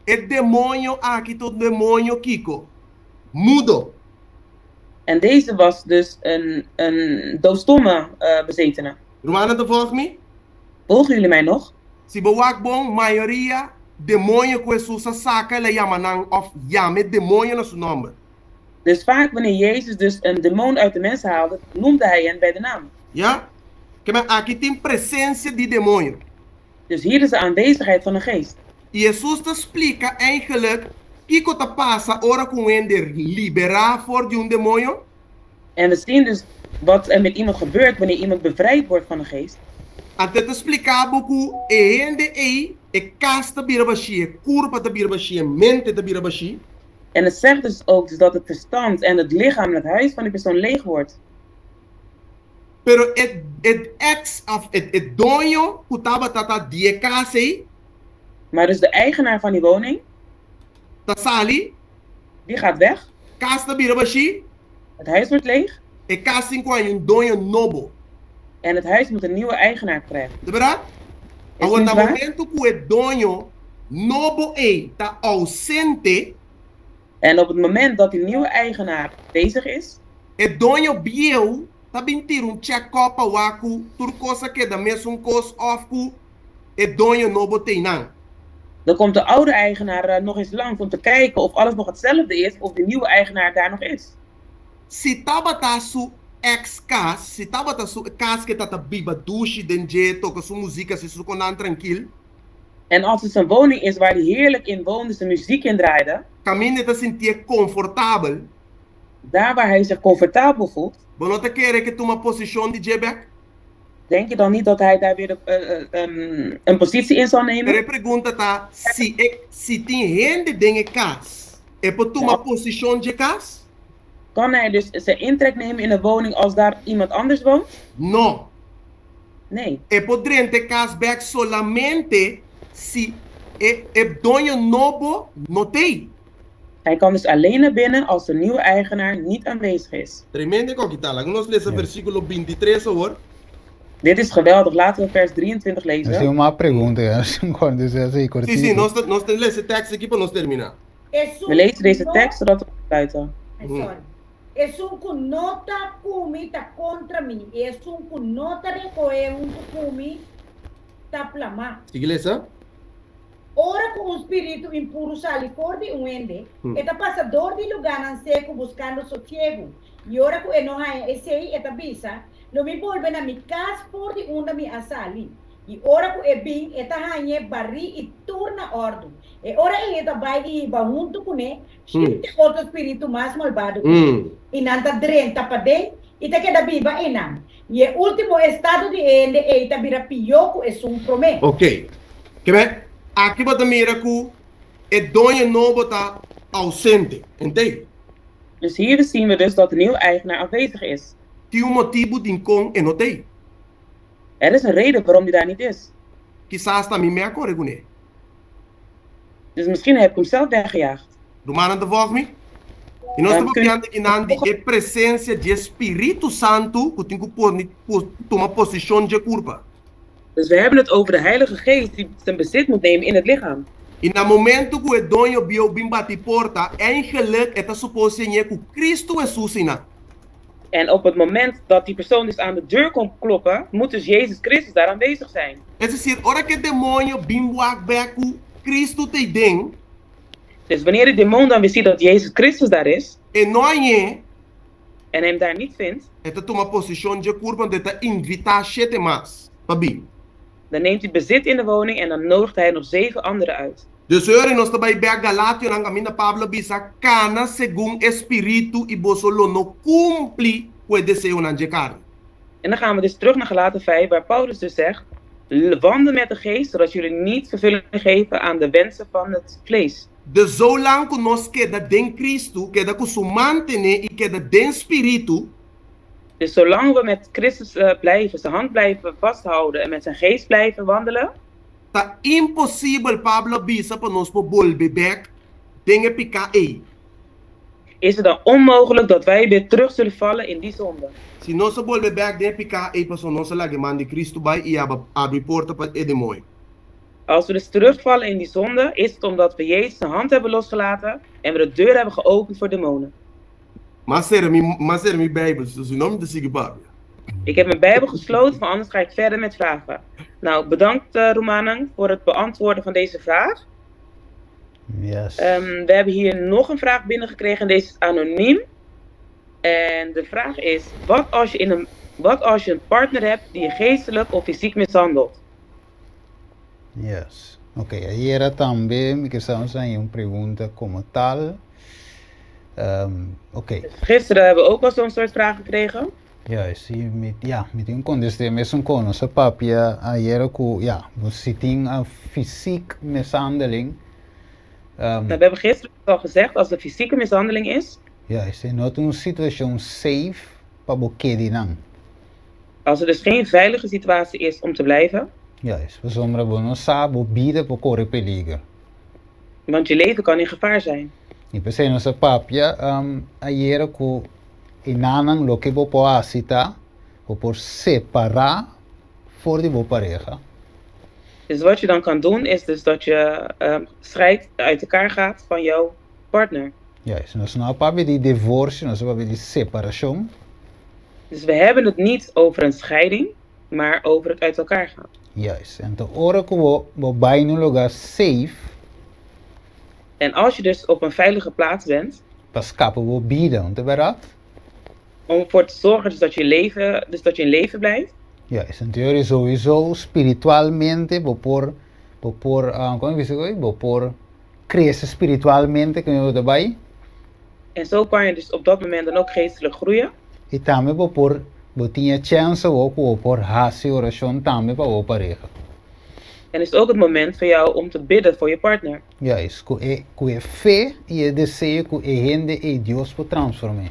E demoño aki ta un demoño kiko? Mudo. En deze was dus een, een doofstomme bezetene. Rumannan ta volg mi? Volgen jullie mij nog? Si bo wak bon, mayoria demoño ku Hesus a saka el a yama nan òf yama e demoño na su nòmber. Dus vaak wanneer Jezus dus een demon uit de mensen haalde, noemde hij hen bij de naam. Ya? Keme aki tin presensia di demoño. Dus hier is de aanwezigheid van een geest. I Hesus ta splika eigenlik kiko ta pasa ora ku un hende liberá for di un demoño. En we zien dus wat er met iemand gebeurt wanneer iemand bevrijd wordt van een geest. Anto e ta splika bo ku e hende ei, e kas ta bira bashí, e kurpa ta bira bashí, e mente ta bira bashí. En het zegt dus ook dus dat het verstand en het lichaam en het huis van die persoon leeg wordt. Pero e e ex of e e doño ku tabata ta di e kas ei. Maar dus de eigenaar van die woning. Ta sali. Die gaat weg. Kas ta bira bashí. Het huis wordt leeg. E kas tin ku haña un doño nobo. En het huis moet een nieuwe eigenaar krijgen. Ta bèrdat? Is Awor niet na waar? momento ku e doño nobo ei ta ousente. En op het moment dat die nieuwe eigenaar bezig is. E doño bieu ta bin tira un check-up pa wak ku tur kos a keda mesun kos òf ku e doño nobo t'einan. Dan komt de oude eigenaar nog eens langs om te kijken of alles nog hetzelfde is of de nieuwe eigenaar daar nog is. Si tabata su ex kas, si tabata su kas ke ta ta biba dushi den dje, toka su muzik asi su konan trankil. En als het zijn woning is waar hij heerlijk in woonde, zijn muziek in draaide. Kaminda e ta sintié konfortabel. Daar waar hij zich comfortabel voelt. Bo no ta kere ke tuma posishon di dje bek? Denk je dan niet dat hij daar weer een positie in zal nemen? Pero e pregunta ta si e si tin hende den e kas, e por tuma posishon dje kas? Kan hij dus zijn intrek nemen in de woning als daar iemand anders woont? No. Nee. E por drenta e kas bek solamente si e e doño nobo no t'ei. Hij kan dus alleen naar binnen als de nieuwe eigenaar niet aanwezig is. Tremendo e koki ta. Laga nos lesa versíkulo bintitres awor. Dit is geweldig. Laten we vers 23 Nos tin lezen. un mas pregunta ya, cuando sea así Sí, sí, cortico. nos ta nos ta lesa e tekst aki pa nos terminá. Esun We lezen ku deze no tekst zodat we afsluiten. Ay, sorry. Esun ku no ta ku mi ta kontra mi, i esun ku no ta rekohé huntu ku mi ta plamá. Sigui lesa. Ora ku un spiritu impuru sali for di un hende, e ta pasa dor di lugánan seku buskando sosiegu. I ora ku e no haña esei, e ta bisa, Lo mi bolbe na mi kas for di unda mi a sali. I ora ku e bin, e ta hañ'é barí i tur na òrdu. E ora ei e ta bai i hiba huntu kuné shete otro spiritu mas malbado ku e, i nan ta drenta paden i ta keda biba einan. I e último estado di e hende ei ta bira pió ku esun promé. Oké. Kebé, aki bo ta mira ku e doño nobo ta ousente. Entei? Dus hier zien we dus dat de nieuwe eigenaar afwezig is. Tin un motibu dinkon e no t'ei. Er is een reden waarom die daar niet is. Kisas ta mi me a kore kuné. Dus misschien heb ik hem zelf weggejaagd. Rumannan ta vòg mi? I nos ta papiando akinan di e presensia dje Spiritu Santu ku tin ku tuma posishon dje kurpa. Dus we hebben het over de Heilige Geest die zijn bezit moet nemen in het lichaam. I na momento ku e doño bieu bin bati porta, eigenlijk e ta supos siñ'é ku Kristu Hesus einan. En op het moment dat die persoon dus aan de deur komt kloppen, moet dus Jezus Christus daar aanwezig zijn. Es desir, ora ku e demoño bin wak bèk ku Kristu ta eiden. Dus wanneer de demon dan weer ziet dat Jezus Christus daar is. E no hañ'é. En hem daar niet vindt. E ta tuma posishon dje kurpa anto e ta invitá shete mas pa bin. Dan neemt hij bezit in de woning en dan nodigt hij nog zeven anderen uit. Dus ora nos ta bai bek Galationan kaminda Pablo a bisa, Kana segun e Spiritu i boso lo no kumpli ku e deseonan dje karni. En dan gaan we dus terug naar Galaten 5, waar Paulus dus zegt, Wandel met de geest, zodat jullie niet vervulling geven aan de wensen van het vlees. Dus zolang ku nos keda den Kristu, keda ku su mantené i keda den Spiritu. Dus zolang we met Christus blijven, zijn hand blijven vasthouden en met zijn geest blijven wandelen. Ta imposibel, Pablo a bisa, pa nos por bolbe bèk den e piká ei. Is het dan onmogelijk dat wij weer terug zullen vallen in die zonde? Si nos a bolbe bèk den e piká ei pasobra nos a laga e man di Kristu bai i a abri porta pa e demoño. Als we dus terugvallen in die zonde, is het omdat we Jezus zijn hand hebben losgelaten en we de deur hebben geopend voor demonen. M'a sera mi, m'a sera mi Bijbel, so si no mi ta sigui papia. Ik heb mijn Bijbel gesloten, maar anders ga ik verder met vragen. Nou, bedankt uh, Romanen voor het beantwoorden van deze vraag. Yes. Um, we hebben hier nog een vraag binnengekregen en deze is anoniem. En de vraag is, wat als je, in een, wat als je een partner hebt die je geestelijk of fysiek mishandelt? Yes. Ok, ayera tambe mi ke sa nos haña un pregunta komo tal. Um, ok. Gisteren hebben we ook al zo'n soort vraag gekregen. Juist, i mi, ja, mi tin kontest'é mesun kon. Nos a papia ayera ku, ja, bo si tin a fysiek mishandeling. Um, we hebben gisteren al gezegd, als er fysieke mishandeling is. Juist, e no ta un situashon safe pa bo keda einan. Als er dus geen veilige situatie is om te blijven. Juist, pasobra bo no sa bo bida por kore peliger. Want je leven kan in gevaar zijn. I p'esei nos a papia ayera ku e nannan loke bo por hasi ta bo por separá for di bo pareha. Dus wat je dan kan doen is dus dat je scheidt, uit elkaar gaat van jouw partner. Juist, nos no a papia di divorsio, nos a papia di separashon. Dus we hebben het niet over een scheiding, maar over het uit elkaar gaan. Juist, anto ora ku bo bo bai na un lugar safe. En als je dus op een veilige plaats bent. Pa skapa bo bida, no ta bèrdat? Om ervoor te zorgen dus dat je leven, dus dat je in leven blijft. Juist, anto ora souiso spiritualmente bo por bo por kon mi bisa bo por krese spiritualmente ku bo ta bai. En zo kan je dus op dat moment dan ook geestelijk groeien. I tambe bo por bo tin e chèns awor ku bo por hasi orashon tambe pa bo pareha. En is ook het moment voor jou om te bidden voor je partner. Juist, ku e ku e fe i e deseo ku e hende ei Dios por transform'é.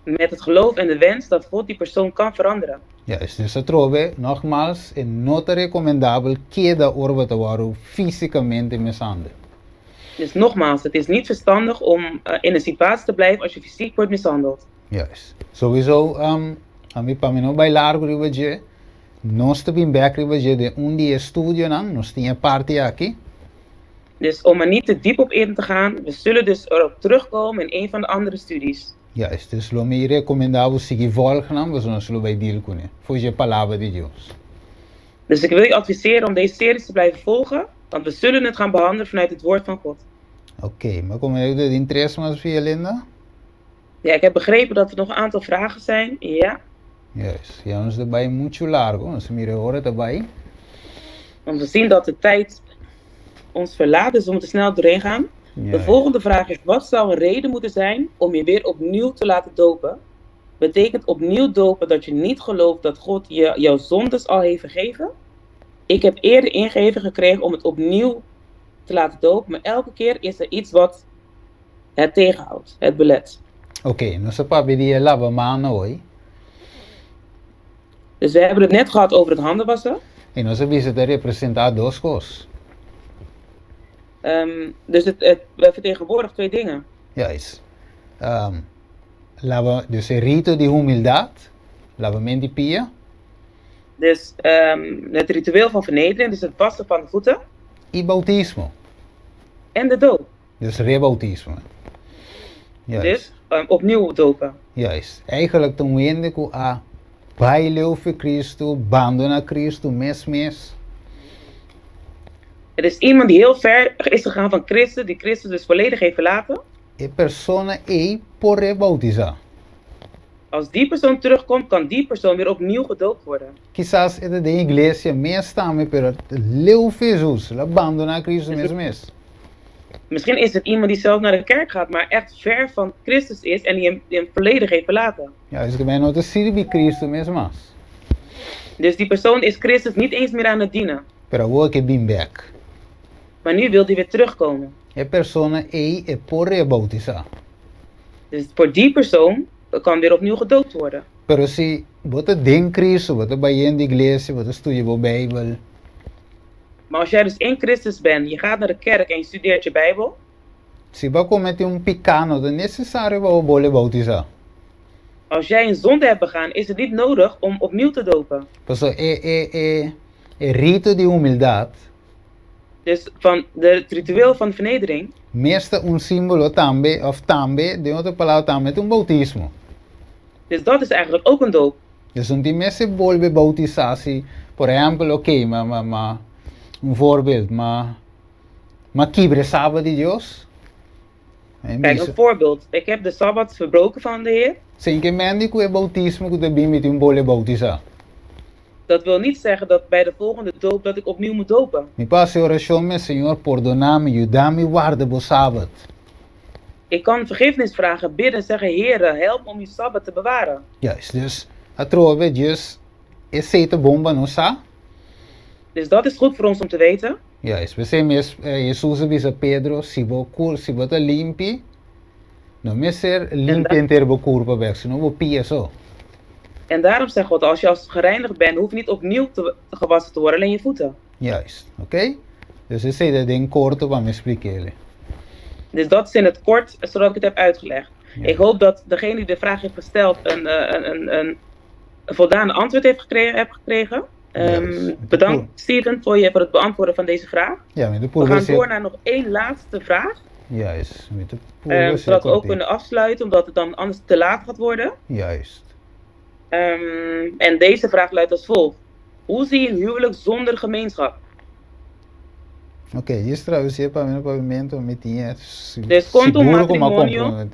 Met het geloof en de wens dat God die persoon kan veranderen. Juist, dus atrobe, nogmaals, e no ta rekomendabel keda ora bo ta wòrdu físikamente mishandel. Dus nogmaals, het is niet verstandig om in een situatie te blijven als je fysiek wordt mishandeld. Juist. Sowieso, ami pa mi no bai largu riba dje, nos ta bin bek riba dje den un di e studionan, nos tin e parti aki. Dus om er niet te diep op in te gaan, we zullen dus erop terugkomen in een van de andere studies. Juist, dus lo mi rekomendá bo sigui volg nan, pasobra nos lo bai deal kuné, for dje Palabra di Dios. Dus ik wil je adviseren om deze series te blijven volgen, want we zullen het gaan behandelen vanuit het woord van God. Oké, maar kom ik de interesse maar via Linda? Ja, ik heb begrepen dat er nog een aantal vragen zijn. Ja. Juist, ja, nos ta bai mucho largo, nos mira ora ta bai. Want we zien dat de tijd ons verlaat, dus we moeten snel doorheen gaan. De volgende vraag is, wat zou een reden moeten zijn om je weer opnieuw te laten dopen? Betekent opnieuw dopen dat je niet gelooft dat God je jouw zondes al heeft vergeven? Ik heb eerder ingeving gekregen om het opnieuw te laten dopen, maar elke keer is er iets wat het tegenhoudt, het belet. Oké, nos a papia di e laba man hoy. Dus we hebben het net gehad over het handen wassen. I nos a bisa ta representá dos kos. Dus het, het vertegenwoordigt twee dingen. Juist. Um, laba, dus e rito di humildat, labament di pia. Dus het ritueel van vernedering, dus het wassen van de voeten. I boutismo. En de doop. Dus reboutismo. Juist. Dus opnieuw dopen. Juist. Eigenlijk ta un hende ku a bai leu fi Cristo, bandona Cristo mes mes. Het is iemand die heel ver is gegaan van Christus, die Christus dus volledig heeft verlaten. E persona ei por reboutisá. Als die persoon terugkomt, kan die persoon weer opnieuw gedoopt worden. Kisas e ta den iglesia mes tambe, pero leu fi Hesus, el a bandoná Cristo mes mes. Misschien is het iemand die zelf naar de kerk gaat, maar echt ver van Christus is en die hem volledig heeft verlaten. Ja, esaki no ta sirbi Cristo mes mas. Dus die persoon is Christus niet eens meer aan het dienen. Pero awor e ke bin bèk. Maar nu wil hij weer terugkomen. E persona ei e por reboutisá. Dus voor die persoon kan weer opnieuw gedoopt worden. Pero si bo ta den Cristo, bo ta bayendo iglesia, bo ta studia bo Bijbel. Maar als jij dus in Christus bent, je gaat naar de kerk en je studeert je Bijbel. Si bo a kometé un piká, no ta nesesario pa bo bolbe boutisá. Als jij een zonde hebt begaan, is het niet nodig om opnieuw te dopen. Pasobra e e e e rito di humildat. Dus van de, het ritueel van vernedering. Mes ta un símbolo tambe, òf tambe, den otro palabra, tambe ta un boutismo. Dus dat is eigenlijk ook een doop. Dus un tin mester bolbe boutisá si, por ehèmpel, oké, ma, ma, ma, un voorbeeld, ma, ma kibra e Sabat di Dios. Kijk, een voorbeeld. Ik heb de Sabbat verbroken van de Heer. Sin ke men di ku e boutismo ku ta bin mi tin bolbe boutisá. Dat wil niet zeggen dat bij de volgende doop dat ik opnieuw moet dopen. Mi por hasi orashon mes, Señor, pordoná mi, yuda mi warda bo Sabat. Ik kan vergiffenis vragen, bidden en zeggen, Heere, help me om uw Sabbat te bewaren. Juist, dus atrobe Dios esei ta bon pa nos sa. Dus dat is goed voor ons om te weten. Juist, p'esei mes Hesus a bisa Pedro, si bo kur, si bo ta limpi, no mester limpi henter bo kurpa bek, sino bo pia so. En daarom zegt God, als je als gereinigd bent, hoef je niet opnieuw te gewassen te worden, alleen je voeten. Juist, oké? Dus esei ta den korto pa mi splik'é. Dus dat is in het kort, zodat ik het heb uitgelegd. Ik hoop dat degene die de vraag heeft gesteld een voldaan antwoord heeft gekregen. Heb gekregen. Bedankt Steven voor het beantwoorden van deze vraag. Ja, met de We gaan door naar nog één laatste vraag. Juist. Met de Zodat we ook kunnen afsluiten, omdat het dan anders te laat gaat worden. Juist. En deze vraag luidt als volgt. Hoe zie je een huwelijk zonder gemeenschap? Oké, okay, hier traducí pa mi no papiamento, mi tin Dus komt un matrimonio.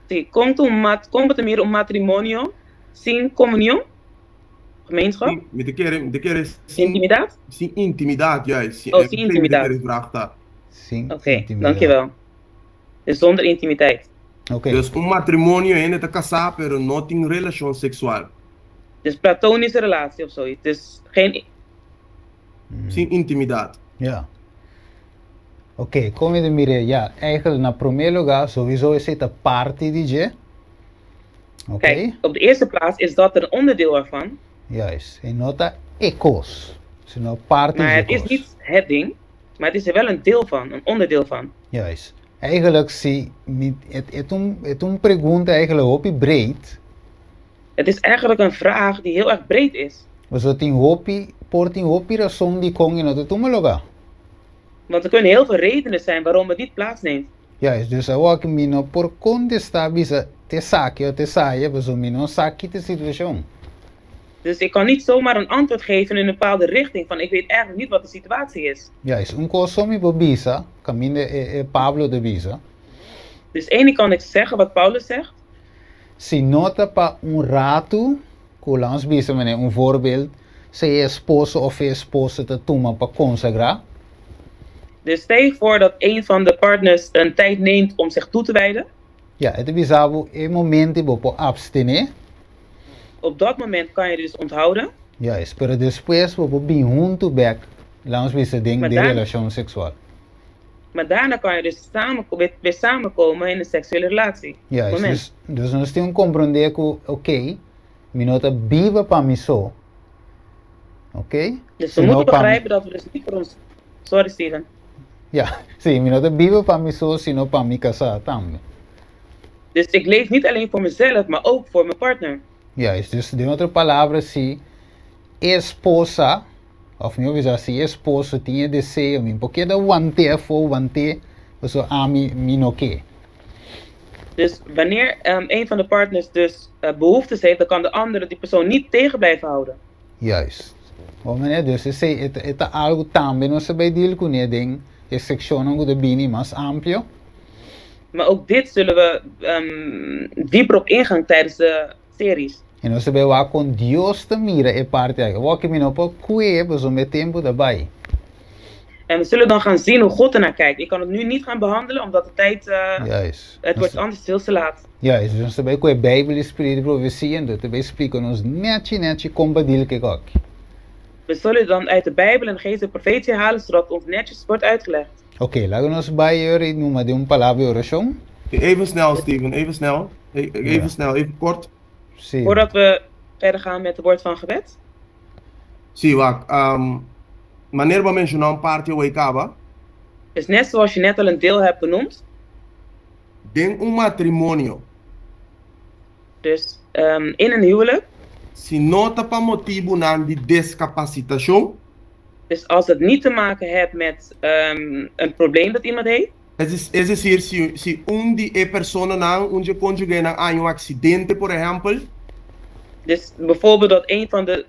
Sí, komt un mat, komt het meer un matrimonio sin comunión? Gemeenschap? Mi ta kere, mi ta kere sin intimidat? Sin intimidat, juist. Oh, sin intimidat. Vraag ta. Sin Oké, okay, dankjewel. Dus zonder intimiteit. Oké. Dus un matrimonio hende ta kasá, pero no tin relashon seksual. Dus platonische relatie of zoiets. Dus geen. Sin intimidat. Ja. Oké, kon mi ta mira, ja, eigenlijk na promé lugá, sowieso esei ta parti di dje. Oké. Kijk, op de eerste plaats is dat er een onderdeel ervan. Juist, e no ta e kos, sino parti Maar di e het is kos. niet het ding, maar het is er wel een deel van, een onderdeel van. Juist. Eigenlijk si mi, het, het un, het un pregunta eigenlijk hopi breed. Het is eigenlijk een vraag die heel erg breed is. Pasobra tin hopi, por tin hopi rason dikon e no ta tuma lugá. Want er kunnen heel veel redenen zijn waarom het niet plaatsneemt. Juist, dus awor mi no por kontestá bisa t'esaki o t'esaya, pasobra mi no sa ki ta e situashon. Dus ik kan niet zomaar een antwoord geven in een bepaalde richting van ik weet eigenlijk niet wat de situatie is. Juist, un kos so mi por bisa, kaminda e Pablo ta bisa. Dus één ding kan ik zeggen wat Paulus zegt. Si no ta pa un ratu, ku lans bisa manera un voorbeeld, si e esposo of e esposa ta tuma pa konsagrá. Dus stel je voor dat een van de partners een tijd neemt om zich toe te wijden. Ja, e ta bisa bo e momento bo por abstené. Op dat moment kan je dus onthouden. Juist, pero despues bo por bin huntu bek, lans bisa den den relashon seksual. Maar daarna kan je dus samen, weer samenkomen in een seksuele relatie. Juist, Moment. dus, dus nos tin un komprondé ku, oké, mi no ta biba pa mi so. Oké? Dus we Sino moeten pa mi begrijpen dat we dus niet voor ons... Sorry, Steven. Ja, sí, mi no ta biba pa mi so, sino pa mi kasá tambe. Dus ik leef niet alleen voor mezelf, maar ook voor mijn partner. Juist, dus den otro palabra si e esposa. Òf mi a bisa si e esposo tin e deseo, mi por keda want'é afó, want'é, pasobra ami mi no ke. Dus wanneer een van de partners dus behoeftes heeft, dan kan de andere die persoon niet tegen blijven houden. Juist. Bo manera, dus esei e ta e ta algu tambe nos ta bai deal kuné den e sekshonnan ku ta bini mas amplio. Maar ook dit zullen we dieper op ingaan tijdens de series. I nos ta bai wak kon Dios ta mira e parti aki. Awor ki mi no por kue pasobra e tempu ta bai. En we zullen dan gaan zien hoe God ernaar kijkt. Ik kan het nu niet gaan behandelen omdat de tijd, Juist. het wordt anders veel te laat. Juist, dus nos ta bai kue Bijbel i Spiritu di Profesia, enton ta bai splika nos nechi nechi kon pa deal ku e kòki. We zullen dan uit de Bijbel en de Geest de Profetie halen zodat het ons netjes wordt uitgelegd. Oké, laga nos bai ora i numa den un palabra di orashon. Even snel, Steven, even snel. Even snel, even kort. Sí. Voordat we verder gaan met het woord van gebed. Sí, wak. Manera bo a menshoná un parti awor kaba. Dus net zoals je net al een deel hebt benoemd. Den un matrimonio. Dus in een huwelijk. Si no ta pa motibunan di deskapasitashon. Dus als het niet te maken hebt met een probleem dat iemand heeft. Es decir, si si un di e personanan, un dje konjugenan haña un aksidente, por ehèmpel. Dus bijvoorbeeld dat een van de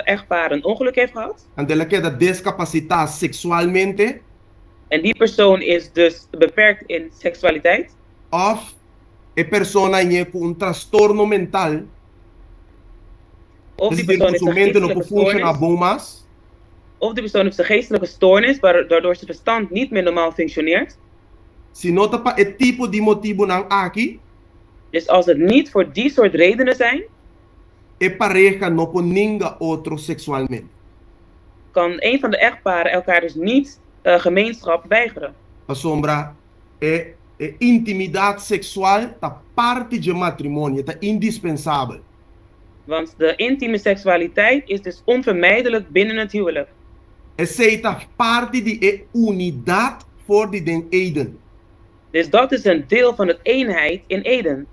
echtparen een ongeluk heeft gehad. Anto el a keda deskapasitá seksualmente. En die persoon is dus beperkt in seksualiteit. Òf e persona hañ'é ku un trastorno mental. Of Es die decir, persoon ku heeft su een mente no por geestelijke funshoná stoornis. bon mas. Of die persoon heeft een geestelijke stoornis, waardoor zijn verstand niet meer normaal functioneert. Si no ta pa e tipo di motibunan aki. Dus als het niet voor die soort redenen zijn. E pareha no por ninga otro seksualmente. Kan een van de echtparen elkaar dus niet gemeenschap weigeren. Pasobra e e intimidat seksual ta parti dje matrimonio, e ta indispensabel. Want de intieme seksualiteit is dus onvermijdelijk binnen het huwelijk. Esei ta parti di e unidat for di den Eden. Dus dat is een deel van het eenheid in Eden.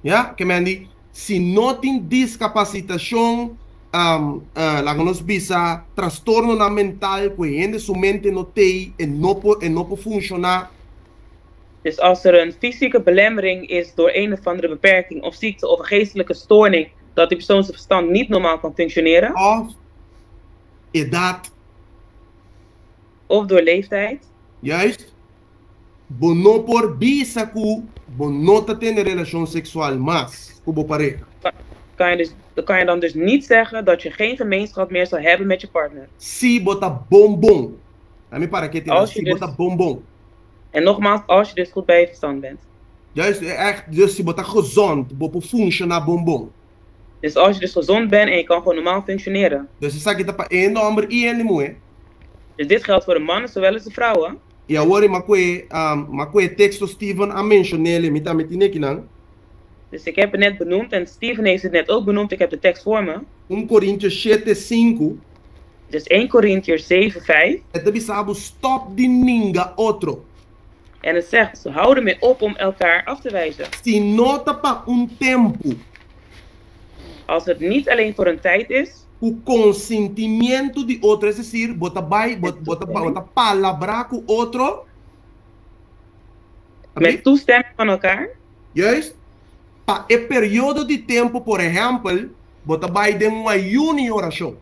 Ya, ke men di, si no tin diskapasitashon, laga nos bisa trastornonan mental ku e hende su mente no tei, e no por, e no por funshoná. Dus als er een fysieke belemmering is door een of andere beperking of ziekte of een geestelijke stoorning, dat die persoon zijn verstand niet normaal kan functioneren. Of edat. Of door leeftijd. Juist. Bo no por bisa ku bo no ta tene relashon seksual mas ku bo pareha. Kan je dus, dan kan je dan dus niet zeggen dat je geen gemeenschap meer zal hebben met je partner. Si bo ta bon bon. Na mi para ke tira, Als je si bo dus ta bon bon. En nogmaals, als je dus goed bij je verstand bent. Juist, echt, dus si bo ta gezond, bo por funshoná bon bon. Dus als je dus gezond bent en je kan gewoon normaal functioneren. Dus esaki ta pa e hende hòmber i hende muhé. Dus dit geldt voor de mannen zowel als de vrouwen. I awor i makue, makue e teksto Steven a menshon'é, mi tambe tin ekinan. Dus ik heb het net benoemd en Steven heeft het net ook benoemd, ik heb de tekst voor me. Un Korintio shete sinku. Dus 1 Korintiërs 7, 5. E ta bisa bo stòp di ninga otro. En het zegt, ze houden mee op om elkaar af te wijzen. Si no ta pa un tempu. Als het niet alleen voor een tijd is. Ku konsintimientu di otro, es desir, bo ta bai, bo bo ta bo ta palabrá ku otro. Met toestemming van elkaar. Juist, pa e periodo di tempu, por ehèmpel, bo ta bai den un ayuno i orashon.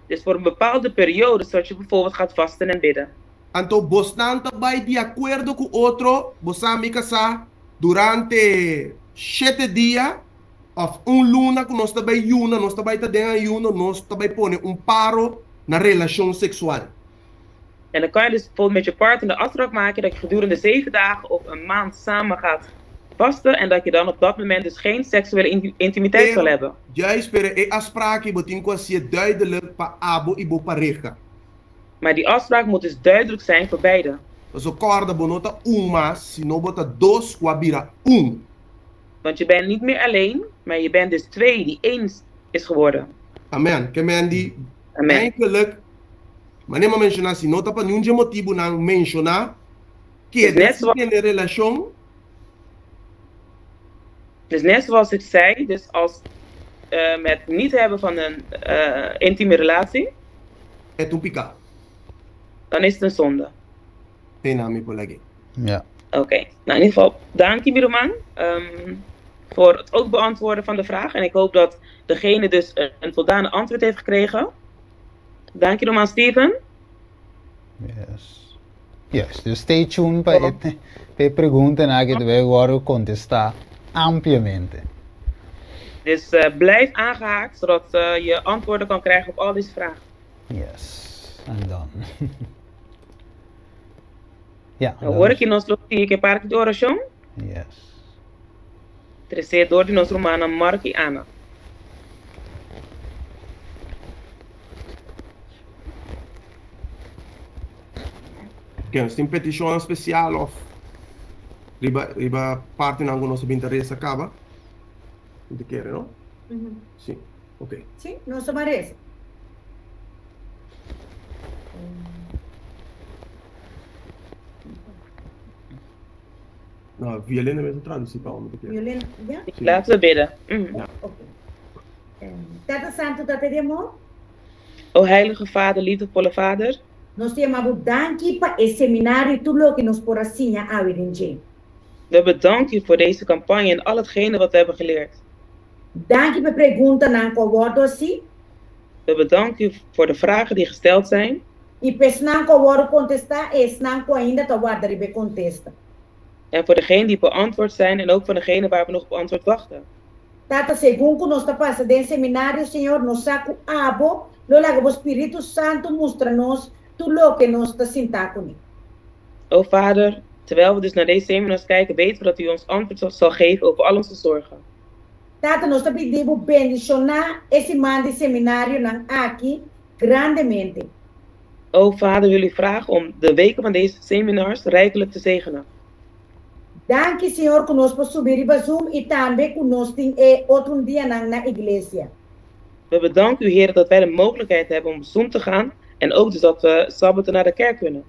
Dus voor een bepaalde periode, zoals je bijvoorbeeld gaat vasten en bidden. Anto bosnan ta bai di akuerdo ku otro, bo sa mi kasá, durante shete dia òf un luna ku nos ta bai yuna, nos ta bai ta den ayuno, nos ta bai pone un paro na relashon seksual. En dan kan je dus bijvoorbeeld met je partner de afspraak maken dat je gedurende zeven dagen of een maand samen gaat vasten en dat je dan op dat moment dus geen seksuele intimiteit zal Pero, hebben. juist pero e afspraak ei bo tin ku hasié duidelijk pa abo i bo pareha. Maar die afspraak moet dus duidelijk zijn voor beiden. Pasobra kòrda bo no ta un mas, sino bo ta dos ku a bira un. Want je bent niet meer alleen, maar je bent dus twee die één is geworden. Amen. Ke men di, Amen. Eigenlijk, manera mi a menshoná, si no ta pa niun dje motibunan menshoná, Dus keda net sin zoals, tene relashon. dus net zoals ik zei, dus als met niet hebben van een intieme relatie. E ta un piká. Dan is het een zonde. Te na mi por lag'é. Ja. Oké. Nou, in ieder geval, danki mi ruman voor het ook beantwoorden van de vraag. En ik hoop dat degene dus een voldane antwoord heeft gekregen. Danki ruman Steven. Yes. Yes, dus stay tuned pa e, pa e preguntanan aki ta bay wordo contesta ampliamente. Dus blijf aangehaakt, zodat je antwoorden kan krijgen op al deze vragen. Yes, en dan. Ja, Dan hoor ik je nos lo sigui ku e parti di orashon. Yes. Tresé dor di nos rumannan Mark i Anna. Oké, nos tin petishonnan spesial òf riba riba partinan ku nos a bin ta resa kaba? Mi ta kere, no? Sí, oké. Sí, nos a ban resa. No, Violina mes a traducí pa mi ta kere. Violina, ya? Sí. Laten we bidden. Ja. Oké. Tata Santu, Tata di amor. O Heilige Vader, liefdevolle Vader. Nos ta yama bo danki pa e seminario i tur loke nos por a siña awe den dje. We bedanken u voor deze campagne en al hetgene wat we hebben geleerd. Danki pa e preguntanan ku a wòrdu hasi. We bedanken u voor de vragen die gesteld zijn. I pa esnan ku a wòrdu kontestá i esnan ku ainda ta warda riba e kontesta. En voor degenen die beantwoord zijn en ook voor degenen waar we nog op antwoord wachten. Tata, segun ku nos ta pasa den seminario, Señor, nos sa ku Abo lo laga Bo Spiritu Santu mustra nos tur loke nos ta sintá kuné. O Vader, terwijl we dus naar deze seminars kijken, weten we dat U ons antwoord zal geven over al onze zorgen. Tata, nos ta pidi Bo bendishoná e siman di seminarionan aki grandemente. O Vader, we willen U vragen om de weken van deze seminars rijkelijk te zegenen. Danki Señor ku nos por subi riba Zoom i tambe ku nos tin e otro un dianan na iglesia. We bedanken U Heer dat wij de mogelijkheid hebben om op Zoom te gaan en ook dus dat we Sabbaten naar de kerk kunnen.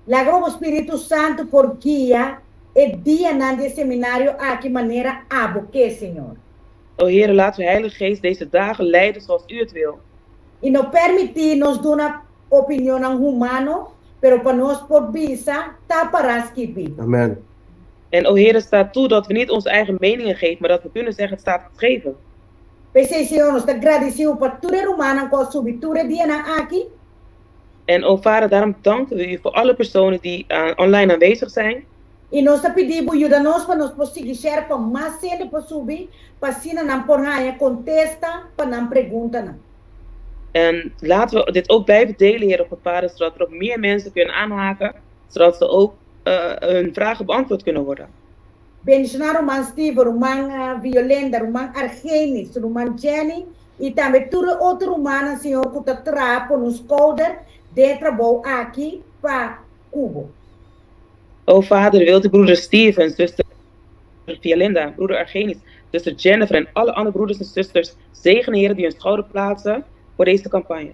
Laga bo Spiritu Santu por guia e dianan di e seminario aki manera Abo ke, Señor. O Heer, laat uw Heilige Geest deze dagen leiden zoals U het wil. I no permití nos duna opinionnan humano, pero pa nos por bisa ta pará skibí. Amen. En o Heer, sta toe dat we niet onze eigen meningen geven, maar dat we kunnen zeggen het staat geschreven. P'esei, Señor, nos ta gradisí U pa tur e rumannan ku a subi tur e dianan aki. En o Vader, daarom danken we U voor alle personen die online aanwezig zijn. I nos ta pidi Bo yuda nos pa nos por sigui share pa mas hende por subi pa asina nan por haña kontesta pa nan preguntanan. En laten we dit ook blijven delen, Heer of Vader, zodat er ook meer mensen kunnen aanhaken, zodat ze ook hun vragen beantwoord kunnen worden. Bendishoná ruman Steven, ruman Violenda, ruman Argenis, ruman Jenny i tambe tur e otro rumannan, Señor, ku ta traha por nos skouder den e trabou aki pa ku Bo. O Vader, wilt u broeder Steven, zuster Violinda, broeder Argenis, zuster Jennifer en alle andere broeders en zusters zegenen, Heer, die hun schouder plaatsen voor deze campagne.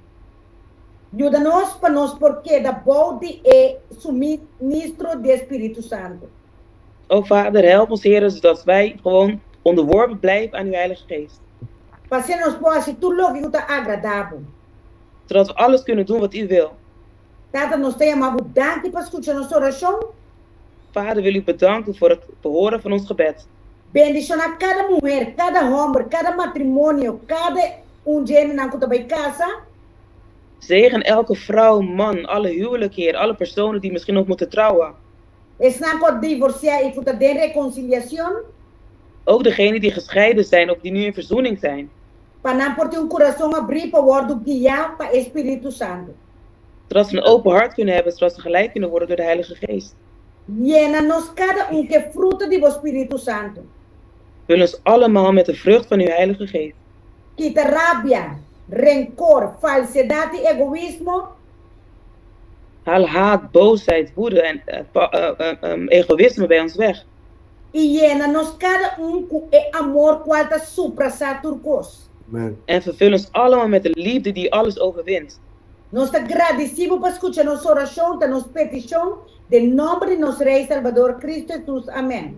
Yuda nos pa nos por keda bou di e suministro di e Spiritu Santu. O Vader, help ons, Heer, zodat wij gewoon onderworpen blijven aan uw Heilige Geest. Pa asina nos por hasi tur loke ku ta agradá Bo. Zodat we alles kunnen doen wat u wil. Tata, nos ta yama Bo danki pa skucha nos orashon. Vader, wil u bedanken voor het verhoren van ons gebed. Bendishoná kada muher, kada hòmber, kada matrimonio, kada un dje hendenan ku ta bai kasa. Zegen elke vrouw, man, alle huwelijken, Heer, alle personen die misschien nog moeten trouwen. Esnan ku a divorsiá i ku ta den rekonsiliashon. Ook degenen die gescheiden zijn of die nu in verzoening zijn. Pa nan por tin un kurason abrí pa wòrdu guiá pa e Spiritu Santu. Zodat ze een open hart kunnen hebben, zodat ze geleid kunnen worden door de Heilige Geest. Yena nos kada un ku e fruta di bo Spiritu Santu. Vul ons allemaal met de vrucht van uw Heilige Geest. Kita rabia, renkor, falsedat i egoismo. Haal haat, boosheid, woede en egoïsme bij ons weg. I yena nos kada un ku e amor kual ta suprasá tur kos. Amen. En vervul ons allemaal met de liefde die alles overwint. Nos ta gradisí Bo pa skucha nos orashon, ta nos petishon, den nòmber di nos Rei Salbador Kristu Hesus. Amèn.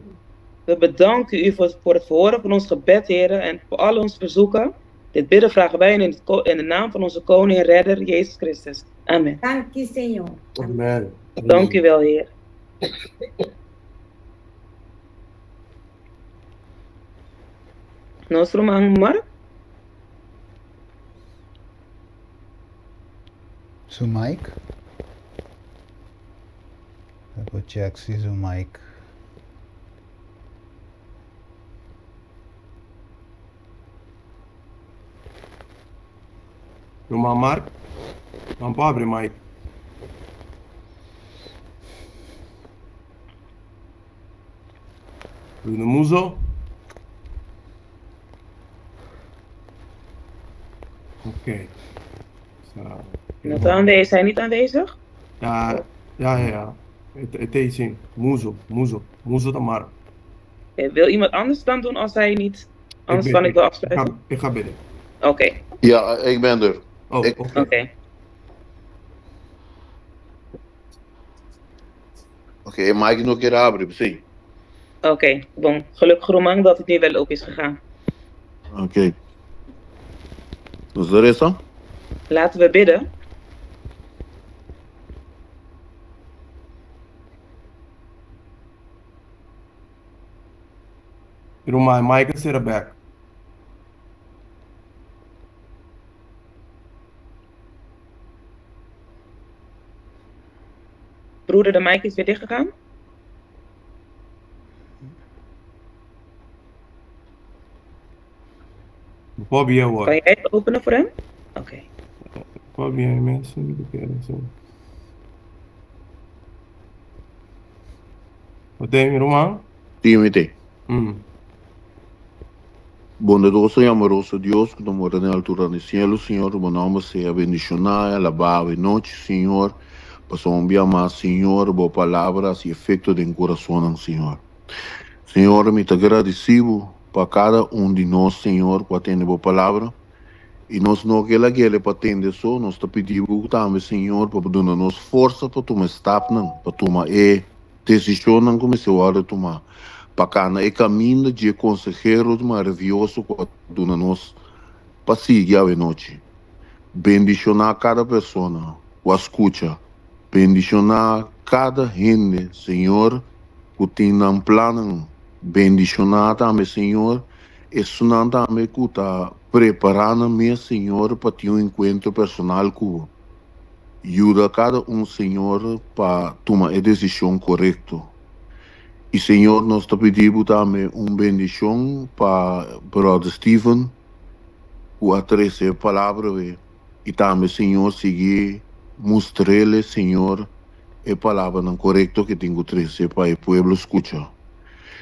We bedanken u voor het verhoren van ons gebed, Heer, en voor al onze verzoeken. Dit bidden vragen wij in, het, in de naam van onze koning en redder Jezus Christus. Amen. Dank u, Señor. Amen. Dank u wel, Heer. Nos ruman Mark? Su mic? Double check si su mic. Ruman Mark? Dan pobre Mike. Bruno Muzo? Oké. Not aanwezig. Is hij niet aanwezig? Ja, ja, ja. ja. Het is in. Muzo, Muzo. Muzo de Mark. Oké, wil iemand anders dan doen als hij niet? Anders kan ik wel afsluiten. Ik ga bidden. Oké. Ja, ik ben er. Oh, oké. Oké. Oké, Mike nog een keer abri, sim. Oké, bon. Gelukkig Roman dat het nu wel open is gegaan. Oké. Dus er is dan? Laten we bidden. Ruman Michael zit er back. Broeder, de mic is weer dichtgegaan. Bobby, hoor. Kan jij het openen voor hem? Oké. Bobby, mensen die bekeren zo. Wat denk je, Roman? Timothy. Mm. Bondadoso y amoroso Dios, que mora na altura do cielo, Senhor, o nome seja bendicionado, alabado noite, Senhor. Passou um dia mais, Senhor, boa palavra e efeito de coração, Senhor. Senhor, me te agradecido para cada um de nós, Senhor, que atende boa palavra. E nós não queremos que ele para atender só, nós te pedimos também, Senhor, para dar nos força para tomar stap, não, para tomar e decisão não como se hora tomar. Para cá, é caminho de conselheiro maravilhoso que dona nós para seguir a noite. Bendicionar cada pessoa, o escuta. Bendicionar cada gente, Senhor, que tem um plano. Bendicionar também, Senhor, e sonar também que está preparando me, Senhor, para ter um encontro personal com Ajuda cada um, Senhor, para tomar a decisão correta. E Senhor, nós te pedimos também uma bendição para Brother Steven, o a treze palavra, e também, Senhor, seguir, mostrar-lhe, Senhor, a palavra não correta que tenho treze para o povo escutar.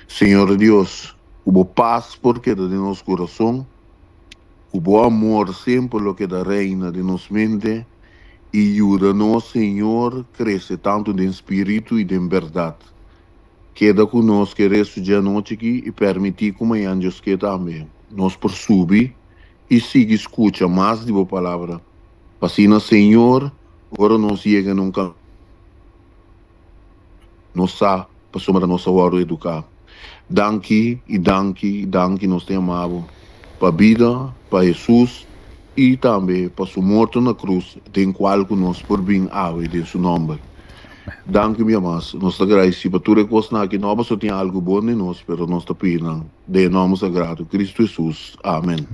Senhor Deus, o paz porque de nosso coração, o bom amor sempre lo que da reina de nossa mente, e ajuda-nos, Senhor, crescer tanto em espírito e em verdade. Queda conosco resto de noite aqui e permitir que amanhã Deus que também nos por subir e siga escuta mais de boa palavra. Pacina, Senhor, agora nós chega nunca nós sa passamos a nossa hora educar. Danke e danke e danke nós te amamos para a vida, para Jesus e também para sua morte na cruz, tem qual que nós por bem ave de seu nome. Dank u, minha mas. Nós te agradecemos por tudo que aqui. Nós só tem algo bom em nós, pero nós te pedimos. De nome sagrado, Cristo Jesus. Amém.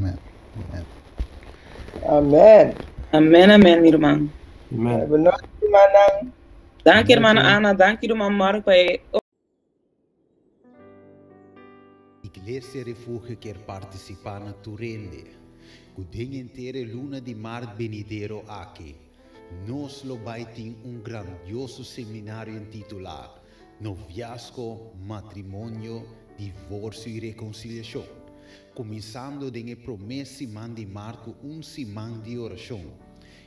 Amen. Amen, amen, mi irmão. Amen. Amen. Dank je, irmã Ana. Dank je, irmã Mark. Iglesia Refugio quer participar na Turende. Kuding intere luna di maart benidero aki. Nos lo bai tin un grandioso seminario intitulá Noviazgo, Matrimonio, Divorcio y Reconciliacion. Kuminsando den e promé siman di maart ku un siman di orashon.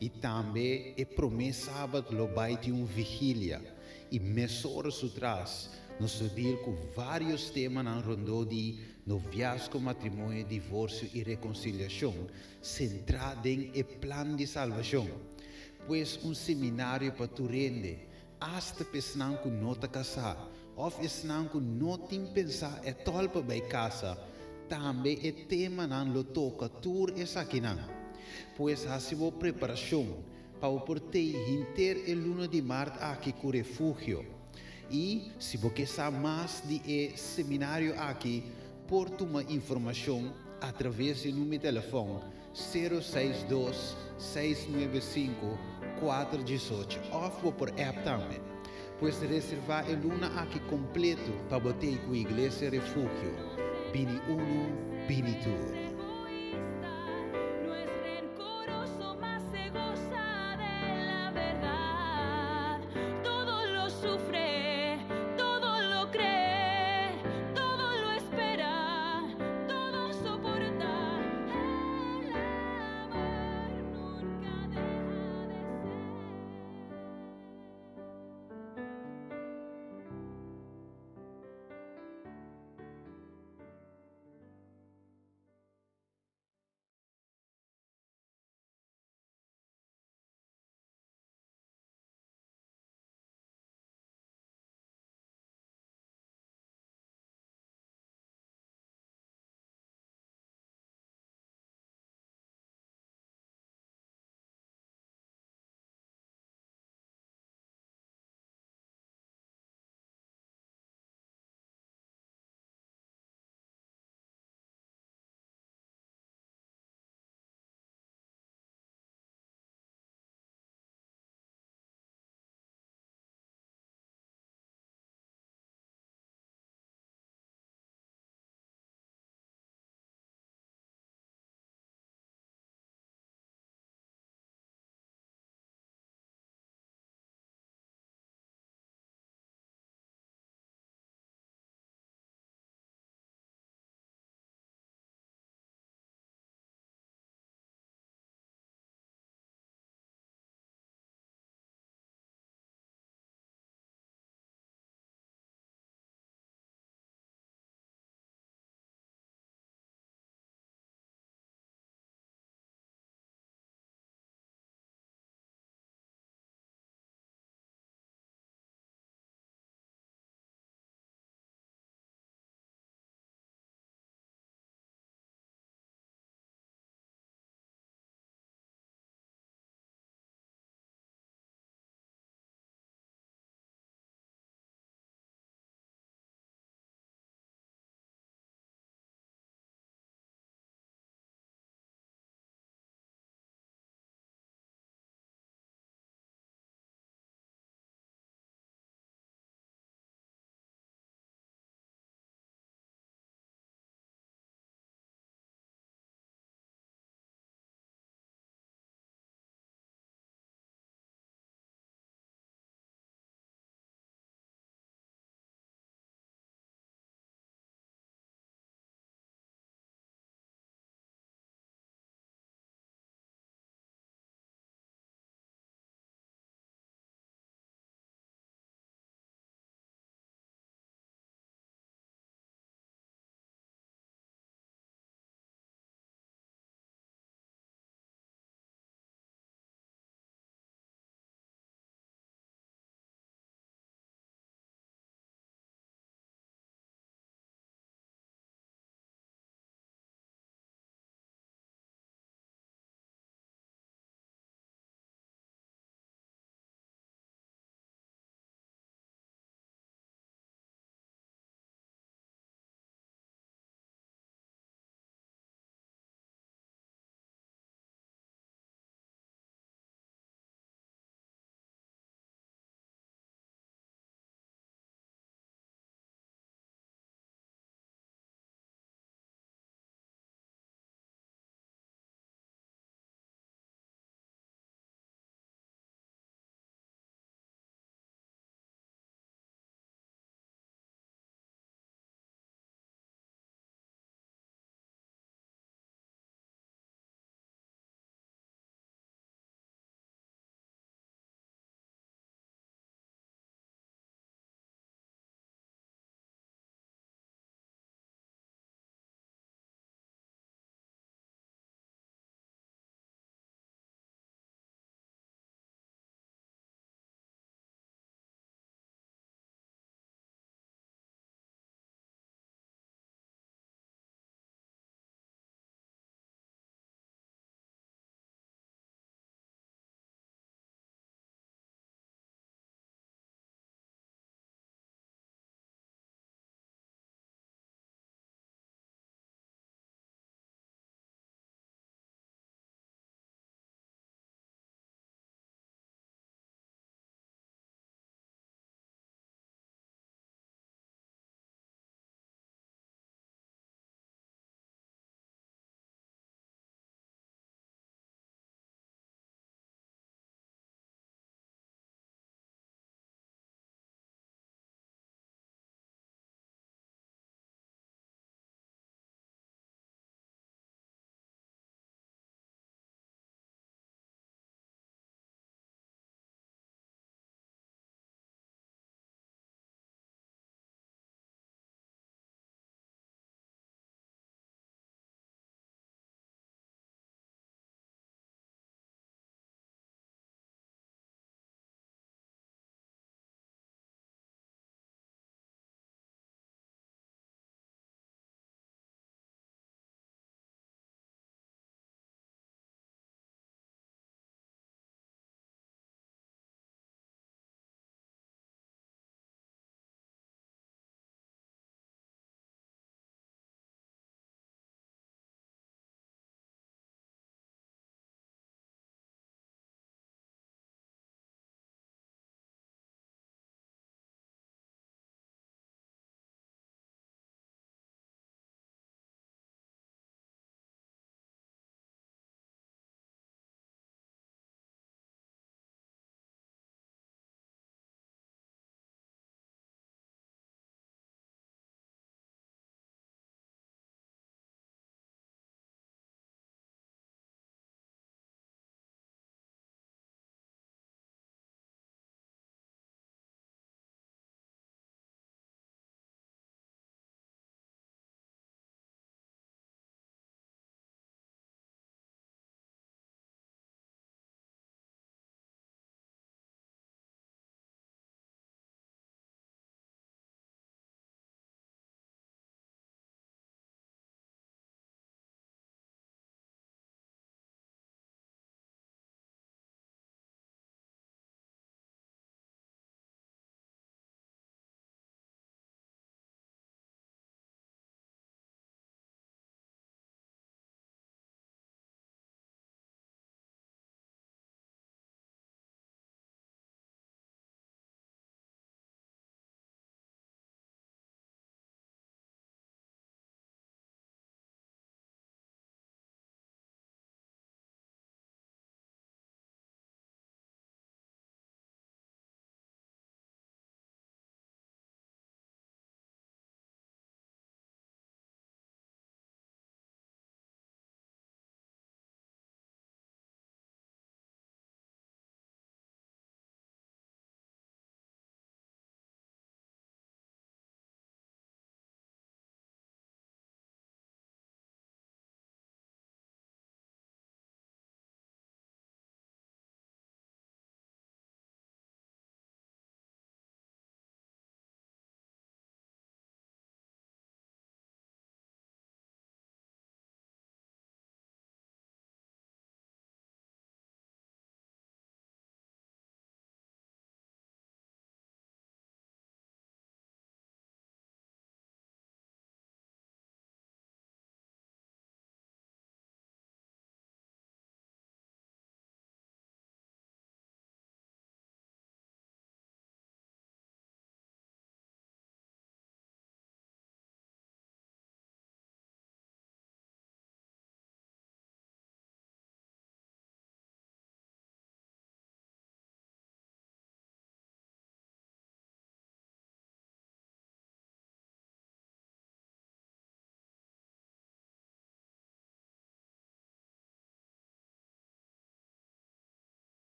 I tambe e promé sabat lo bai tin un vigilia. I mesora su tras nos lo deal ku vários temanan rondó di noviazgo, matrimonio, divorsio i rekonsiliashon, sentrá den e plan di salbashon. Pues un seminario pa tur hende, asta pa esnan ku no ta kasá òf esnan ku no tin pensá ètòl pa bai kasa. Tambe e temanan lo toka tur esakinan. Pues hasi bo preparashon pa bo por tei henter e luna di mart aki ku Refugio. I si bo ke sa mas di e seminario aki, por tuma informashon atraves di number di telefòn sero seis dos, seis nuebe sinku, kuater diesocho òf bo por app tambe. Pues reservá e luna aki kompleto pa bo tei ku Iglesia Refugio. Bini unu, bini tur.